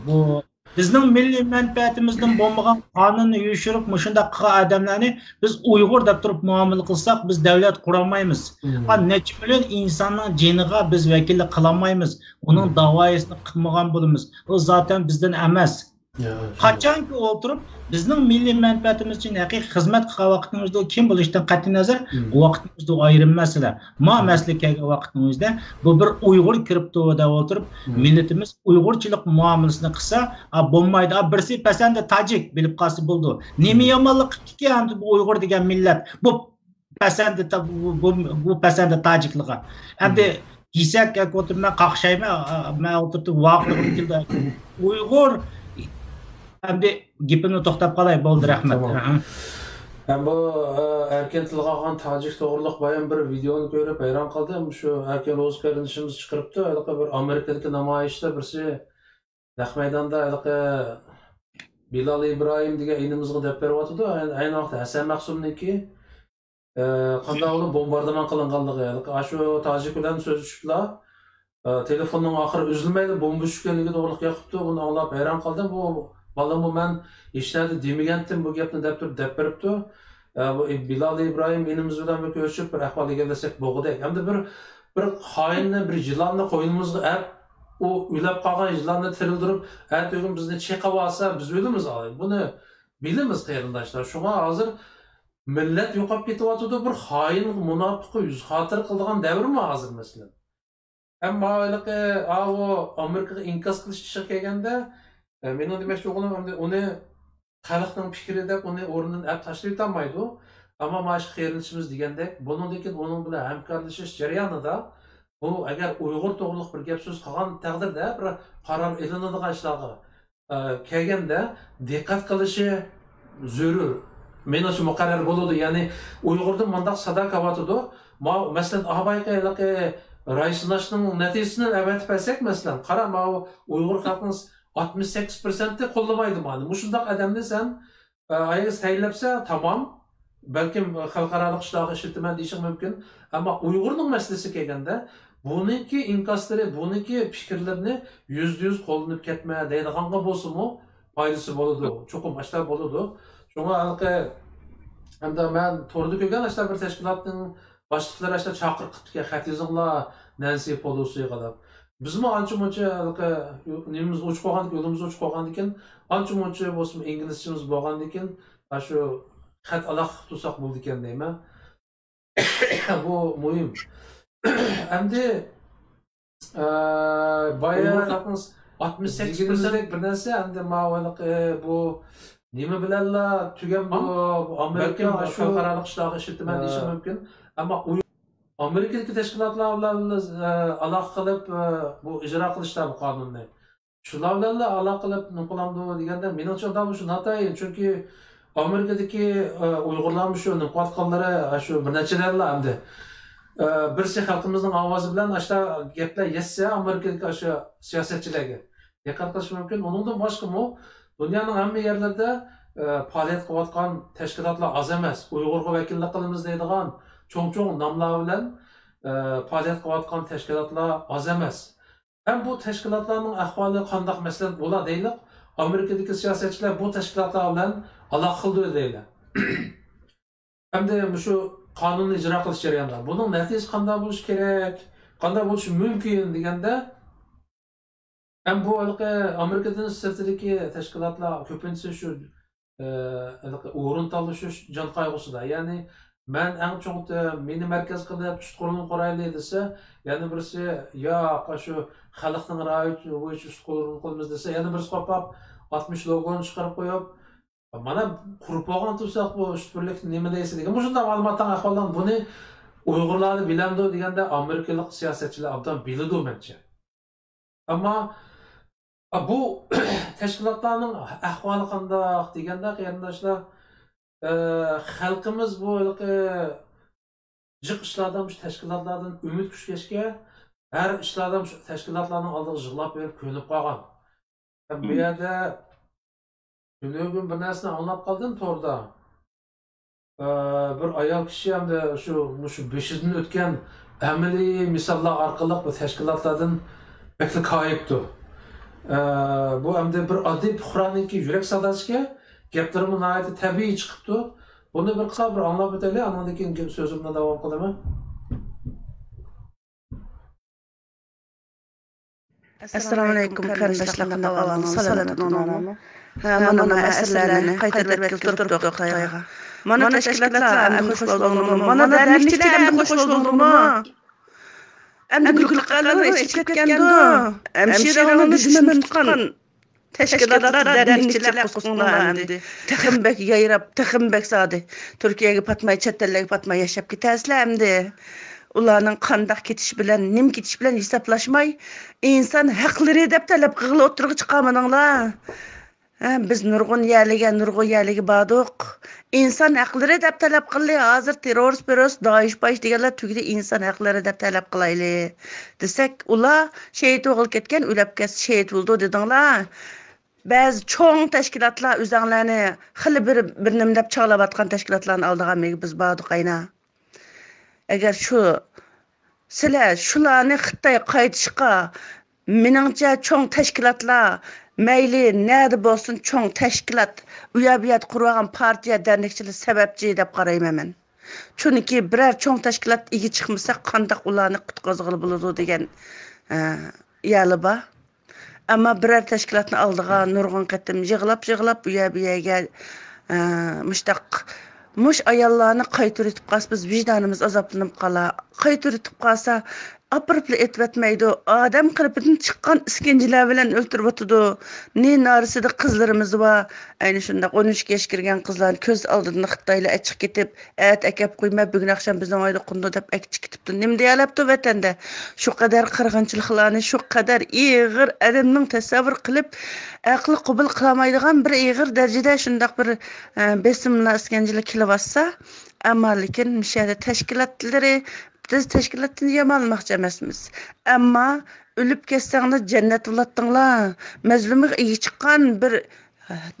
بۇ بىزنىڭ مىللىي مەنپەئەتىمىزدىن بولمىغان قانۇننى يوشۇرۇپ مۇشۇنداق قىلغان ئادەملەرنى بىز ئۇيغۇر دەپ تۇرۇپ مۇئامىلە قىلساق، بىز دەۋلەت قۇرالمايمىز. ئا، نەچچە مىليون ئىنساننىڭ جېنىغا بىز ۋەكىللىك قىلالمايمىز. ئۇنىڭ داۋايىسىنى قىلمىغان بولىمىز. ئۇ زاتەن بىزدىن ئەمەس. قاچانكى ئولتۇرۇپ بىزنىڭ مىللىي مەنپەئەتىمىز ئۈچۈن ھەقىقىي خىزمەت قىلغان ۋاقتىمىزدا كىم بولۇشتىن قەتئىي نەزەر، ئۇ ۋاقتىمىزدا ئۇ ئايرىم مەسىلە. ما مەسىلە كەلگەن ۋاقىتنىڭ ئۆزىدە بۇ بىر ئۇيغۇر كىرىپتۇ دەپ ئولتۇرۇپ، مىللىتىمىز ئۇيغۇرچىلىق مۇئامىلىسىنى قىلسا، ئا، بولمايدۇ. ئا، بىرسى پەسەندە تاجىك بىلىپ قالسا بولىدۇ. نېمە يامانلىق قىپتىكى ئەمدى بۇ ئۇيغۇر دېگەن مىللەت؟ بۇ پەسەندە تا-، بۇ، بۇ، بۇ، بۇ پەسەندە تاجىكلىقى. ئەمدى كېسەك ئولتۇرۇپ مەن قاقشايمەن، ئا، مەن ئولتۇرۇپ ۋاقىتلىق كېلدى. ئۇيغۇر، ئەمدى گېپىمنى توختاپ قالاي، بولدى، رەھمەت. تامام. ئەھە. مەن بۇ، ئە، ئەركىن تىلغا ئالغان تاجىك توغرىلىق بايام بىر ۋىدېئونى كۆرۈپ ھەيران قالدىم. شۇ ئەركىن روز قېرىندىشىمىز چىقىرىپتۇ. ھېلىقى بىر ئامېرىكىدىكى نامايىشتا بىرسى نەق مەيداندا ھېلىقى بىلال ئىبراھىم دېگەن ئىنىمىزغا دەپ بېرىۋاتىدۇ. ئەينى، ئەينى ۋاقىتتا ھەسەن مەخسۇمنىڭكى، ئە، قانداق بولۇپ بومباردىمان قىلىنغانلىقى، ھېلىقى ئاشۇ تاجىك بىلەن سۆزلىشىپلا، ئە، تېلېفوننىڭ ئاخىرى ئۈزۈلمەيلا بومبا چۈشكەنلىكى توغرىلىق يېقىپتۇ. بۇنى ئاڭلاپ ھەيران قالدىم. بۇ بالىمۇ مەن ھېچنەدە دېمىگەنتىم بۇ گەپنى دەپ تۇرۇپ دەپ بېرىپتۇ. ئە، بۇ بىلال ئىبراھىم ئىنىمىز بىلەن بىر كۆرۈشۈپ، بىر ئەھۋال ئىگىلىسەك بولغۇدەك. ئەمدى بىر، بىر خائىننى، بىر يىلاننى قوينىمىزغا ئەپ، ئۇ ئۆلۈپ قالغان يىلاننى تىرىلدۈرۈپ، ئەتىگۈن بىزنى چېقىۋالسا، بىز ئۆلىمىز. بۇنى بىلىمىز، قېرىنداشلار. شۇڭا ھازىر مىللەت يوقاپ كېتىۋاتىدۇ، بىر خائىنغا، مۇناپىققا يۈز خاتىرە قىلىدىغان دەۋرمۇ ھازىر، مەسىلەن. ئەمما ھېلىقى، ئاۋۇ ئامېرىكىغا ئىنكاس قىلىش ئىشىغا كەلگەندە، ئە، مېنىڭ دېمەكچى بولغىنىم، ئەمدى ئۇنى خەلقنىڭ پىكرى دەپ ئۇنى ئورنىدىن ئەپ تاشلىۋېتەلمايدۇ. ئەمما مانا شۇ قېرىندىشىمىز دېگەندەك، بۇنىڭدىن كېيىن ئۇنىڭ بىلەن ھەمكارلىشىش جەريانىدا، ئۇ ئەگەر ئۇيغۇر توغرىلىق بىر گەپ سۆز قىلغان تەقدىردە، بىر قارار ئېلىنىدىغان ئىشلارغا، ئە، كەلگەندە دىققەت قىلىشى زۆرۈر. مېنىڭچە مۇقەررەر بولىدۇ. يەنى ئۇيغۇردىن مۇنداق سادا كېلىۋاتىدۇ. ما-، مەسىلەن، ئاۋايقى ھېلىقى راي سىناشنىڭ نەتىجىسىنى ئەۋەتىپ بەرسەك، مەسىلەن، قارا، ماۋۇ ئۇيغۇر خەلقىنىڭ ئاتمىش سەككىز پىرسەنتى قوللىمايدۇ مانا. مۇشۇنداق ئادەمنى سەن، ئە، ئايىغى سەيلەپسە، تامام. بەلكىم خەلقئارالىق ئىشلارغا ئىشلىتىمەن دېيىشىڭ مۇمكىن. ئەمما ئۇيغۇرنىڭ مەسىلىسى كەلگەندە، بۇنىڭكى ئىنكاسلىرى، بۇنىڭكى پىكىرلىرىنى يۈزدە يۈز قوللىنىپ كەتمە دەيدىغانغا بولسىمۇ پايدىسى بولىدۇ. چوقۇم ئاشۇنداق بولىدۇ. شۇڭا ھېلىقى، ھەمدە مەن توردا كۆرگەن ئاشۇنداق بىر تەشكىلاتنىڭ باشلىقلىرى ئاشۇنداق چاقىرىق قىپتىكەن، خەت يېزىڭلار نەنسى پولوسىغا دەپ. بىزمۇ ئانچە مۇنچە ھېلىقى نېمىمىز ئوچۇق بولغاندىكىن، يولىمىز ئوچۇق بولغاندىكىن، ئانچە مۇنچە بولسىمۇ ئىنگلىزچىمىز بولغاندىكىن، ئاشۇ خەت ئالاقە قىلىپ تۇرساق بولىدىكەن دەيمەن. بۇ مۇھىم. ئەمدى، ئە، بايا ئۇيغۇر خەلقنىڭ ئاتمىش سەككىز پىرسەنت دېگىنىمىزدەك بىر نەرسە، ئەمدى ماۋۇ ھېلىقى بۇ نېمە بىلەنلا تۈگەپ، بۇ ئامېرىكا بەلكىم شۇ خەلقئارالىق ئىشلارغا ئىشلىتىمەن دېيىشى مۇمكىن. ئەمما ئۇي-، ئامېرىكىدىكى تەشكىلاتلار بىلەن، ئە، ئالاقە قىلىپ، ئە، بۇ ئىجرا قىلىشتا بۇ قانۇننى. شۇلار بىلەنلا ئالاقە قىلىپ نېمە قىلامدۇ دېگەندە، مېنىڭچە ئۇنداق بولۇشى ناتايىن. چۈنكى ئامېرىكىدىكى، ئە، ئۇيغۇرلارمۇ شۇ نېمە قىلىۋاتقانلىرى، ئە، شۇ بىر نەچچە دەۋرلا ئەمدى. ئە، بىرسى خەلقىمىزنىڭ ئاۋازى بىلەن ئاشۇنداق گەپلەر يەتسە ئامېرىكىدىكى ئاشۇ سىياسەتچىلەرگە دىققەت قىلىش مۇمكىن. ئۇنىڭدىن باشقىمۇ دۇنيانىڭ ھەممە يەرلىرىدە، ئە، پائالىيەت قىلىۋاتقان تەشكىلاتلار ئاز ئەمەس. ئۇيغۇرغا ۋەكىللىك قىلىمىز دەيدىغان چوڭ-چوڭ ناملار بىلەن، ئە، پائالىيەت قىلىۋاتقان تەشكىلاتلار ئاز ئەمەس. ھەم بۇ تەشكىلاتلارنىڭ ئەھۋالى قانداق، مەسىلەن، بولا دەيلىق، ئامېرىكىدىكى سىياسەتچىلەر بۇ تەشكىلاتلار بىلەن ئالاقە قىلىدۇ دەيلى. ئەمدى مۇشۇ قانۇننى ئىجرا قىلىش جەريانىدا بۇنىڭ نەتىجىسى قانداق بولۇشى كېرەك، قانداق بولۇشى مۇمكىن دېگەندە، ھەم بۇ ھېلىقى ئامېرىكىدىن سىرتىدىكى تەشكىلاتلار كۆپىنچىسى شۇ، ئە، ھېلىقى ئورۇن تالىشىش جان قايغۇسىدا. يەنى مەن ئەڭ چوڭ تە-، مېنى مەركەز قىلىپ ئۈست قۇرۇلما قۇرايلى دېسە، يەنە بىرسى ياق، شۇ خەلقنىڭ رايى بويىچە ئۈست قۇرۇلما قىلىمىز دېسە، يەنە بىرسى قوپاپ ئاتمىش لوگونى چىقىرىپ قويۇپ، مانا قۇرۇپ بولغان تۇرساق بۇ ئۈستۈنلۈكنى نېمە دەيسىز دېگەن مۇشۇنداق مەلۇماتلارنىڭ ئەھۋاللارنى بۇنى ئۇيغۇرلارلا بىلەمدۇ دېگەندە ئامېرىكىلىق سىياسەتچىلەر ئابدان بىلىدۇ مەنچە. ئەمما، ئا، بۇ تەشكىلاتلارنىڭ ئەھۋالى قانداق دېگەندە، قېرىنداشلار، ئە، خەلقىمىز بۇ ھېلىقى جىق ئىشلاردىن، مۇشۇ تەشكىلاتلاردىن ئۈمىد كۈتكەچكە، ھەر ئىشلاردا مۇشۇ تەشكىلاتلارنىڭ ئالدىغا يىغلاپ بېرىپ كۆنۈپ قالغان. بۇ يەردە تۈنۈگۈن بىر نەرسىنى ئاڭلاپ قالدىم توردا. ئە، بىر ئايال كىشى ئەمدى شۇ، مۇشۇ بېشىدىن ئۆتكەن ئەمەلىي مىساللار ئارقىلىق بۇ تەشكىلاتلاردىن بەكلا كايىپتۇ. ئە، بۇ ئەمدى بىر ئاددىي پۇقرانىڭكى يۈرەك ساداسىكەن، گەپلىرىمۇ ناھايىتى تەبىئىي چىقىپتۇ. بۇنى بىر قىسا بىر ئاڭلاپ ئۆتەيلى، ئاندىن كېيىن سۆزۈمنى داۋام قىلىمەن. ئەسسالامۇئەلەيكۇم، قېرىنداشلار، قانداق ئەھۋالىڭلار؟ سالامەتمۇ؟ ھە، مانا، مانا ئەسىرلەرنى قايتۇرۇپ ئەتكىلى تۇرۇپتۇق خىتايغا. مانا تەشكىلاتلار ئەمدى خوش بولدىڭلارمۇ؟ مانا دەرنەكچىلەر ئەمدى خوش بولدىڭلارمۇ؟ ئەمدى گۈلكاقلار ئېچىپ كەتكەندۇ؟ ھەمشىرىڭلارنى دۈشمەن تۇتقان تەشكىلاتلار، دەرنەكچىلەر قوزغىلىڭلار ئەمدى. تېخىمۇ بەك يايراپ، تېخىمۇ بەك زادى تۈركىيەگە پاتماي، چەت ئەللەرگە پاتماي ياشاپ كېتەرسىلەر ئەمدى. ئۇلارنىڭ قانداق كېتىشى بىلەن، نېمە كېتىشى بىلەن ھېسابلاشماي، ئىنسان ھەقلىرى دەپ تەلەپ قىلغىلى ئوتتۇرىغا چىقارمىدىڭلار. ھە، بىز نۇرغۇن يەرلىگە، نۇرغۇن يەرلىگە باردۇق. ئىنسان ھەقلىرى دەپ تەلەپ قىلدى. ھازىر تېررورىست، پېررورىست، دائىش، پائىش دېگەنلەر تۈگىدى، ئىنسان ھەقلىرى دەپ تەلەپ قىلايلى دېسەك، ئۇلار شېھىت بولغىلى كەتكەن، ئۆلۈپ كەتسە شېھىت بولىدۇ دېدىڭلار. بەزى چوڭ تەشكىلاتلار ئۆزەڭلارنى خېلى بىر، بىر نېمە دەپ چاغلاۋاتقان تەشكىلاتلارنى ئالدىغان مېگە بىز باردۇق ئاينا. ئەگەر شۇ، سىلەر شۇلارنى خىتاي قايتىشقا، مېنىڭچە چوڭ تەشكىلاتلار، مەيلى نەدە بولسۇن، چوڭ تەشكىلات، ئۇيا بۇيادا قۇرۇۋالغان پارتىيە، دەرنەكچىلەر سەۋەبچى دەپ قارايمەن مەن. چۈنكى بىرەر چوڭ تەشكىلات ئىگە چىقمىسا، قانداق ئۇلارنى قۇتقۇزغىلى بولىدۇ دېگەن، ئە، يەلى بار. ئەمما بىرەر تەشكىلاتنى ئالدىغا نۇرغۇن قېتىم يىغلاپ، يىغلاپ، ئۇ يەر، بۇ يەرگە، ئە، مۇشتاق، مۇش ئاياللارنى قايتۇرۇۋېتىپ قالسا، بىز ۋىجدانىمىز ئازابلىنىپ قالا. قايتۇرۇۋېتىپ قالسا، ئاپىرىپلا ئېتىۋەتمەيدۇ. ئادەم قېلىپىدىن چىققان ئىسكەنجىلەر بىلەن ئۆلتۈرۈۋاتىدۇ. نى نارىسىدا قىزلىرىمىز بار. ئەينى شۇنداق ئون ئۈچ ياشقا كىرگەن قىزلارنى كۆز ئالدىدىن خىتايلار ئەچىقىپ كېتىپ، ئەتە ئەكەپ قويما، بۈگۈن ئاخشام بىزنىڭ ئۆيدە قونىدۇ دەپ ئەكچىك كېتىپتۇ. نېمە دېيەلەپتۇ ۋەتەندە؟ شۇ قەدەر قىرغىنچىلىقلارنى، شۇ قەدەر ئېغىر ئادەمنىڭ تەسەۋۋۇر قىلىپ، ئەقلى قوبۇل قىلالمايدىغان بىر ئېغىر دەرىجىدە شۇنداق بىر، ئە، بېسىملار، ئىسكەنجىلەر كېلىۋاتسا، ئەمما لېكىن مۇشۇ يەردە تەشكىلاتلىرى، بىز تەشكىلاتتىن يامانلىماقچى ئەمەسمىز. ئەمما ئۆلۈپ كەتسەڭلار جەننەت بولاتتىڭلار. مەزلۇمغا ئىگە چىققان بىر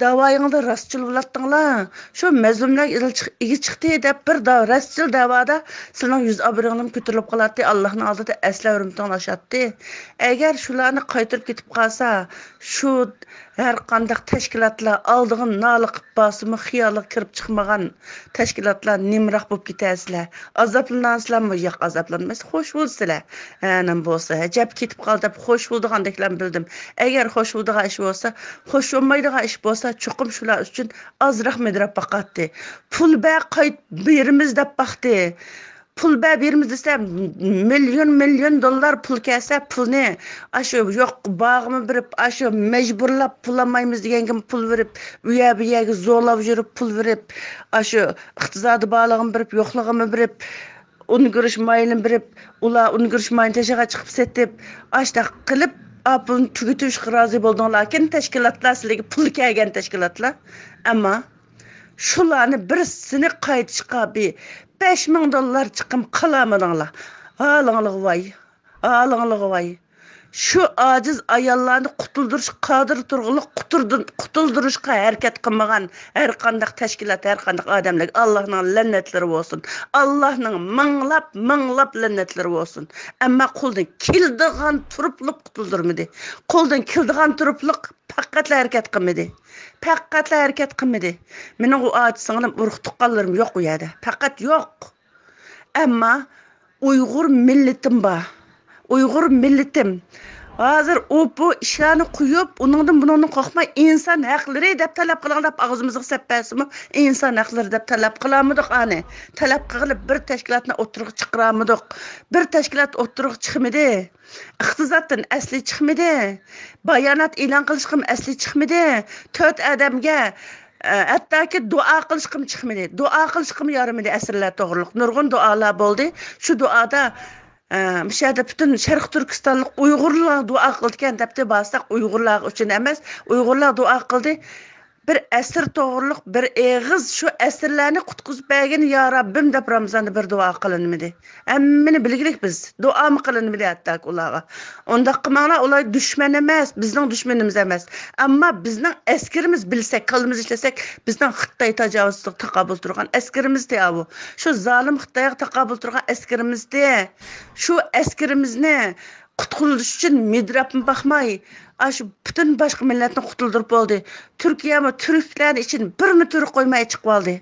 داۋايىڭدا راستچىل بولاتتىڭلار. شۇ مەزلۇملار ئىگە چىق-، ئىگە چىقتى دەپ بىر دا-، راستچىل دەۋادا سىلىنىڭ يۈز ئابرۇيۇڭلارمۇ كۆتۈرۈلۈپ قالاتتى، ئاللاھنىڭ ئالدىدا ئەسلى ھۆرمىتىڭلار ئاشاتتى. ئەگەر شۇلارنى قايتۇرۇپ كېتىپ قالسا، شۇ ھەر قانداق تەشكىلاتلار ئالدىغا نالە قىلىپ بارسىمۇ، خىيالىغا كىرىپ چىقمىغان تەشكىلاتلار نېمىراق بولۇپ كېتەرسىلەر؟ ئازابلىنارسىلەرمۇ؟ ياق، ئازابلانمايسىلەر، خوش بولىسىلەر. ھە، نېمە بولسا، ئەجەب كېتىپ قالدى دەپ خوش بولىدىغاندەكلەرنى بىلدىم. ئەگەر خوش بولىدىغان ئىش بولسا، خوش بولمايدىغان ئىش بولسا، چوقۇم شۇلار ئۈچۈن ئازراق مىدىرلاپ باقاتتى. پۇل بەر، قايت بېرىمىز دەپ باقتى. پۇل بەر، بېرىمىز دېسە، مىليون، مىليون دوللار پۇل كەلسە، پۇلنى ئاشۇ يوق باغىمۇ بېرىپ، ئاشۇ مەجبۇرلاپ پۇل ئالمايمىز دېگەنگىمۇ پۇل بېرىپ، ئۇ يەر بۇ يەرگە زورلاپ يۈرۈپ پۇل بېرىپ، ئاشۇ ئىقتىسادىي بارلىقىمۇ بېرىپ، يوقلۇقىمۇ بېرىپ، ئۇن گۈرۈچ ماينى بېرىپ، ئۇلار ئۇن گۈرۈچ ماينى تېشىغا چىقىپ سېتىپ، ئاشتاق قىلىپ، ئا، پۇلنى تۈگىتىشكە رازى بولدۇڭلاركىن، تەشكىلاتلار سىلەرگە پۇل كەلگەن تەشكىلاتلار. ئەمما شۇلارنى بىرسىنى قايتىشقا بىر بەش مىڭ دوللار چىقىم قىلالمىدىڭلار. ھالىڭلىغا ۋاي، ھالىڭلىغا ۋاي. شۇ ئاجىز ئاياللارنى قۇتۇلدۇرۇشقا قادىر تۇرغۇلۇق، قۇتۇلدۇرۇشقا ھەرىكەت قىلمىغان ھەر قانداق تەشكىلات، ھەر قانداق ئادەملەرگە ئاللاھنىڭ لەنەتلىرى بولسۇن. ئاللاھنىڭ مىڭلاپ، مىڭلاپ لەنەتلىرى بولسۇن. ئەمما قولدىن كېلىدىغان تۇرۇپلۇق قۇتۇلدۇرمىدى. قولدىن كېلىدىغان تۇرۇپلۇق پەقەتلا ھەرىكەت قىلمىدى. پەقەتلا ھەرىكەت قىلمىدى. مېنىڭ ئۇ ئاچا سىڭلىم، ئۇرۇق تۇغقانلىرىم يوق ئۇ يەردە. پەقەت يوق. ئەمما ئۇيغۇر مىللىتىم بار. ئۇيغۇر مىللىتىم. ھازىر ئۇ بۇ ئىشلارنى قويۇپ، ئۇنىڭدىن بۇنىڭدىن قورقماي، ئىنسان ھەقلىرى دەپ تەلەپ قىلىڭ دەپ ئاغزىمىزغا سەپ بەرسىمۇ، ئىنسان ھەقلىرى دەپ تەلەپ قىلالمىدۇق ئانى. تەلەپ قىلغىلى بىر تەشكىلاتنى ئوتتۇرىغا چىقىرالمىدۇق. بىر تەشكىلات ئوتتۇرىغا چىقمىدى. ئىقتىسادتىن ئەسلى چىقمىدى. بايانات ئېلان قىلىشقىمۇ ئەسلى چىقمىدى. تۆت ئادەمگە، ئە، ھەتتاكى دۇئا قىلىشقىمۇ چىقمىدى. دۇئا قىلىشقىمۇ يارىمىدى ئەسىرلەر توغرۇلۇق. نۇرغۇن دۇئالار بولدى. شۇ دۇئادا، ئە، مۇشۇ يەردە پۈتۈن شەرقىي تۈركىستانلىق ئۇيغۇرلار دۇئا قىلىدىكەن دەپتۇ. بارساق ئۇيغۇرلار ئۈچۈن ئەمەس، ئۇيغۇرلار دۇئا قىلدى. بىر ئەسىر توغرۇلۇق بىر ئېغىز شۇ ئەسىرلەرنى قۇتقۇزۇپ بەرگىن يا رەببىم دەپ رامىزاندا بىر دۇئا قىلىنمىدى. ھەممىنى بىلگىلىك بىز. دۇئامۇ قىلىنمىدى ھەتتاكى ئۇلارغا. ئۇنداق قىلماڭلار، ئۇلار دۈشمەن ئەمەس، بىزنىڭ دۈشمىنىمىز ئەمەس. ئەمما بىزنىڭ ئەسكىرىمىز بىلسەك، كاللىمىزنى ئىشلەتسەك، بىزنىڭ خىتاي تاجاۋۇزچىلىقىغا تاقابىل تۇرغان ئەسكىرىمىزدى ئاۋۇ. شۇ زالىم خىتايغا تاقابىل تۇرغان ئەسكىرىمىزدى. شۇ ئەسكىرىمىزنى قۇتقۇزۇش ئۈچۈن مىدىراپمۇ باقماي، ئاشۇ پۈتۈن باشقا مىللەتنى قۇتۇلدۇرۇپ بولدى. تۈركىيەمۇ تۈركلەرنى ئىچىدىن بىرمۇ تۈرك قويماي چىقىۋالدى.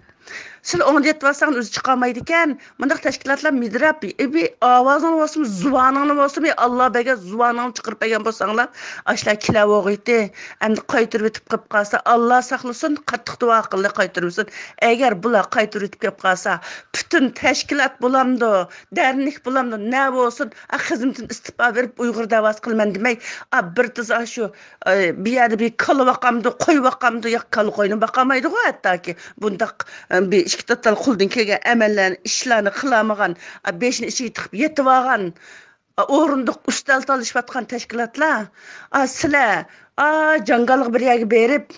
سىلەر ئوڭدا يېتىۋالساڭ ئۆزى چىقالمايدىكەن. مۇنداق تەشكىلاتلار مىدىراپ، ئى، بىر ئاۋازىڭلار بولسىمۇ، زۇۋانىڭلار بولسىمۇ، ئاللا بەرگەن زۇۋانىڭلارنى چىقىرىپ بەرگەن بولساڭلار، ئاشۇلار كېلەۋوغىيتى. ئەمدى قايتۇرۇۋېتىپ قېلىپ قالسا، ئاللا ساقلىسۇن، قاتتىق دۇئا قىلدى، قايتۇرمىسۇن. ئەگەر بۇلار قايتۇرۇۋېتىپ كېلىپ قالسا، پۈتۈن تەشكىلات بولامدۇ، دەرنەك بولامدۇ، نە بولسۇن، ئا، خىزمىتىدىن ئىستېپا بېرىپ ئۇيغۇر دەۋاسى قىلىمەن دېمەي، ئا، بىر تىز ئاشۇ، ئا، بۇ يەردە بىر كالا باقامدۇ، قوي باقامدۇ، ياق، كالا قوينى باقالمايدىغۇ ھەتتاكى. بۇنداق، ئا، بىر ئىككى تال قولدىن كەلگەن ئەمەللەرنى، ئىشلارنى قىلالمىغان، ئا، بېشىنى ئىچىگە تىقىپ يېتىۋالغان، ئا، ئورۇندۇق، ئۈستەل تالىشىۋاتقان تەشكىلاتلار، ئا، سىلەر، ئا، جاڭگالغا بىر يەرگە بېرىپ،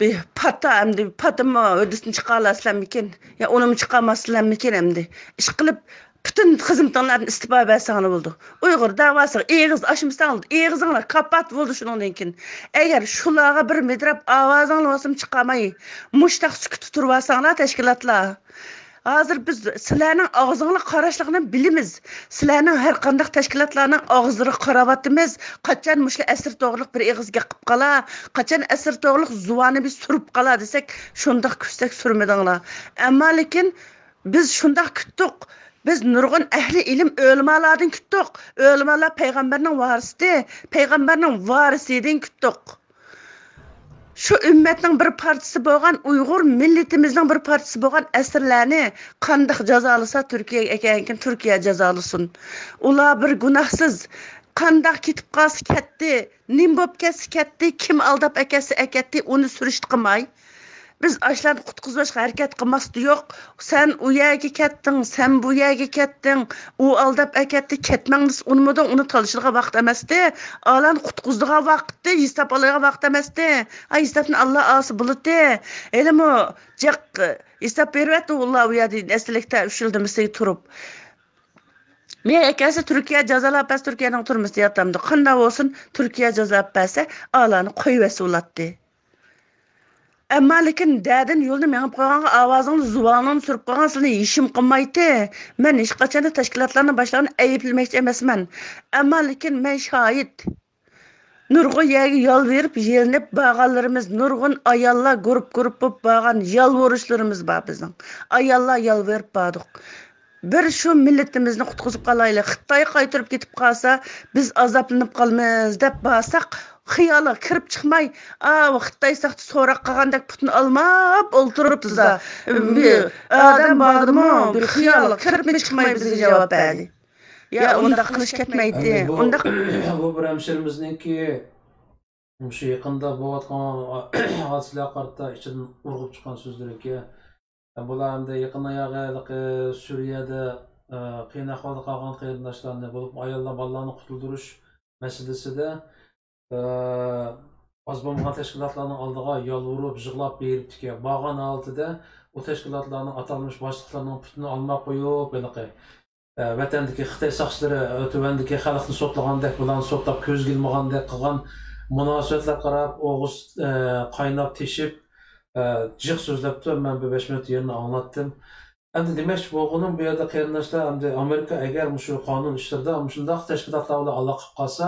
بىر پاتا ئەمدى، پاتىمۇ ھۆددىسىنى چىقارالارسىلەرمىكىن؟ يا ئۇنىمۇ چىقارماسسىلەرمىكىن ئەمدى؟ ئىشقىلىپ، پۈتۈن خىزمىتىڭلاردىن ئىستېپا بەرسەڭلار بولىدۇ. ئۇيغۇر دەۋاسىغا ئېغىز ئاچمىساڭلار، ئېغىزىڭلار كاپات بولىدۇ شۇنىڭدىن كېيىن. ئەگەر شۇلارغا بىر مىدىراپ ئاۋازىڭلار بولسىمۇ چىقارماي، مۇشتاق سۈكۈتتە تۇرۇۋالساڭلار تەشكىلاتلار. ھازىر بىز سىلەرنىڭ ئاغزىڭلار قاراشلىقىنى بىلىمىز. سىلەرنىڭ ھەر قانداق تەشكىلاتلارنىڭ ئاغزىغا قاراۋاتىمىز. قاچان مۇشۇ ئەسىر توغرىلىق بىر ئېغىز گەپ قىلىپ قالا، قاچان ئەسىر توغرىلىق زۇۋانى بىر سۈرۈپ قالا دېسەك، شۇنداق كۈتسەك سۈرمىدىڭلار. ئەمما لېكىن بىز شۇنداق كۈتتۇق. بىز نۇرغۇن ئەھلى ئىلىم ئۆلىمالاردىن كۈتتۇق. ئۆلىمالار پەيغەمبەرنىڭ ۋارىسىتى، پەيغەمبەرنىڭ ۋارىسىدىن كۈتتۇق. شۇ ئۈممەتنىڭ بىر پارچىسى بولغان، ئۇيغۇر مىللىتىمىزنىڭ بىر پارچىسى بولغان ئەسىرلەرنى قانداق جازالىسا، تۈركىيەگە ئەكەلگەن تۈركىيە جازالىسۇن. ئۇلار بىر گۇناھسىز. قانداق كېتىپ قالسا كەتتى، نېمە بولۇپ كەتسە كەتتى، كىم ئالداپ ئەكەتسە ئەكەتتى، ئۇنى سۈرۈشتە قىلماي. بىز ئاشۇلارنى قۇتقۇزۇشقا ھەرىكەت قىلماستا يوق. سەن ئۇ يەرگە كەتتىڭ، سەن بۇ يەرگە كەتتىڭ، ئۇ ئالداپ ئەكەتتى، كەتمەڭ دېسە ئۇنىمىدىڭ، ئۇنى تالىشىدىغان ۋاقىت ئەمەستى. ئالانى قۇتقۇزىدىغان ۋاقىتتى، ھېساب ئالايدىغان ۋاقىت ئەمەستى. ئا، ھېسابنى ئاللا ئالسا بولاتتى. ھېلىمۇ جىق ھېساب بېرىۋەتتى ئۇلار ئۇ يەردە ئەسلىكتە ئۈچ يىلدىن بېسىگە تۇرۇپ. مېڭە ئەكەلسە تۈركىيە جازالاپ بەرسە تۈركىيەنىڭ تۈرمىسىدە ياتامدۇ. قانداق بولسۇن تۈركىيە جازالاپ بەرسە ئالانى قويۇۋەتسە بولاتتى. ئەمما لېكىن دەدىن يولنى مېڭىپ قويغانغا ئاۋازىڭنى زۇۋانىڭنى سۈرۈپ قويغان سىلىنى ھېچكىم قىلمايتتى. مەن ھېچقاچان تەشكىلاتلارنىڭ باشلىقىنى ئەيىبلىمەكچى ئەمەسمەن. ئەمما لېكىن مەن شاھىت. نۇرغۇن يەرگە يالۋۇرۇپ، يېلىنىپ بارغانلىرىمىز، نۇرغۇن ئاياللار گۇرۇپ-گۇرۇپ بولۇپ بارغان يالۋۇرۇشلىرىمىز بار بىزنىڭ. ئاياللار يالۋۇرۇپ باردۇق. بىر شۇ مىللىتىمىزنى قۇتقۇزۇپ قالايلى. خىتاي قايتۇرۇپ كېتىپ قالسا، بىز ئازابلىنىپ قالىمىز دەپ بارساق، خىيالىغا كىرىپ چىقماي، ئاۋۇ خىتاي ساقچى سوراق قىلغاندەك پۇتىنى ئالماپ ئولتۇرۇپتۇ. بىر ئادەم باردىمۇ، بىر خىيالىغا كىرىپمۇ چىقماي بىزگە جاۋاب بەردى. يا، ئۇنداق قىلىش كەتمەيتتى. ئەمدى بۇ، ئۇنداق بۇ بىر ھەمشىرىمىزنىڭكى مۇشۇ يېقىندا بولۇۋاتقان ھادىسىلەرگە قارىتا ئىچىدىن ئۇرغۇپ چىققان سۆزلىرىكەن. بۇلار ئەمدى يېقىن ئاياغى ھېلىقى سۈرىيەدە، ئە، قىيىن ئەھۋالدا قالغان قېرىنداشلارنى، بولۇپمۇ ئاياللار، بالىلارنى قۇتۇلدۇرۇش مەسىلىسىدە، ئە، ئاز بولمىغان تەشكىلاتلارنىڭ ئالدىغا يالۋۇرۇپ، يىغلاپ بېرىپتىكەن. بارغان ھالىتىدە ئۇ تەشكىلاتلارنىڭ ئاتالمىش باشلىقلىرىنىڭ پۇتىنى ئالماق قويۇپ، ھېلىقى، ئە، ۋەتەندىكى خىتاي ساقچىلىرى، ئە، تۆۋەندىكى خەلقنى سوتلىغاندەك، بۇلارنى سوتلاپ كۆزگە ئىلمىغاندەك قىلغان مۇناسىۋەتلەرگە قاراپ، ئوغۇز، ئە، قايناپ تېشىپ، ئە، جىق سۆزلەپتۇ. مەن بىر بەش مىنۇت يېرىنى ئاڭلاتتىم. ئەمدى دېمەكچى بولغىنىم، بۇ يەردە قېرىنداشلار، ئەمدى ئامېرىكا ئەگەر مۇشۇ قانۇن ئىشلىرىدا مۇشۇنداق تەشكىلاتلار بىلەن ئالاقە قىلىپ قالسا،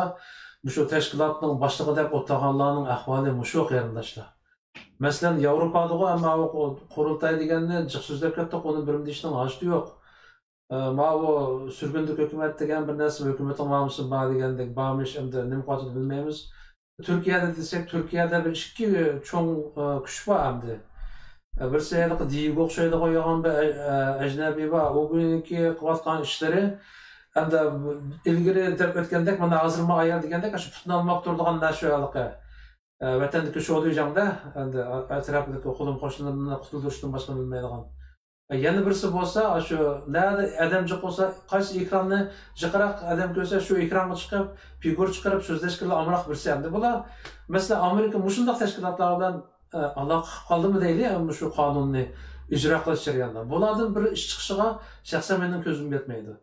مۇشۇ تەشكىلاتنىڭ باشلىقى دەپ ئولتۇرغانلارنىڭ ئەھۋالى مۇشۇ، قېرىنداشلار. مەسىلەن، ياۋروپادىغۇ ھەم ماۋۇ قۇ-، قۇرۇلتاي دېگەننى جىق سۆزلەپ كەتتۇق، ئۇنى بىرمۇ دېيىشنىڭ ھاجىتى يوق. ئە، ماۋۇ سۈرگۈندە ھۆكۈمەت دېگەن بىر نەرسە، ھۆكۈمىتنىڭ مامۇسى بار دېگەندەك بارمىش، ئەمدى نېمە قىلىۋاتىدۇ بىلمەيمىز. تۈركىيەدە دېسەك، تۈركىيەدە بىر ئىككى چوڭ، ئە، كۈچ بار ئەمدى. ئە، بىرسى ھېلىقى دىيېگو ئوخشايدىغان بىر، ئە، ئەجنەبىي بار. ئۇ گۇينىڭكى قىلىۋاتقان ئىشلىرى ئەمدى ئىلگىرى دەپ ئۆتكەندەك، مانا ھازىرمۇ ئايال دېگەندەك، شۇ پۇتنى ئالماق تۇرىدىغان نەرسە شۇ ھېلىقى. ئە، ۋەتەندىكى شودۇيجاڭدا، ئەمدى ئەتراپىدىكى قولۇم قوشنىلىرىنى قۇتۇلدۇرۇشتىن باشقا بىلمەيدىغان. يەنە بىرسى بولسا، شۇ نەدە ئادەم جىق بولسا، قايسى ئېكراننى جىقراق ئادەم كۆرسە، شۇ ئېكرانغا چىقىپ، فىگۇر چىقىرىپ سۆزلەشكىلا ئامراق بىرسى ئەمدى. بۇلار، مەسىلەن، ئامېرىكا مۇشۇنداق تەشكىلاتلار بىلەن، ئە، ئالاقە قىلىپ قالدىمۇ دەيلى، مۇشۇ قانۇننى ئىجرا قىلىش جەريانىدا. بۇلاردىن بىر ئىش چىقىشىغا شەخسەن مېنىڭ كۆزۈم يەتمەيدۇ.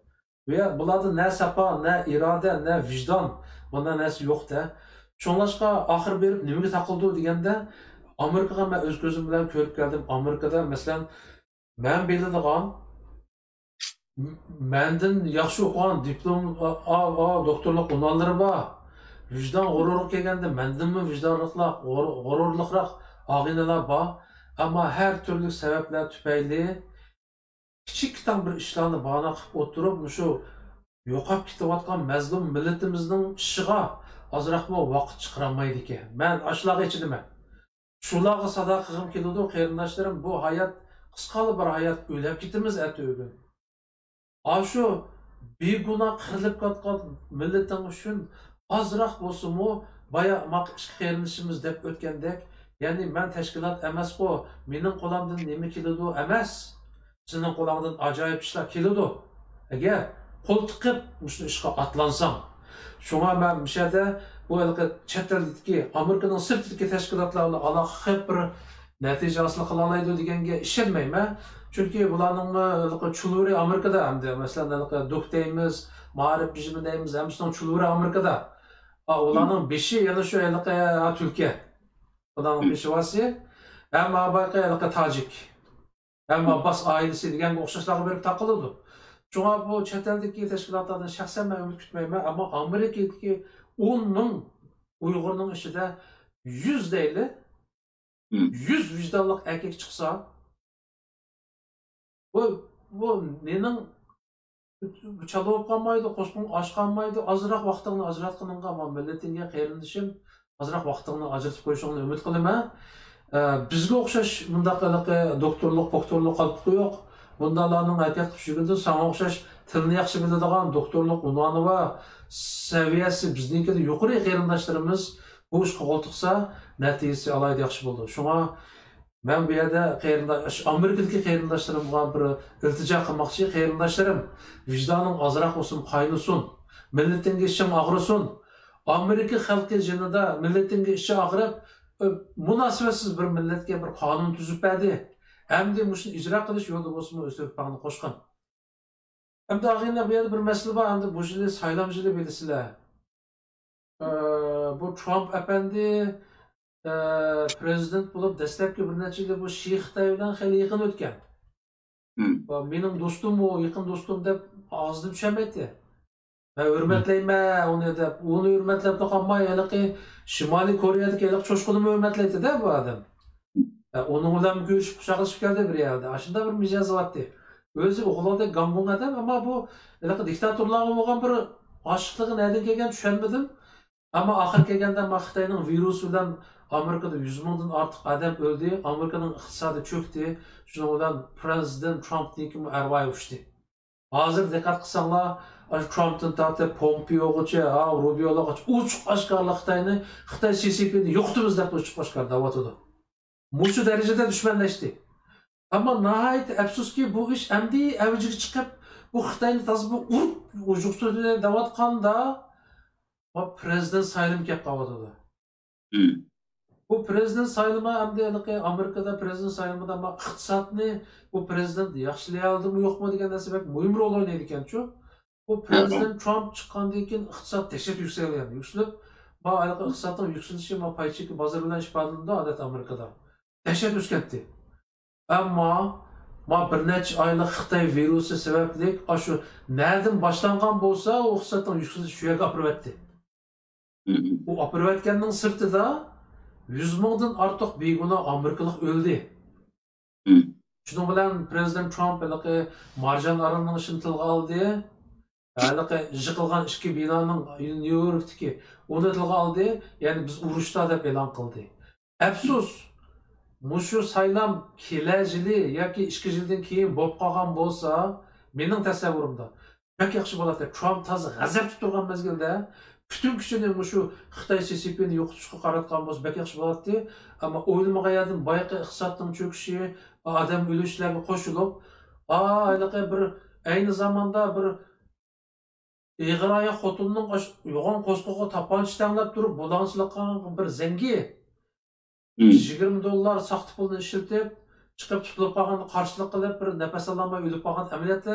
بۇ يەر، بۇلاردا نە ساپا، نە ئىرادە، نە ۋىجدان، بۇنداق نەرسە يوق-دە. شۇڭلاشقا ئاخىر بېرىپ نېمىگە تاقىلىدۇ دېگەندە، ئامېرىكىغا مەن ئۆز كۆزۈم بىلەن كۆرۈپ كەلدىم. ئامېرىكىدا، مەسىلەن، مەن بىلىدىغان، م-، مەندىن ياخشى ئوقۇغان، دىپلوم، ئا، ئا، ئا، دوكتورلۇق ئۇنۋانلىرى بار. ۋىجدان غۇرۇرغا كەلگەندە، مەندىنمۇ ۋىجدانلىقلار، غۇر-، غۇرۇرلۇقراق ئاغىنىلەر بار. ئەمما ھەر تۈرلۈك سەۋەبلەر تۈپەيلى كىچىككىنە بىر ئىشلارنى باھانە قىلىپ ئولتۇرۇپ، مۇشۇ يوقاپ كېتىۋاتقان مەزلۇم مىللىتىمىزنىڭ ئىشىغا ئازراقمۇ ۋاقىت چىقىرالمايدىكەن. مەن ئاشۇلارغا ئېچىنىمەن. شۇلارغا سادا قىلغۇم كېلىدۇ، قېرىنداشلىرىم، بۇ ھايات قىسقىلا بىر ھايات، ئۆلۈپ كېتىمىز ئەتىگۈن. ئاشۇ بىگۇناھ قىرىلىپ كەتكەن مىللىتىڭ ئۈچۈن ئازراق بولسىمۇ، بايا ماق ئىككى قېرىندىشىمىز دەپ ئۆتكەندەك، يەنى مەن تەشكىلات ئەمەسقۇ، مېنىڭ قولۇمدىن نېمە كېلىدۇ ئەمەس، سېنىڭ قولۇڭدىن ئاجايىپ ئىشلار كېلىدۇ، ئەگەر قول تىقىپ مۇشۇ ئىشقا ئاتلانساڭ. شۇڭا مەن مۇشۇ يەردە بۇ ھېلىقى چەت ئەلدىكى، ئامېرىكىنىڭ سىرتىدىكى تەشكىلاتلار بىلەن ئالاقە قىلىپ بىر نەتىجە ھاسىل قىلالايدۇ دېگەنگە ئىشەنمەيمەن. چۈنكى بۇلارنىڭمۇ ھېلىقى چۇلۋۇرى ئامېرىكىدا ئەمدى، مەسىلەن، ھېلىقى دوك دەيمىز، مائارىپ بېجىمى دەيمىز، ھەممىسىنىڭ چۇلۋۇرى ئامېرىكىدا. ئا، ئۇلارنىڭ بېشى يەنە شۇ ھېلىقى، ئا، تۈركىيە. ئۇلارنىڭ پېشۋاسى ھەم بايىقى ھېلىقى تاجىك، ھەم ئابباس ئائىلىسى دېگەنگە ئوخشاشلارغا بېرىپ تاقىلىدۇ. شۇڭا بۇ چەت ئەلدىكى تەشكىلاتلاردىن شەخسەن مەن ئۈمىد كۈتمەيمەن، ئەمما ئامېرىكىدىكى ئون مىڭ ئۇيغۇرنىڭ ئىچىدە يۈز دەيلى، يۈز ۋىجدانلىق ئەركەك چىقسا، بۇ، بۇ نېنىڭ چالا بولۇپ قالمايدۇ، قوسمىڭ ئاچ قالمايدۇ. ئازراق ۋاقتىڭنى ئاجراتقىنىڭغا، مانا مىللىتىڭگە، قېرىندىشىم، ئازراق ۋاقتىڭنى ئاجرىتىپ قويۇشۇڭنى ئۈمىد قىلىمەن. ئە، بىزگە ئوخشاش مۇنداق ھېلىقى دوكتورلۇق، پوكتورلۇق قالپىقى يوق. بۇنداقلارنىڭ ھەرىكەت قىلىپ يۈرگىنىدىن ساڭا ئوخشاش تىلنى ياخشى بىلىدىغان، دوكتورلۇق ئۇنۋانى بار، سەۋىيەسى بىزنىڭكىدىن يۇقىرى قېرىنداشلىرىمىز بۇ ئىشقا قول تىقسا، نەتىجىسى ئالاھىدە ياخشى بولىدۇ. شۇڭا مەن بۇ يەردە قېرىنداش، ئامېرىكىدىكى قېرىنداشلىرىمغا بىر ئىلتىجا قىلماقچى. قېرىنداشلىرىم، ۋىجدانىڭ ئازراق بولسۇن قاينىسۇن، مىللىتىڭگە ئىچىڭ ئاغرىسۇن. ئامېرىكا خەلقى يېنىدا مىللىتىڭگە ئىچى ئاغرىپ، ئۆ، مۇناسىۋەتسىز بىر مىللەتكە بىر قانۇن تۈزۈپ بەردى. ئەمدى مۇشۇنى ئىجرا قىلىش يولىدا بولسىمۇ ئۆز تۆھپەڭنى قوشقىن. ئەمدى ئاغىنىلەر، بۇ يەردە بىر مەسىلە بار. ئەمدى بۇ يىلى سايلام يىلى بىلىسىلەر. ئە، بۇ ترامپ ئەپەندى، ئە، پرېزىدېنت بولۇپ دەسلەپكى بىر نەچچە يىلى بۇ شى خىتاي بىلەن خېلى يېقىن ئۆتكەن. ۋە مېنىڭ دوستۇم ئۇ، يېقىن دوستۇم دەپ ئاغزىدىن چۈشەلمەيتتى. مەن ھۆرمەتلەيمەن ئۇنى دەپ، ئۇنى ھۆرمەتلەپلا قالماي، ھېلىقى شىمالىي كورېيەدىكى ھېلىقى چوشقىنىمۇ ھۆرمەتلەيتتى-دە بۇ ئادەم. ئە، ئۇنىڭ بىلەن كۆرۈشۈپ قۇچاقلىشىپ كەلدى بىر يەردە. ئاشۇنداق بىر مىجەزى بارتتى. ئۆزى ئوغلىدەك گاڭگۇڭ ئادەم، ئەمما بۇ ھېلىقى دىكتاتورلارغا بولغان بىر ئاشىقلىقى نەدىن كەلگەن چۈشەنمىدىم. ئەمما ئاخىر كەلگەندە، ما خىتاينىڭ ۋىرۇسى بىلەن ئامېرىكىدا يۈز مىڭدىن ئارتۇق ئادەم ئۆلدى، ئامېرىكىنىڭ ئىقتىسادى چۆكتى، شۇنىڭ بىلەن پرېزىدېنت ترامپنىڭكىمۇ ئەرۋايى ئۇچتى. ھازىر دىققەت قىلساڭلار، ئاشۇ ترامپتىن تارتىپ پومپېئوغىچە، ھاۋ، رۇبىيولارغىچە ئوچۇق ئاشكارىلىق خىتاينى، خىتاي سى سى پىنى يوقىتىمىز دەپ ئوچۇق ئاشكارا دەۋاتىدۇ. مۇشۇ دەرىجىدە دۈشمەنلەشتى. ئەمما ناھايىتى ئەپسۇسكى، بۇ ئىش ئەمدى ئەۋجىگە چىقىپ، بۇ خىتاينى تازا بىر ئۇرۇپ ئۇجۇقتۇرۇۋېتەي دەۋاتقاندا، ۋە پرېزىدېنت سايلىمى كەپ قالىۋاتىدۇ. بۇ پرېزىدېنت سايلىمى ئەمدى ھېلىقى ئامېرىكىدا پرېزىدېنت سايلىمىدا ما ئىقتىسادنى بۇ پرېزىدېنت ياخشىلايالدىمۇ يوقمۇ دېگەن نەرسە بەك مۇھىم رول ئوينايدىكەنچۇ. بۇ پرېزىدېنت ترامپ چىققاندىن كېيىن ئىقتىساد دەھشەت يۈكسەلگەن. يۈكسىلىپ، ما ھېلىقى ئىقتىسادنىڭ يۈكسىلىشى ما پاي چېكى بازىرى بىلەن ئىپادىلىنىدۇ، ئادەتتە ئامېرىكىدا. دەھشەت ئۆسكەنتى. ئەمما ما بىر نەچچە ئايلىق خىتاي ۋىرۇسى سەۋەبلىك ئاشۇ نەدىن باشلانغان بولسا، ئۇ ئىقتىسادنىڭ يۈكسىلىشى شۇ يەرگە ئاپىرىۋەتتى. ئۇ ئاپىرىۋەتكەننىڭ سىرتىدا يۈز مىڭدىن ئارتۇق بىگۇناھ ئامېرىكىلىق ئۆلدى. شۇنىڭ بىلەن پرېزىدېنت ترامپ ھېلىقى مارجان ئارىلىنىڭ ئىشىنى تىلغا ئالدى. ھېلىقى يىقىلغان ئىككى بىنانىڭ نيۇ يوركتىكى، ئۇنى تىلغا ئالدى. يەنى بىز ئۇرۇشتا دەپ ئېلان قىلدى. ئەپسۇس، مۇشۇ سايلام كېلەر يىلى ياكى ئىككى يىلدىن كېيىن بولۇپ قالغان بولسا، مېنىڭ تەسەۋۋۇرۇمدا بەك ياخشى بولاتتى. ترامپ تازا غەزەپتە تۇرغان مەزگىلدە پۈتۈن كۈچىنى مۇشۇ خىتاي سى سى پىنى يوقىتىشقا قاراتقان بولسا بەك ياخشى بولاتتى. ئەمما ئويلىمىغان يەردىن بايىقى ئىقتىسادنىڭ چۆكۈشى، ئادەم ئۆلۈشلەرگە قوشۇلۇپ، ئا، ھېلىقى بىر ئەينى زاماندا بىر ئېغىر ئاياق خوتۇننىڭ ئاش-، يوغان قورسىقىغا تاپانچا تەڭلەپ تۇرۇپ، بۇلاڭچىلىق قىلغان بىر زەڭگى، يىگىرمە دوللار ساختا پۇلنى ئىشلىتىپ، چىقىپ تۇتۇلۇپ قالغاندا قارشىلىق قىلىپ، بىر نەپەس ئالالماي ئۆلۈپ قالغان ئەمەلىيەتتە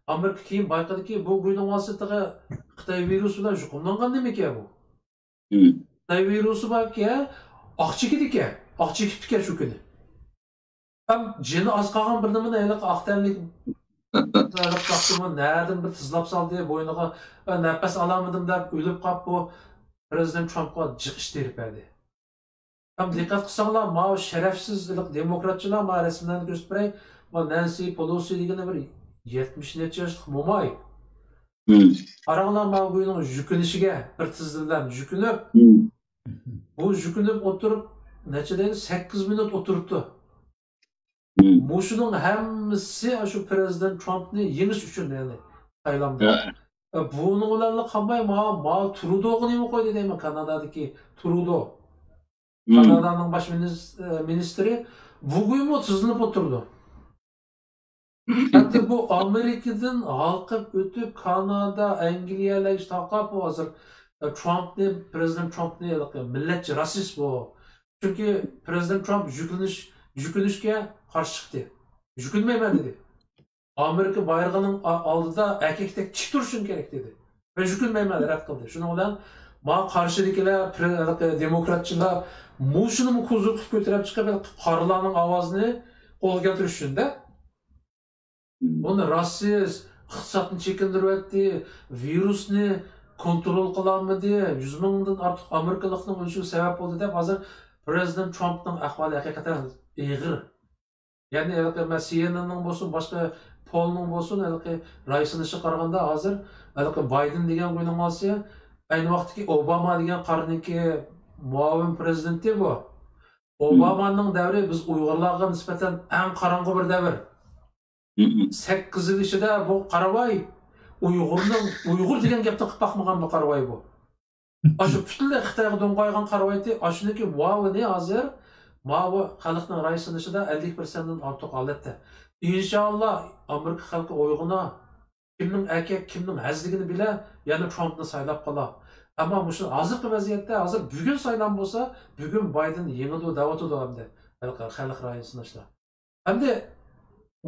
ئامېرىكا كېيىن بايقىدىكى، بۇ گۇينىڭ ۋاسىتىغا خىتاي ۋىرۇسى بىلەن يۇقۇملانغان نېمىكەن بۇ؟ خىتاي ۋىرۇسى باركەن، ئاق چېكىدىكەن، ئاق چېكىپتىكەن شۇ كۈنى. ھەم جېنى ئاز قالغان بىر نېمىنى ھېلىقى ئاق تەنلىك ھېلىقى ساقچىمۇ نەدىن بىر تىزلاپ سالدى، بوينىغا، نەپەس ئالالمىدىم دەپ ئۆلۈپ قاپ، بۇ پرېزىدېنت ترامپقا جىق ئىش تېرىپ بەردى. ھەم دىققەت قىلساڭلار، ماۋۇ شەرەپسىز ھېلىقى دېموكراتچىلار، ماۋۇ رەسىملەرنى كۆرسىتىپ بېرەي، ماۋۇ نەنسى پېلوسى دېگىنى بىر يەتمىش نەچچە ياشلىق موماي. قاراڭلار، ماۋۇ گۇينىڭ يۈكۈنۈشىگە بىر تىزى بىلەن يۈكۈنۈپ، بۇ يۈكۈنۈپ ئولتۇرۇپ، نەچچە دەيدۇ، سەككىز مىنۇت ئولتۇرۇپتۇ. مۇشۇنىڭ ھەممىسى شۇ پرېزىدېنت ترامپنى يېڭىش ئۈچۈن، يەنى سايلامدا. بۇنىڭ بىلەنلا قالماي، ما، ما ترۇدوغا نېمە قويدى دەيمەن، كانادادىكى ترۇدو. كانادانىڭ باش مىنىس-، ئە، مىنىستىرى بۇ گۇيمۇ تىزلىنىپ ئولتۇرىدۇ. ھەتتا بۇ ئامېرىكىدىن ھالقىپ ئۆتۈپ، كانادا، ئەنگلىيەلەرگىچە تارقاپ، بۇ ھازىر، ئە، ترامپنى، پرېزىدېنت ترامپنى ھېلىقى مىللەتچى، راسىست بۇ. چۈنكى پرېزىدېنت ترامپ يۈكۈنۈش-، يۈكۈنۈشكە قارشى چىقتى. يۈكۈنمەيمەن دېدى. ئامېرىكا بايرىقىنىڭ ئا-، ئالدىدا ئەركەكتەك تىك تۇرۇشۇم كېرەك دېدى. مەن يۈكۈنمەيمەن، رەت قىلدى. شۇنىڭ بىلەن ماڭا قارشىدىكىلەر، پرې-، دېموكراتچىلار مۇشۇنىمۇ كوزىر قىلىپ كۆتۈرۈپ چىقىپ، قارىلارنىڭ ئاۋازىنى قولغا كەلتۈرۈش ئۈچۈن-دە. بۇنى راسىست، ئىقتىسادنى چېكىندۈرۈۋەتتى، ۋىرۇسنى كونترول قىلالمىدى، يۈز مىڭدىن ئارتۇق ئامېرىكىلىقنىڭ ئۆلۈشىگە سەۋەب بولدى دەپ ھازىر پرېزىدېنت ترامپنىڭ ئەھۋالى ھەقىقەتەن ئېغىر. يەنى ھېلىقى مەن سى ئېن ئېننىڭ بولسۇن، باشقا پولنىڭ بولسۇن، ھېلىقى راي سىنىشىغا قارىغاندا ھازىر ھېلىقى بايدېن دېگەن گۇينىڭ ئالسا، ئەينى ۋاقىتتىكى ئوباما دېگەن قارىنىڭكى مۇئاۋىن پرېزىدېنتى بۇ. ئوبامانىڭ دەۋرى بىز ئۇيغۇرلارغا نىسبەتەن ئەڭ قاراڭغۇ بىر دەۋر. سەككىز يىل ئىچىدە بۇ قارىۋاي ئۇيغۇرنىڭ، ئۇيغۇر دېگەن گەپنى قىلىپ باقمىغان بۇ قارىۋاي بۇ. ئاشۇ پۈتۈنلەي خىتايغا دوڭغايغان قارىۋايتى، ئاشۇنىڭكى مۇئاۋىنى ھازىر ماۋۇ خەلقنىڭ راي سىنىشىدا ئەللىك پىرسەنتتىن ئارتۇق ھالەتتە. ئىنشائاللا، ئامېرىكا خەلقى ئويغىنا، كىمنىڭ ئەركەك، كىمنىڭ ھەزىلىگىنى بىلە، يەنە ترامپنى سايلاپ قالا. ئەمما مۇشۇ ھازىرقى ۋەزىيەتتە، ھازىر بۈگۈن سايلام بولسا، بۈگۈن بايدېن يېڭىدۇ دەۋاتىدۇ ئەمدى خەلق، خەلق رايىنى سىناشتا. ئەمدى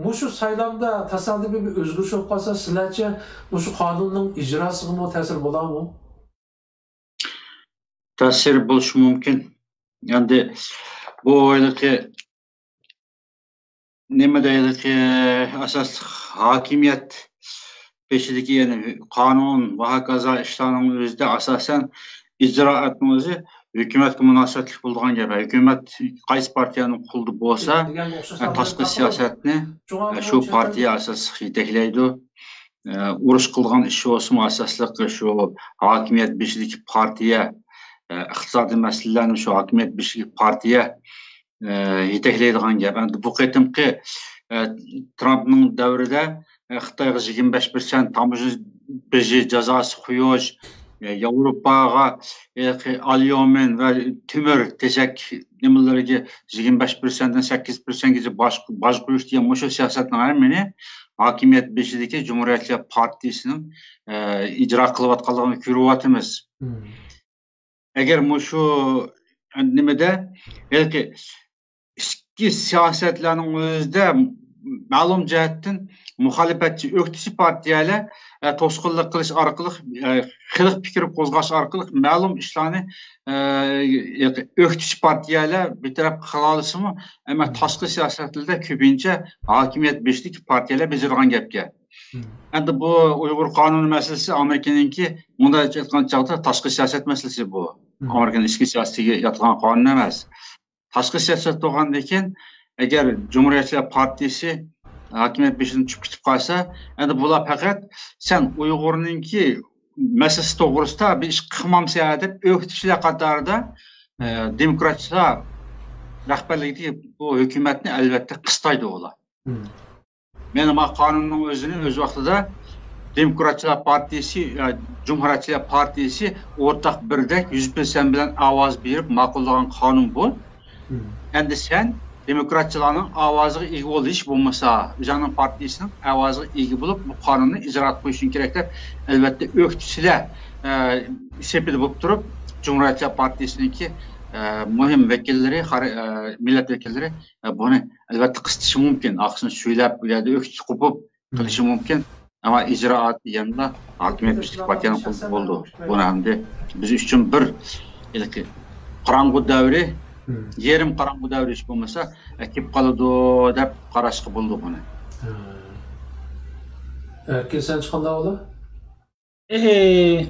مۇشۇ سايلامدا تاسادىپىي بىر ئۆزگىرىش بولۇپ قالسا، سىلەرچە مۇشۇ قانۇننىڭ ئىجراسىغىمۇ تەسىر بولارمۇ؟ تەسىر بولۇشى مۇمكىن. ئەمدى بۇ ھېلىقى نېمە دەيدىكى، ئاساسلىق ھاكىمىيەت بېشىدىكى، يەنى قانۇن ۋە ھاكازا ئىشلارنىڭ ئۆزىدە ئاساسەن ئىجرائاتنىڭ ئۆزى ھۆكۈمەتكە مۇناسىۋەتلىك بولىدىغان گەپ. ھۆكۈمەت قايسى پارتىيەنىڭ قولىدا بولسا، دېگەنگە ئوخشاش ئە، تاشقى سىياسەتنى، شۇڭا ئە، بۇ شۇ چەتتىن پارتىيە ئاساسلىق يېتەكلەيدۇ. ئە، ئۇرۇش قىلىدىغان ئىش بولسىمۇ ئاساسلىق شۇ ھاكىمىيەت بېشىدىكى پارتىيە، ئە، ئىقتىسادىي مەسىلىلەرنى شۇ ھاكىمىيەت بېشىدىكى پارتىيە ئە، يېتەكلەيدىغان گەپ. ئەمدى بۇ قېتىمقى، ئە، ترامپنىڭ دەۋرىدە، ئە، خىتايغا يىگىرمە بەش پىرسەنت تاموژنا بېجى جازاسى قويۇش، ئە، ياۋروپاغا، ئە، ئاليۇمىن ۋە تۆمۈر تېشەك نېمىلىرىگە يىگىرمە بەش پىرسەنتتىن سەككىز پىرسەنتكىچە باج، باج قويۇش دېگەن مۇشۇ سىياسەتنىڭ ھەممىنى ھاكىمىيەت بېشىدىكى جۇمھۇرىيەتچىلەر پارتىيىسىنىڭ، ئە، ئىجرا قىلىۋاتقانلىقىنى كۆرۈۋاتىمىز. ئەگەر مۇشۇ نېمىدە، ھېلىقى ئىچكى سىياسەتلەرنىڭ ئۆزىدە مەلۇم جەھەتتىن مۇخالىپەتچى، ئۆكتىچى پارتىيەلەر، ئە، توسقۇنلۇق قىلىش ئارقىلىق، ئە، خەلق پىكرى قوزغاش ئارقىلىق مەلۇم ئىشلارنى، ئە، ئۆكتىچى پارتىيەلەر بىر تەرەپ قىلالىسىمۇ، ئەمما تاشقى سىياسەتلىرىدە كۆپىنچە ھاكىمىيەت بېشىدىكى پارتىيەلەر بېجىرىدىغان گەپكەن. ئەمدى بۇ ئۇيغۇر قانۇنى مەسىلىسى ئامېرىكىنىڭكى، مۇنداق ئېيتقان چاغدا، تاشقى سىياسەت مەسىلىسى بۇ. ئامېرىكىنىڭ ئىچكى سىياسىتىگە ياتىدىغان قانۇن ئەمەس. تاشقى سىياسەت بولغاندىن كېيىن، ئەگەر جۇمھۇرىيەتچىلەر پارتىيىسى ھاكىمىيەت بېشىدىن چۈشۈپ كېتىپ قالسا، ئەمدى بۇلار پەقەت سەن ئۇيغۇرنىڭكى مەسىلىسى توغرىسىدا بىر ئىش قىلمامسەن دەپ ئۆكتىچىلەر قاتارىدا، ئە، دېموكراتچىلار رەھبەرلىكىدىكى بۇ ھۆكۈمەتنى ئەلۋەتتە قىستايدۇ ئۇلار. مەن ما قانۇننىڭ ئۆزىنى ئۆز ۋاقتىدا دېموكراتچىلار پارتىيىسى، ئە، جۇمھۇرىيەتچىلەر پارتىيىسى ئورتاق بىردەك يۈز پىرسەنت بىلەن ئاۋاز بېرىپ ماقۇللىغان قانۇن بۇ. ئەمدى سەن دېموكراتچىلارنىڭ ئاۋازىغا ئىگە بول، ھېچ بولمىسا ئۆزۈڭنىڭ پارتىيىسىنىڭ ئاۋازىغا ئىگە بولۇپ، بۇ قانۇننى ئىجرا قىلىپ قويۇشۇڭ كېرەك دەپ، ئەلۋەتتە، ئۆكتىچىلەر، ئە، سېپىدە بولۇپ تۇرۇپ، جۇمھۇرىيەتچىلەر پارتىيىسىنىڭكى، ئە، مۇھىم ۋەكىللىرى، خارى-، ئە، مىللەت ۋەكىللىرى، ئە، بۇنى ئەلۋەتتە قىستىشى مۇمكىن. ئارقىسىنى سۈيلەپ، بۇ يەردە ئۆكتە قوپۇپ قىلىشى مۇمكىن. ئەمما ئىجرائات يەنىلا ھاكىمىيەت ئۈستىدىكى پارتىيەنىڭ قولىدا بولىدۇ. بۇنى ئەمدى بىز ئۈچۈن بىر ھېلىقى قاراڭغۇ دەۋرى، يېرىم قاراڭغۇ دەۋرى ھېچ بولمىسا، ئە، كېلىپ قالىدۇ دەپ قاراشقا بولىدۇ بۇنى. ئەركىن، سەن چىققاندا بولۇ. ئى،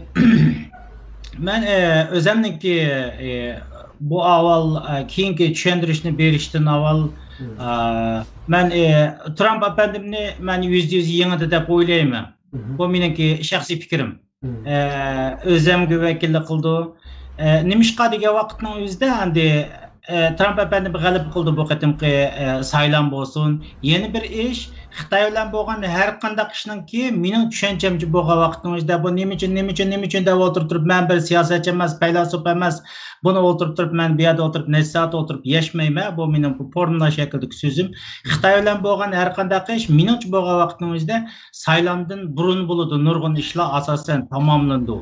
مەن، ئى، ئۆزەمنىڭكى، ئى، بۇ ئاۋۋال، ئى، كېيىنكى چۈشەندۈرۈشنى بېرىشتىن ئاۋۋال، ئى، مەن، ئى، ترامپ ئەپەندىمنى مەن يۈزدە يۈز يېڭىدى دەپ ئويلايمەن. بۇ مېنىڭكى شەخسىي پىكرىم. ئى، ئۆزەمگە ۋەكىللىك قىلىدۇ. ئى، نېمىشقا دېگەن ۋاقىتنىڭ ئۆزىدە ئەمدى ئى، ترامپ ئەپەندى بىر غەلىبە قىلدى بۇ قېتىمقى، ئى، سايلام بولسۇن. يەنە بىر ئىش، خىتاي بىلەن بولغان ھەر قانداق ئىشنىڭكى مېنىڭ چۈشەنچەمچە بولغان ۋاقىتنىڭ ئۆزىدە بۇ نېمە ئۈچۈن، نېمە ئۈچۈن، نېمە ئۈچۈن دەپ ئولتۇرۇپ تۇرۇپ، مەن بىر سىياسەتچى ئەمەس، پەيلاسوپ ئەمەس، بۇنى ئولتۇرۇپ تۇرۇپ، مەن بۇ يەردە ئولتۇرۇپ نەچچە سائەت ئولتۇرۇپ يەشمەيمەن. بۇ مېنىڭ بۇ فورمۇلا شەكلىدىكى سۆزۈم. خىتاي بىلەن بولغان ھەر قانداق ئىش مېنىڭچە بولغان ۋاقىتنىڭ ئۆزىدە سايلامدىن بۇرۇن بولىدۇ، نۇرغۇن ئىشلار ئاساسەن تاماملىنىدۇ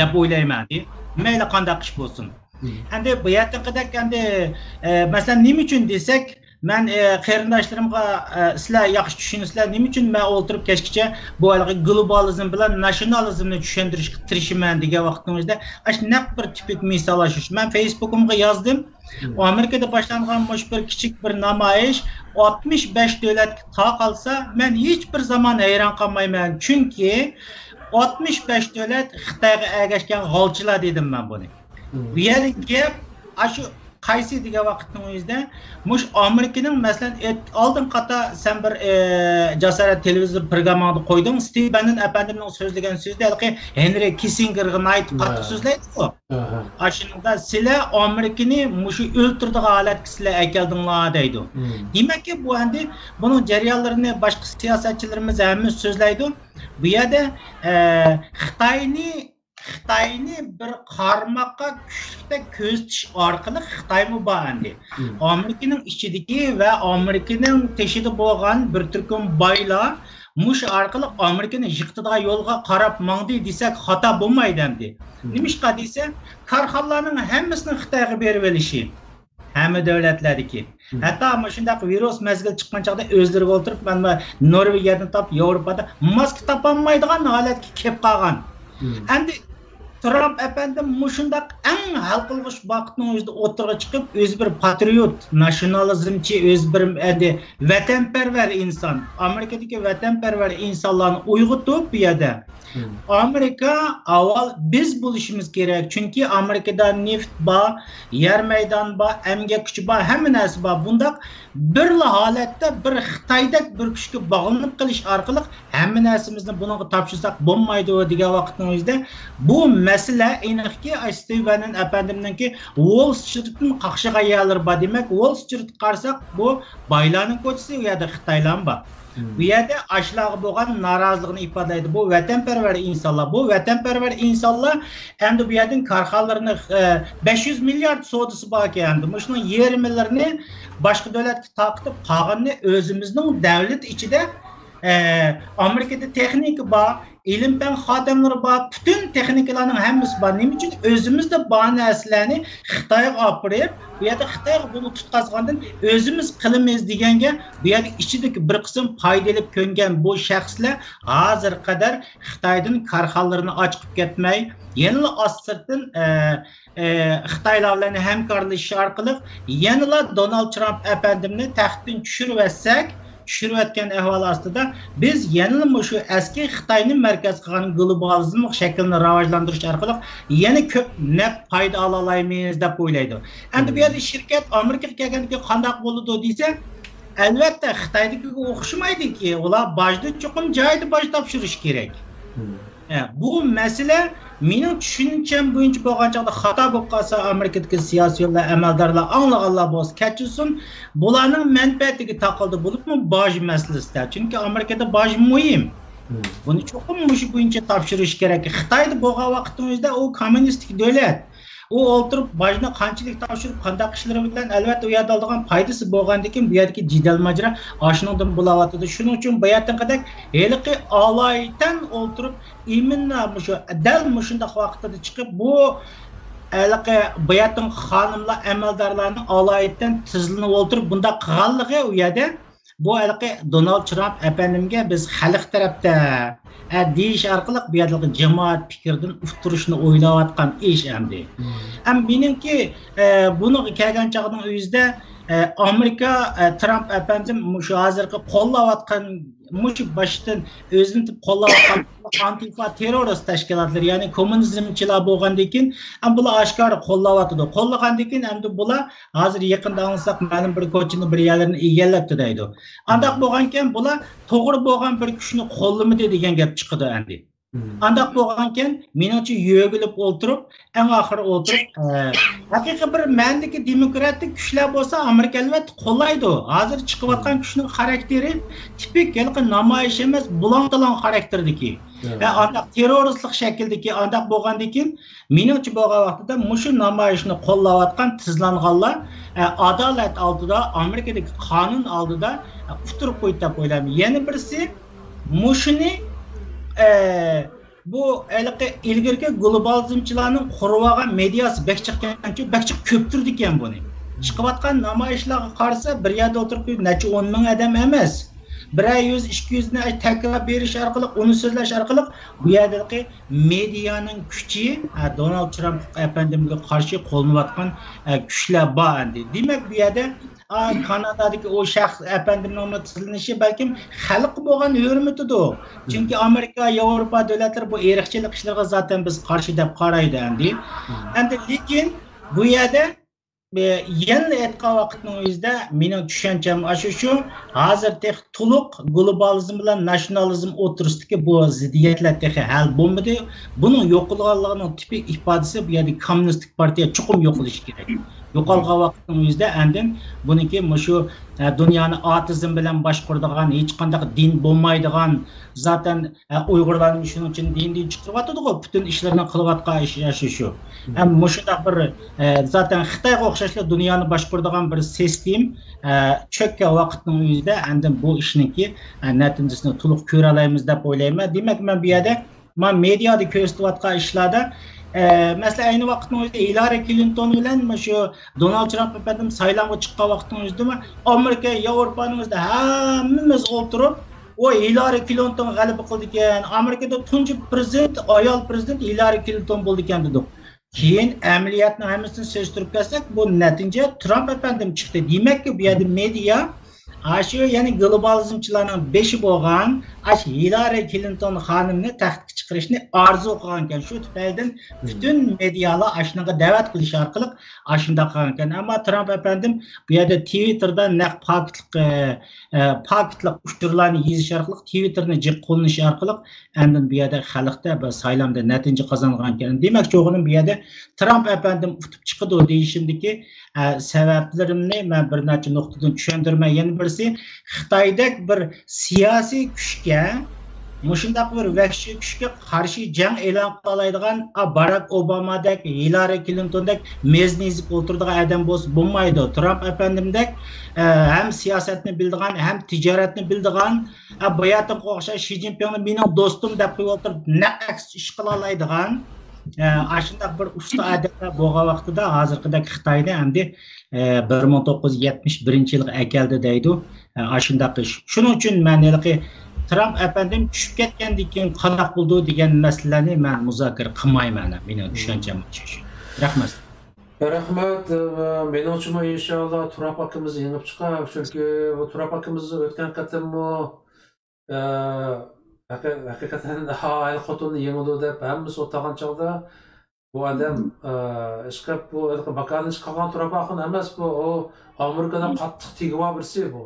دەپ ئويلايمەن. مەيلى قانداق ئىش بولسۇن. ئەمدى بۇ يەردىكىدەك ئەمدى، ئە، مەسىلەن، نېمە ئۈچۈن دېسەك، مەن، ئە، قېرىنداشلىرىمغا، ئە، سىلەر ياخشى چۈشىنىسىلەر، نېمە ئۈچۈن مەن ئولتۇرۇپ كەچكىچە بۇ ھېلىقى گلوبالىزم بىلەن ناسىيونالىزمنى چۈشەندۈرۈشكە تىرىشىمەن دېگەن ۋاقتىڭىزدا، ئاشۇ نەق بىر تىپىك مىسال ئاشۇ. مەن فېيسبۇكۇمغا يازدىم. ئامېرىكىدا باشلانغان مۇشۇ بىر كىچىك بىر نامايىش ئاتمىش بەش دۆلەتكە تارقالسا، مەن ھېچ بىر زامان ھەيران قالمايمەن. چۈنكى ئاتمىش بەش دۆلەت خىتايغا ئەگەشكەن غالچىلار دېدىم مەن بۇنى. بۇ يەردىكى گەپ ئاشۇ قايسى دېگەن ۋاقىتنىڭ ئۆزىدە مۇشۇ ئامېرىكىنىڭ، مەسىلەن، ئالدىنقى قاتار سەن بىر، ئە، جاسارەت تېلېۋىزور پروگرامماڭدا قويدۇڭ، ستىۋ بەننون ئەپەندىمنىڭ سۆزلىگەن سۆزىدە ھېلىقى ھېنرى كىسسىنگېرغا ناھايىتى قاتتىق سۆزلەيدىغۇ. ئاشۇنىڭدا سىلەر ئامېرىكىنى مۇشۇ ئۆلتۈرىدىغان ھالەتكە سىلەر ئەكەلدىڭلار دەيدۇ. دېمەككى، بۇ ئەمدى بۇنىڭ جەريانلىرىنى باشقا سىياسەتچىلىرىمىز ھەممىسى سۆزلەيدۇ. بۇ يەردە، ئە، خىتاينى خىتاينى بىر قارىماققا كۈچلۈكتەك كۆزىتىش ئارقىلىق خىتايمۇ بار ئەمدى. ئامېرىكىنىڭ ئىچىدىكى ۋە ئامېرىكىنىڭ تېشىدا بولغان بىر تۈركۈم بايلار مۇشۇ ئارقىلىق ئامېرىكىنى يىقىتىدىغان يولغا قاراپ ماڭدى دېسەك خاتا بولمايدۇ ئەمدى. نېمىشقا دېسە، كارخانىلارنىڭ ھەممىسىنىڭ خىتايغا بېرىۋېلىشى. ھەممە دۆلەتلەردىكى. ھەتتا مۇشۇنداق ۋىرۇس مەزگىلى چىققان چاغدا ئۆزلىرىگە ئولتۇرۇپ، مانا نورۋېگىيەدىن تاپ ياۋروپادا ماسكا تاپالمايدىغان ھالەتكە كېلىپ قالغان. ئەمدى ترامپ ئەپەندىم مۇشۇنداق ئەڭ ھەل قىلغۇچ ۋاقىتنىڭ ئۆزىدە ئوتتۇرىغا چىقىپ، ئۆزى بىر پاترىيوت، ناسىيونالىزمچى، ئۆزى بىر ئەمدى ۋەتەنپەرۋەر ئىنسان، ئامېرىكىدىكى ۋەتەنپەرۋەر ئىنسانلارنى ئويغىتىپ بۇ يەردە ئامېرىكا ئاۋۋال بىز بولۇشىمىز كېرەك، چۈنكى ئامېرىكىدا نېفىت بار، يەر مەيدان بار، ئەمگەك كۈچى بار، ھەممە نەرسە بار. بۇنداق بىرلا ھالەتتە بىر خىتايدەك بىر كۈچكە باغلىنىپ قېلىش ئارقىلىق ھەممە نەرسىمىزنى بۇنىڭغا تاپشۇرساق بولمايدۇ دېگەن ۋاقىتنىڭ ئۆزىدە بۇ مەسىلە ئېنىقكى ئاي ستىۋ بەننون ئەپەندىمنىڭكى ۋول سترىتتىن قاقشىغان يەرلىرى بار. دېمەك، ۋول سترىتقا قارىساق بۇ بايلارنىڭ كوچىسى، ئۇ يەردە خىتايلارمۇ بار. بۇ يەردە ئاشۇلارغا بولغان نارازىلىقنى ئىپادىلەيدۇ. بۇ ۋەتەنپەرۋەر ئىنسانلار. بۇ ۋەتەنپەرۋەر ئىنسانلار ئەمدى بۇ يەردىن كارخانىلىرىنى، ئە، بەش يۈز مىليارد سودىسى باركەن، ئەمدى مۇشۇنىڭ يېرىمىلىرىنى باشقا دۆلەتكە تارقىتىپ، قالغىنىنى ئۆزىمىزنىڭ دەۋلىتى ئىچىدە، ئە، ئامېرىكىدا تېخنىكا بار، ئىلىم پەن خادىملىرى بار، پۈتۈن تېخنىكىلارنىڭ ھەممىسى بار. نېمە ئۈچۈن؟ ئۆزىمىزدە بار نەرسىلەرنى خىتايغا ئاپىرىپ، بۇ يەردە خىتايغا بۇنى تۇتقازغاندىن ئۆزىمىز قىلىمىز دېگەنگە، بۇ يەردە ئىچىدىكى بىر قىسىم پايدا ئېلىپ كۆنگەن بۇ شەخسلەر ھازىرغا قەدەر خىتايدىن كارخانىلىرىنى ئاچىقىپ كەتمەي، يەنىلا ئاستىرتىن، ئە، ئە، خىتايلار بىلەن ھەمكارلىشىش ئارقىلىق يەنىلا دونالد ترامپ ئەپەندىمنى تەختتىن چۈشۈرۈۋەتسەك، چۈشۈرۈۋەتكەن ئەھۋال ئاستىدا، بىز يەنىلا مۇشۇ ئەسكى خىتاينى مەركەز قىلغان گلوبالىزملىق شەكىلنى راۋاجلاندۇرۇش ئارقىلىق يەنە كۆپ نەپ پايدا ئالالايمىز دەپ ئويلايدۇ. ئەمدى بۇ يەردە شىركەت ئامېرىكىغا كەلگەندىن كېيىن قانداق بولىدۇ دېسە، ئەلۋەتتە، خىتايدىكىگە ئوخشىمايدۇكى، ئۇلار باجنى چوقۇم جايىدا باج تاپشۇرۇشى كېرەك. ھە، بۇ مەسىلە مېنىڭ چۈشەنچەم بويىچە بولغان چاغدا خاتا بولۇپ قالسا، ئامېرىكىدىكى سىياسىيونلار، ئەمەلدارلار ئاڭلىغانلار بولسا كەچۈرسۇن، بۇلارنىڭ مەنپەئەتىگە تاقالدى، بولۇپمۇ باج مەسىلىسىدە. چۈنكى ئامېرىكىدا باج مۇھىم. بۇنى چوقۇم مۇشۇ بويىچە تاپشۇرۇش كېرەك. خىتايدا بولغان ۋاقىتنىڭ ئۆزىدە ئۇ كوممۇنىستىك دۆلەت. ئۇ ئولتۇرۇپ باجنى قانچىلىك تاپشۇرۇپ، قانداق ئىشلىرى بىلەن، ئەلۋەتتە، ئۇ يەردە ئالىدىغان پايدىسى بولغاندىكىن، بۇ يەردىكى جېدەل ماجىرا ئاشۇنىڭدىن بولاۋاتىدۇ. شۇنىڭ ئۈچۈن باياتىنقىدەك ھېلىقى ئالايىتەن ئولتۇرۇپ، ئىمىنلا مۇشۇ، دەل مۇشۇنداق ۋاقىتتا چىقىپ، بۇ ھېلىقى باياتىنقى خانىملار، ئەمەلدارلارنىڭ ئالايىتەن تىزلىنىپ ئولتۇرۇپ، بۇنداق قىلغانلىقى ئۇ يەردە بۇ ھېلىقى دونالد ترامپ ئەپەندىمگە بىز خەلق تەرەپتە، ئە، دېيىش ئارقىلىق بۇ يەردىكى جامائەت پىكرىدىن ئۇتتۇرۇشنى ئويلاۋاتقان ئىش ئەمدى. ئەم، مېنىڭكى، ئە، بۇنىڭغا كەلگەن چاغنىڭ ئۆزىدە، ئە، ئامېرىكا، ئە، ترامپ ئەپەندىم مۇشۇ ھازىرقى قوللاۋاتقان، مۇشۇ باشتىن ئۆزىنى قوللاۋاتقان ئانتىفا تېررورىست تەشكىلاتلىرى، يەنى كوممۇنىزمچىلار بولغاندىن كېيىن، ئەم، بۇلار ئاشكارا قوللاۋاتىدۇ. قوللىغاندىن كېيىن ئەمدى بۇلار ھازىر يېقىندا ئاڭلىساق، مەلۇم بىر كوچىنى، بىر يەرلىرىنى ئىگىلەپتۇ دەيدۇ. ئانداق بولغانكەن، بۇلار توغرا بولغان بىر كۈچنى قوللىمىدى دېگەن گەپ چىقىدۇ ئەمدى. ئانداق بولغانكەن، مېنىڭچە يۆگىلىپ ئولتۇرۇپ، ئەڭ ئاخىرى ئولتۇرۇپ، ئە، ھەقىقىي بىر مەنىدىكى دېموكراتىك كۈچلەر بولسا، ئامېرىكا ئەلۋەتتە قوللايدۇ. ھازىر چىقىۋاتقان كۈچنىڭ خاراكتېرى تىپىك ھېلىقى نامايىش ئەمەس، بۇلاڭ-تالاڭ خاراكتېردىكى. ۋە ئانداق تېررورىستلىق شەكلىدىكى، ئانداق بولغاندىن كېيىن، مېنىڭچە بولغان ۋاقتىدا مۇشۇ نامايىشنى قوللاۋاتقان تىزلانغانلار، ئە، ئادالەت ئالدىدا، ئامېرىكىدىكى قانۇن ئالدىدا، ئە، ئۇتتۇرۇپ قويدى دەپ ئويلايمەن. يەنە بىرسى، مۇشۇنى، ئە، بۇ ھېلىقى ئىلگىرىكى گلوبالىزمچىلارنىڭ قۇرۇۋالغان مېدىياسى بەك جىقكەنچۇ، بەك جىق كۆپتۈرىدىكەن بۇنى. چىقىۋاتقان نامايىشلارغا قارىسا، بىر يەردە ئولتۇرۇپ نەچچە ئون مىڭ ئادەم ئەمەس. بىرەر يۈز، ئىككى يۈزنى تەكرار بېرىش ئارقىلىق، ئۇنى سۆزلەش ئارقىلىق بۇ يەردىكى مېدىيانىڭ كۈچى، ھە، دونالد ترامپ ئەپەندىمگە قارشى قوللىنىۋاتقان، ھە، كۈچلەر بار ئەمدى. دېمەك، بۇ يەردە، ئا، كانادادىكى ئۇ شەخس ئەپەندىمنىڭمۇ تىزلىنىشى بەلكىم خەلققە بولغان ھۆرمىتىدۇر. چۈنكى ئامېرىكا، ياۋروپا دۆلەتلىرى بۇ ئىرقچىلىق ئىشلىرىغا زاتەن بىز قارشى دەپ قارايدۇ ئەمدى. ئەمدى لېكىن بۇ يەردە، ئە، يەنىلا ئېيتقان ۋاقىتنىڭ ئۆزىدە مېنىڭ چۈشەنچەم ئاشۇ شۇ، ھازىر تېخى تولۇق گلوبالىزم بىلەن ناتسىيونالىزم ئوتتۇرىسىدىكى بۇ زىددىيەتلەر تېخى ھەل بولمىدى. بۇنىڭ يوقالغانلىقىنىڭ تىپىك ئىپادىسى بۇ يەردە كوممۇنىستىك پارتىيە چوقۇم يوقىلىشى كېرەك. يوقالغان ۋاقىتنىڭ ئۆزىدە ئاندىن بۇنىڭكى مۇشۇ، ئە، دۇنيانى ئاتېئىزم بىلەن باشقۇرىدىغان، ھېچقانداق دىن بولمايدىغان، زاتەن، ئە، ئۇيغۇرلارنى شۇنىڭ ئۈچۈن دىندىن چىقىرىۋاتىدىغۇ، پۈتۈن ئىشلىرىنى قىلىۋاتقان ئىش، ئىش شۇ. ھەم مۇشۇنداق بىر، ئە، زاتەن خىتايغا ئوخشاشلا دۇنيانى باشقۇرىدىغان بىر سىستېم، ئە، چۆككەن ۋاقىتنىڭ ئۆزىدە ئاندىن بۇ ئىشنىڭكى، ئە، نەتىجىسىنى تولۇق كۆرەلەيمىز دەپ ئويلايمەن. دېمەك، مەن بۇ يەردە مانا مېدىيادا كۆرسىتىۋاتقان ئىشلاردا، ئە، مەسىلەن، ئەينى ۋاقىتنىڭ ئۆزىدە ھىلارى كلىنتون بىلەن مۇشۇ دونالد ترامپ ئەپەندىم سايلامغا چىققان ۋاقىتنىڭ ئۆزىدىمۇ ئامېرىكا، ياۋروپانىڭ ئۆزىدە ھەممىمىز ئولتۇرۇپ، ئۇ ھىلارى كلىنتون غەلىبە قىلىدىكەن، ئامېرىكىدا تۇنجى پىرېزىدېنت، ئايال پىرېزىدېنت ھىلارى كلىنتون بولىدىكەن دېدۇق. كېيىن ئەمەلىيەتنىڭ ھەممىسىنى سېلىشتۇرۇپ كەلسەك، بۇ نەتىجە ترامپ ئەپەندىم چىقتى. دېمەككى، بۇ يەردە مېدىيا ئاشۇ، يەنى گلوبالىزمچىلارنىڭ بېشى بولغان ئاشۇ ھىلارى كلىنتون خانىمنى تەختكە چىقىرىشنى ئارزۇ قىلغانىكەن. شۇ تۈپەيلىدىن پۈتۈن مېدىيالار ئاشۇنىڭغا دەۋەت قىلىش ئارقىلىق ئاشۇنداق قىلغانىكەن. ئەمما ترامپ ئەپەندىم بۇ يەردە تىۋىتتېردا نەق پاكىتلىق، ئە، ئە، پاكىتلىق ئۇچۇرلارنى يېزىش ئارقىلىق، تىۋىتتېرنى جىق قوللىنىش ئارقىلىق ئاندىن بۇ يەردە خەلقتە بىر سايلامدا نەتىجە قازانغانىكەن. دېمەكچى بولغىنىم، بۇ يەردە ترامپ ئەپەندىم ئۇتۇپ چىقىدۇ دېيىشىمدىكى، ئە، سەۋەبلىرىمنى مەن بىر نەچچە نۇقتىدىن چۈشەندۈرىمەن. يەنە بىرسى، خىتايدەك بىر سىياسىي كۈچكە، مۇشۇنداق بىر ۋەھشىي كۈچكە قارشى جەڭ ئېلان قىلالايدىغان، ئا، باراك ئوبامادەك، ھىلارى كلىنتوندەك مېزىنى ئېزىپ ئولتۇرىدىغان ئادەم بولسا بولمايدۇ. ترامپ ئەپەندىمدەك، ئە، ھەم سىياسەتنى بىلىدىغان، ھەم تىجارەتنى بىلىدىغان، ئە، باياتىنغا ئوخشاش شى جىنپىڭنى مېنىڭ دوستۇم دەپ قويۇۋالتۇرۇپ، نەق ئەكسىچە ئىش قىلالايدىغان، ئە، ئاشۇنداق بىر ئۇستا ئادەملەر بولغان ۋاقتىدا، ھازىرقىدەك خىتاينى ئەمدى، ئە، بىر مىڭ توققۇز يۈز يەتمىش بىرىنچى يىلغا ئەكەلدى دەيدۇ. ئە، ئاشۇنداق ئىش. شۇنىڭ ئۈچۈن مەن ھېلىقى ترامپ ئەپەندىم چۈشۈپ كەتكەندىن كېيىن قانداق بولىدۇ دېگەن مەسىلىلەرنى مەن مۇزاكىرە قىلمايمەن، مېنىڭ چۈشەنچەم شۇ. رەھمەت. رەھمەت. ئە، مېنىڭچىمۇ ئىنشاللا تۇراب ئاكىمىز يېڭىپ چىقار. چۈنكى بۇ تۇراب ئاكىمىز ئۆتكەن قېتىممۇ، ئە، ھەقىقەتەن ئايال خوتۇننى يېڭىدۇ دەپ ھەممىسى ئولتۇرغان چاغدا بۇ ئادەم، ئە، ئىشقىلىپ بۇ ھېلىقى باكادىن چىقارغان تۇراب ئاخۇن ئەمەس، بۇ ئۇ ئامېرىكىدا قاتتىق تېگىۋار بىرسى بۇ.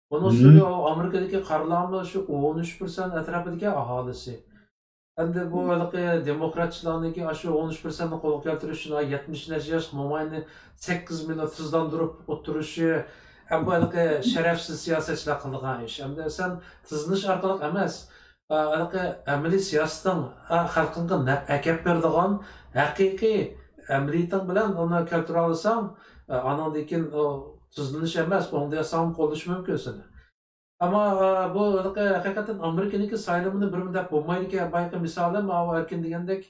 بۇنىڭ ئۈستىگە ئۇ ئامېرىكىدىكى قارلارمۇ شۇ ئون ئۈچ پىرسەنت ئەتراپىدىكى ئاھالىسى. ئەمدى بۇ ھېلىقى دېموكراتچىلارنىڭكى ئاشۇ ئون ئۈچ پىرسەنتنى قولغا كەلتۈرۈش، شۇ يەتمىش نەچچە ياش موماينى سەككىز مىنۇت تىزلاندۇرۇپ ئولتۇرۇشى، ھەم بۇ ھېلىقى شەرەپسىز سىياسەتچىلەر قىلىدىغان ئىش. ئەمدى سەن تىزلىنىش ئارقىلىق ئەمەس، ھېلىقى ئەمەلىي سىياسىتىڭ خەلقىڭگە نەپ ئەكەپ بېرىدىغان ھەقىقىي ئەمەلىيىتىڭ بىلەن ئۇنى كەلتۈرەلىسەڭ، ئانىڭدىن كېيىن ئۇ تىزلىنىش ئەمەس، ئوڭدىياساڭمۇ قوللىشى مۇمكىن سېنى. ئەمما، ئە، بۇ ھېلىقى ھەقىقەتەن ئامېرىكىنىڭكى سايلىمىنى بىرمۇ دەپ بولمايدىكەن. بايىقى مىسالى ماۋۇ ئەركىن دېگەندەك،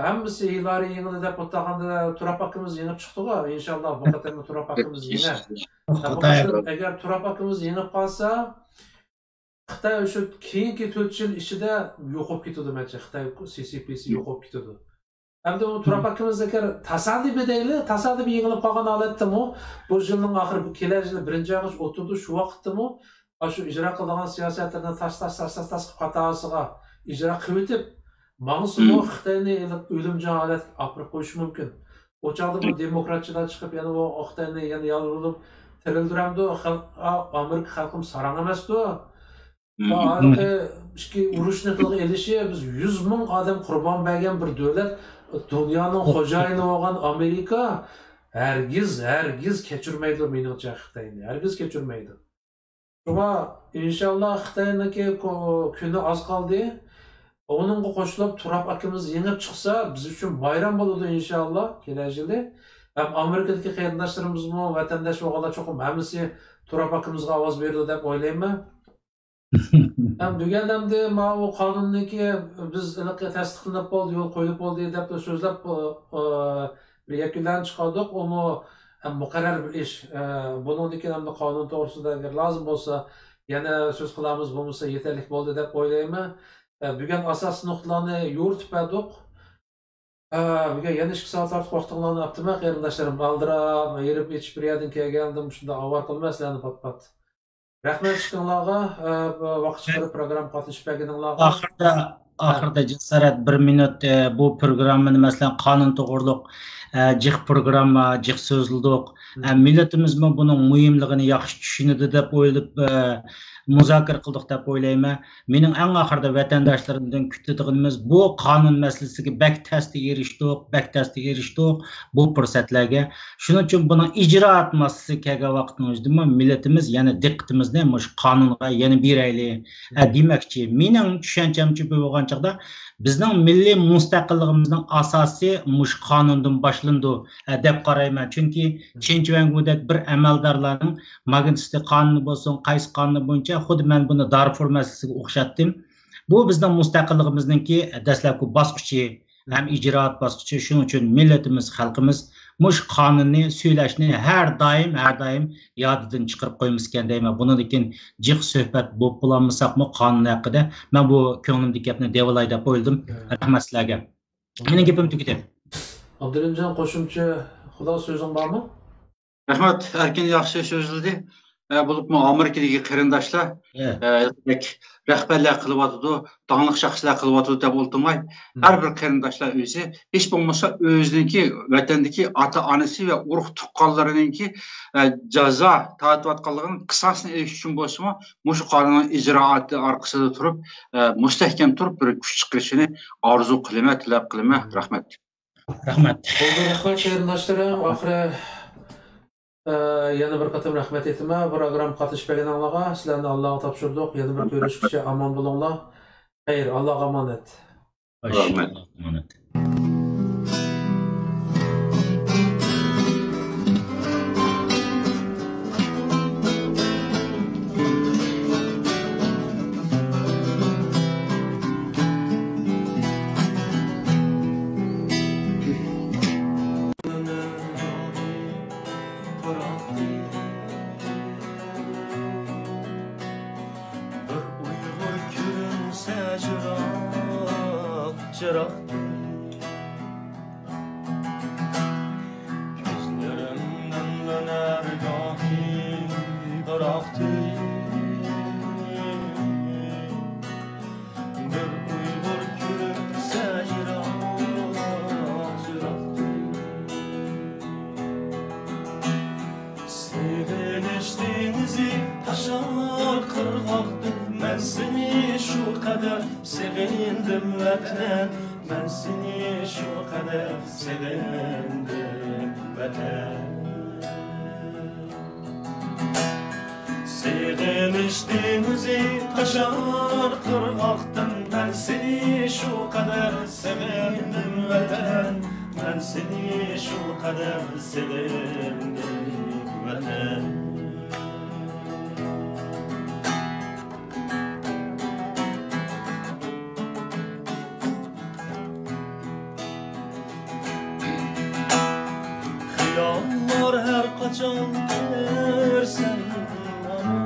ھەممىسى ھىلارى يېڭىدى دەپ ئولتۇرغاندا تۇراب ئاكىمىز يېڭىپ چىقتىغۇ. ئىنشاللا بۇ قېتىممۇ تۇراب ئاكىمىز يېڭەر. بۇ قېتىم ئەگەر تۇراب ئاكىمىز يېڭىپ قالسا، خىتاي شۇ كېيىنكى تۆت يىل ئىچىدە يوقاپ كېتىدۇ مەنچە. خىتاي سى سى پى سى يوقاپ كېتىدۇ. ئەمدى ئۇ تۇراب ئاكىمىز ئەگەر تاسادىپىي دەيلى، تاسادىپىي يېڭىلىپ قالغان ھالەتتىمۇ، بۇ يىلنىڭ ئاخىرى، بۇ كېلەر يىلى بىرىنچى ئايغىچە ئولتۇردى، شۇ ۋاقىتتىمۇ ئاشۇ ئىجرا قىلىدىغان سىياسەتلىرىنى تاس، تاس، تاس، تاس، تاس قىلىپ قاتارسىغا ئىجرا قىلىۋېتىپ، ماڭسىمۇ خىتاينى ئۆلۈم جان ھالەتكە ئاپىرىپ قويۇشى مۇمكىن. ئۇ چاغدا بۇ دېموكراتچىلار چىقىپ يەنە ئۇ خىتاينى يەنە يالۋۇرۇپ تىرىلدۈرەمدۇ؟ خەلق، ئا-، ئامېرىكا خەلقىمۇ ساراڭ ئەمەستۇ؟ ھېلىقى ئىككى ئۇرۇشنى تىلغا ئېلىشى، بىز يۈز مىڭ ئادەم قۇربان بەرگەن بىر دۆلەت، دۇنيانىڭ خوجايىنى بولغان ئامېرىكا ھەرگىز، ھەرگىز كەچۈرمەيدۇ، مېنىڭچە، خىتاينى ھەرگىز كەچۈرمەيدۇ. شۇڭا ئىنشاللا خىتاينىڭكى كو-، كۈنى ئاز قالدى. ئۇنىڭغا قوشۇلۇپ تۇراب ئاكىمىز يېڭىپ چىقسا، بىز ئۈچۈن بايرام بولىدۇ ئىنشاللا كېلەر يىلى. ھەم ئامېرىكىدىكى قېرىنداشلىرىمىزمۇ، ۋەتەنداش بولغانلار چوقۇم ھەممىسى تۇراب ئاكىمىزغا ئاۋاز بېرىدۇ دەپ ئويلايمەن. ھەم بۈگۈن ئەمدى ماۋۇ قانۇننىڭكى بىز ھېلىقى تەستىقلىنىپ بولدى، يول قويۇلۇپ بولدى دەپ سۆزلەپ، ئە، ئە، بىر يەكۈنلەرنى چىقاردۇق. ئۇمۇ، ئە، مۇقەررەر بىر ئىش. ئە، بۇنىڭدىن كېيىن ئەمدى قانۇن توغرىسىدا ئەگەر لازىم بولسا يەنە سۆز قىلارمىز، بولمىسا يېتەرلىك بولدى دەپ ئويلايمەن. ئە، بۈگۈن ئاساسىي نۇقتىلارنى يورۇتۇپ بەردۇق. ئە، بۈگۈن يەنە ئىككى سائەت ئارتۇق ۋاقتىڭلارنى ئاپتىمەن، قېرىنداشلىرىم. ئالدىراپ، ھېرىپ ئېچىپ بىر يەردىن كەلگەندىم، شۇنداق ئاۋارە قىلىمەن سىلەرنى پات-پات. رەھمەت ئىككىڭلارغا، ئە، ۋاقىت چىقىرىپ پروگرامماغا قاتنىشىپ بەرگىنىڭلارغا. ئاخىردا، ھە. ئاخىردا جاسارەت بىر مىنۇت، ئە، بۇ پروگراممىنى، مەسىلەن، قانۇن توغرۇلۇق، ئە، جىق پروگرامما، جىق سۆزلىدۇق. ئە، مىللىتىمىزمۇ بۇنىڭ مۇھىملىقىنى ياخشى چۈشىنىدۇ دەپ ئويلاپ، ئە، مۇزاكىرە قىلدۇق دەپ ئويلايمەن. مېنىڭ ئەڭ ئاخىرىدا ۋەتەنداشلىرىمدىن كۈتىدىغىنىمىز، بۇ قانۇن مەسىلىسىگە بەك تەستە ئېرىشتۇق، بەك تەستە ئېرىشتۇق بۇ پۇرسەتلەرگە. شۇنىڭ ئۈچۈن بۇنىڭ ئىجرائات مەسىلىسىگە كەلگەن ۋاقتىمىزدىمۇ مىللىتىمىز يەنە دىققىتىمىزنى مۇشۇ قانۇنغا يەنە بېرەيلى. ئە، دېمەكچى، مېنىڭ چۈشەنچەمچە بولغان چاغدا بىزنىڭ مىللىي مۇستەقىللىقىمىزنىڭ ئاساسى مۇشۇ قانۇندىن باشلىنىدۇ، ئە، دەپ قارايمەن. چۈنكى چېن چۈەنگۇدەك بىر ئەمەلدارلارنىڭ ماگنىتسكىي قانۇنى بولسۇن، قايسى قانۇن بويىچە، خۇددى مەن بۇنى دارفۇر مەسىلىسىگە ئوخشاتتىم. بۇ بىزنىڭ مۇستەقىللىقىمىزنىڭكى دەسلەپكى باسقۇچى ھەم ئىجرائات باسقۇچى. شۇنىڭ ئۈچۈن مىللىتىمىز، خەلقىمىز مۇشۇ قانۇننى سۆيلەشنى ھەر دائىم، ھەر دائىم يادىدىن چىقىرىپ قويمىسىكەن دەيمەن. بۇنىڭدىن كېيىن جىق سۆھبەت بولۇپ بولالمىساقمۇ قانۇن ھەققىدە، مەن بۇ كۆڭلۈمدىكى گەپنى دېۋالاي دەپ ئويلىدىم. ھە. رەھمەت سىلەرگە. مېنىڭ گېپىم تۈگىدى. ئابدۇرېھىمجان، قوشۇمچە خۇدا سۆزۈڭ بارمۇ؟ رەھمەت، ئەركىن ياخشى سۆزلىدى. ئە، بولۇپمۇ ئامېرىكىدىكى قېرىنداشلار، ئە، بەك رەھبەرلەر قىلىۋاتىدۇ، داڭلىق شەخسلەر قىلىۋاتىدۇ دەپ ئولتۇرماي، ھەر بىر قېرىنداشلار ئۆزى، ھېچ بولمىسا ئۆزىنىڭكى ۋەتەندىكى ئاتا-ئانىسى ۋە ئۇرۇق-تۇغقانلىرىنىڭكى، ئە، جازا تارتىۋاتقانلىقىنىڭ قىساسىنى ئېلىش ئۈچۈن بولسىمۇ، مۇشۇ قانۇننىڭ ئىجرائاتى ئارقىسىدا تۇرۇپ، ئە، مۇستەھكەم تۇرۇپ، بىر كۈچ چىقىرىشىنى ئارزۇ قىلىمەن، تىلەپ قىلىمەن. رەھمەت. رەھمەت. بولدى، رەھمەت قېرىنداشلىرىم. ئاخىرى، ئە، يەنە بىر قېتىم رەھمەت ئېيتىمەن پروگراممىغا قاتنىشىپ بەرگىنىڭلارغا. سىلەرنى ئاللاغا تاپشۇردۇق. يەنە بىر كۆرۈشكىچە ئامان بولۇڭلار. خەير، ئاللاغا ئامانەت. خوش. ئامانەت. ئامانەت. بىر ئۇيغۇر كۆرۈنسە يىراق، يىراقتىن. كۆزلىرىمدىن ئۆتەر گاھى يىراقتىن. بىر ئۇيغۇر كۆرۈنسە يىراق، يىراقتىن. سېغىنىش دېڭىزى تاشار قىرغاقتىن، مەن سېنى شۇ قەدەر سېغىندىم، ۋەتەن. مەن سېنى شۇ قەدەر سېغىندىم، ۋەتەن. سېغىنىش دېڭىزى تاشار قىرغاقتىن، مەن سېنى شۇ قەدەر سېغىندىم، ۋەتەن. مەن سېنى شۇ قەدەر سېغىندىم، ۋەتەن. خىياللار ھەر قاچان كېلەر سەن ماڭا.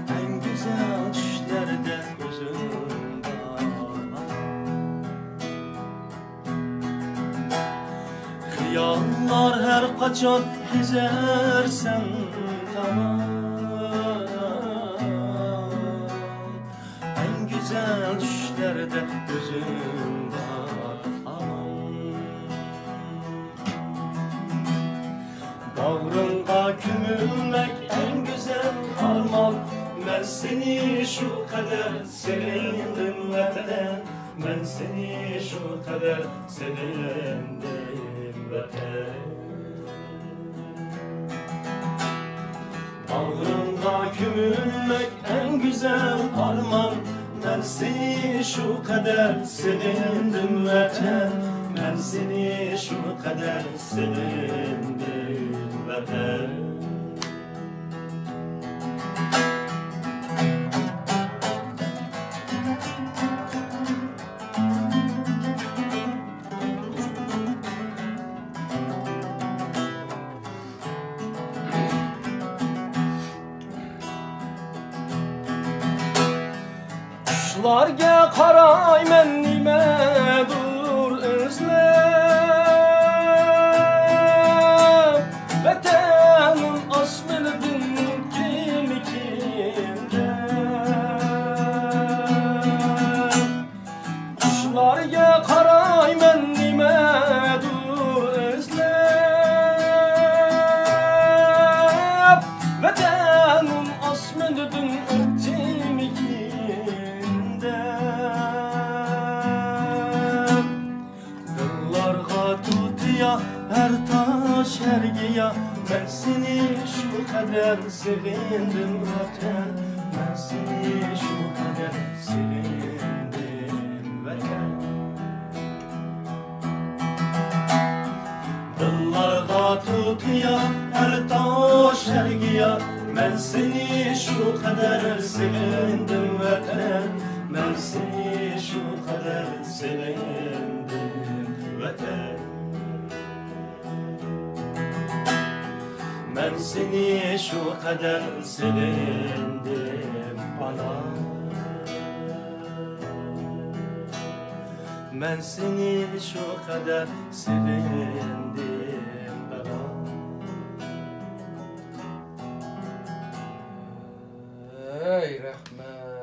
ئەڭ گۈزەل چۈشلەردە ئۆزۈڭ بار. خىياللار ھەر قاچان كېزەر سەن تامان. ئەڭ گۈزەل چۈشلەردە ئۆزۈڭ بار ئامان. باغرىڭغا كۆمۈلمەك ئەڭ گۈزەل ئارمان. مەن سېنى شۇ قەدەر سېغىندىم، ۋەتەن. مەن سېنى شۇ قەدەر سېغىندىم، ۋەتەن. باغرىڭغا كۆمۈلمەك ئەڭ گۈزەل ئارمان. مەن سېنى شۇ قەدەر سېغىندىم، ۋەتەن. مەن سېنى شۇ قەدەر سېغىندىم، ۋەتەن. قۇشلارغا قارايمەن نېمەدۇر ئىزلەپ، ۋەتەننىڭ ئاسمىنىدىن كىمكىن دەپ. قۇشلارغا قارايمەن نېمەدۇر ئىزلەپ، ۋەتەننىڭ ئاسمىنىدىن ئۆتتىمىكىن دەپ. دىللارغا تۇتىيا ھەر تاش، ھەر گىيا. مەن سېنى شۇ قەدەر سېغىندىم، ۋەتەن. مەن سېنى شۇ قەدەر سېغىندىم، ۋەتەن. دىللارغا تۇتىيا ھەر تاش، ھەر گىيا. مەن سېنى شۇ قەدەر سېغىندىم، ۋەتەن. مەن سېنى شۇ قەدەر سېغىندىم، ۋەتەن. مەن سېنى شۇ قەدەر سېغىندىم، ئانا. مەن سېنى شۇ قەدەر سېغىندىم، دادا. ئەي، رەھمەت.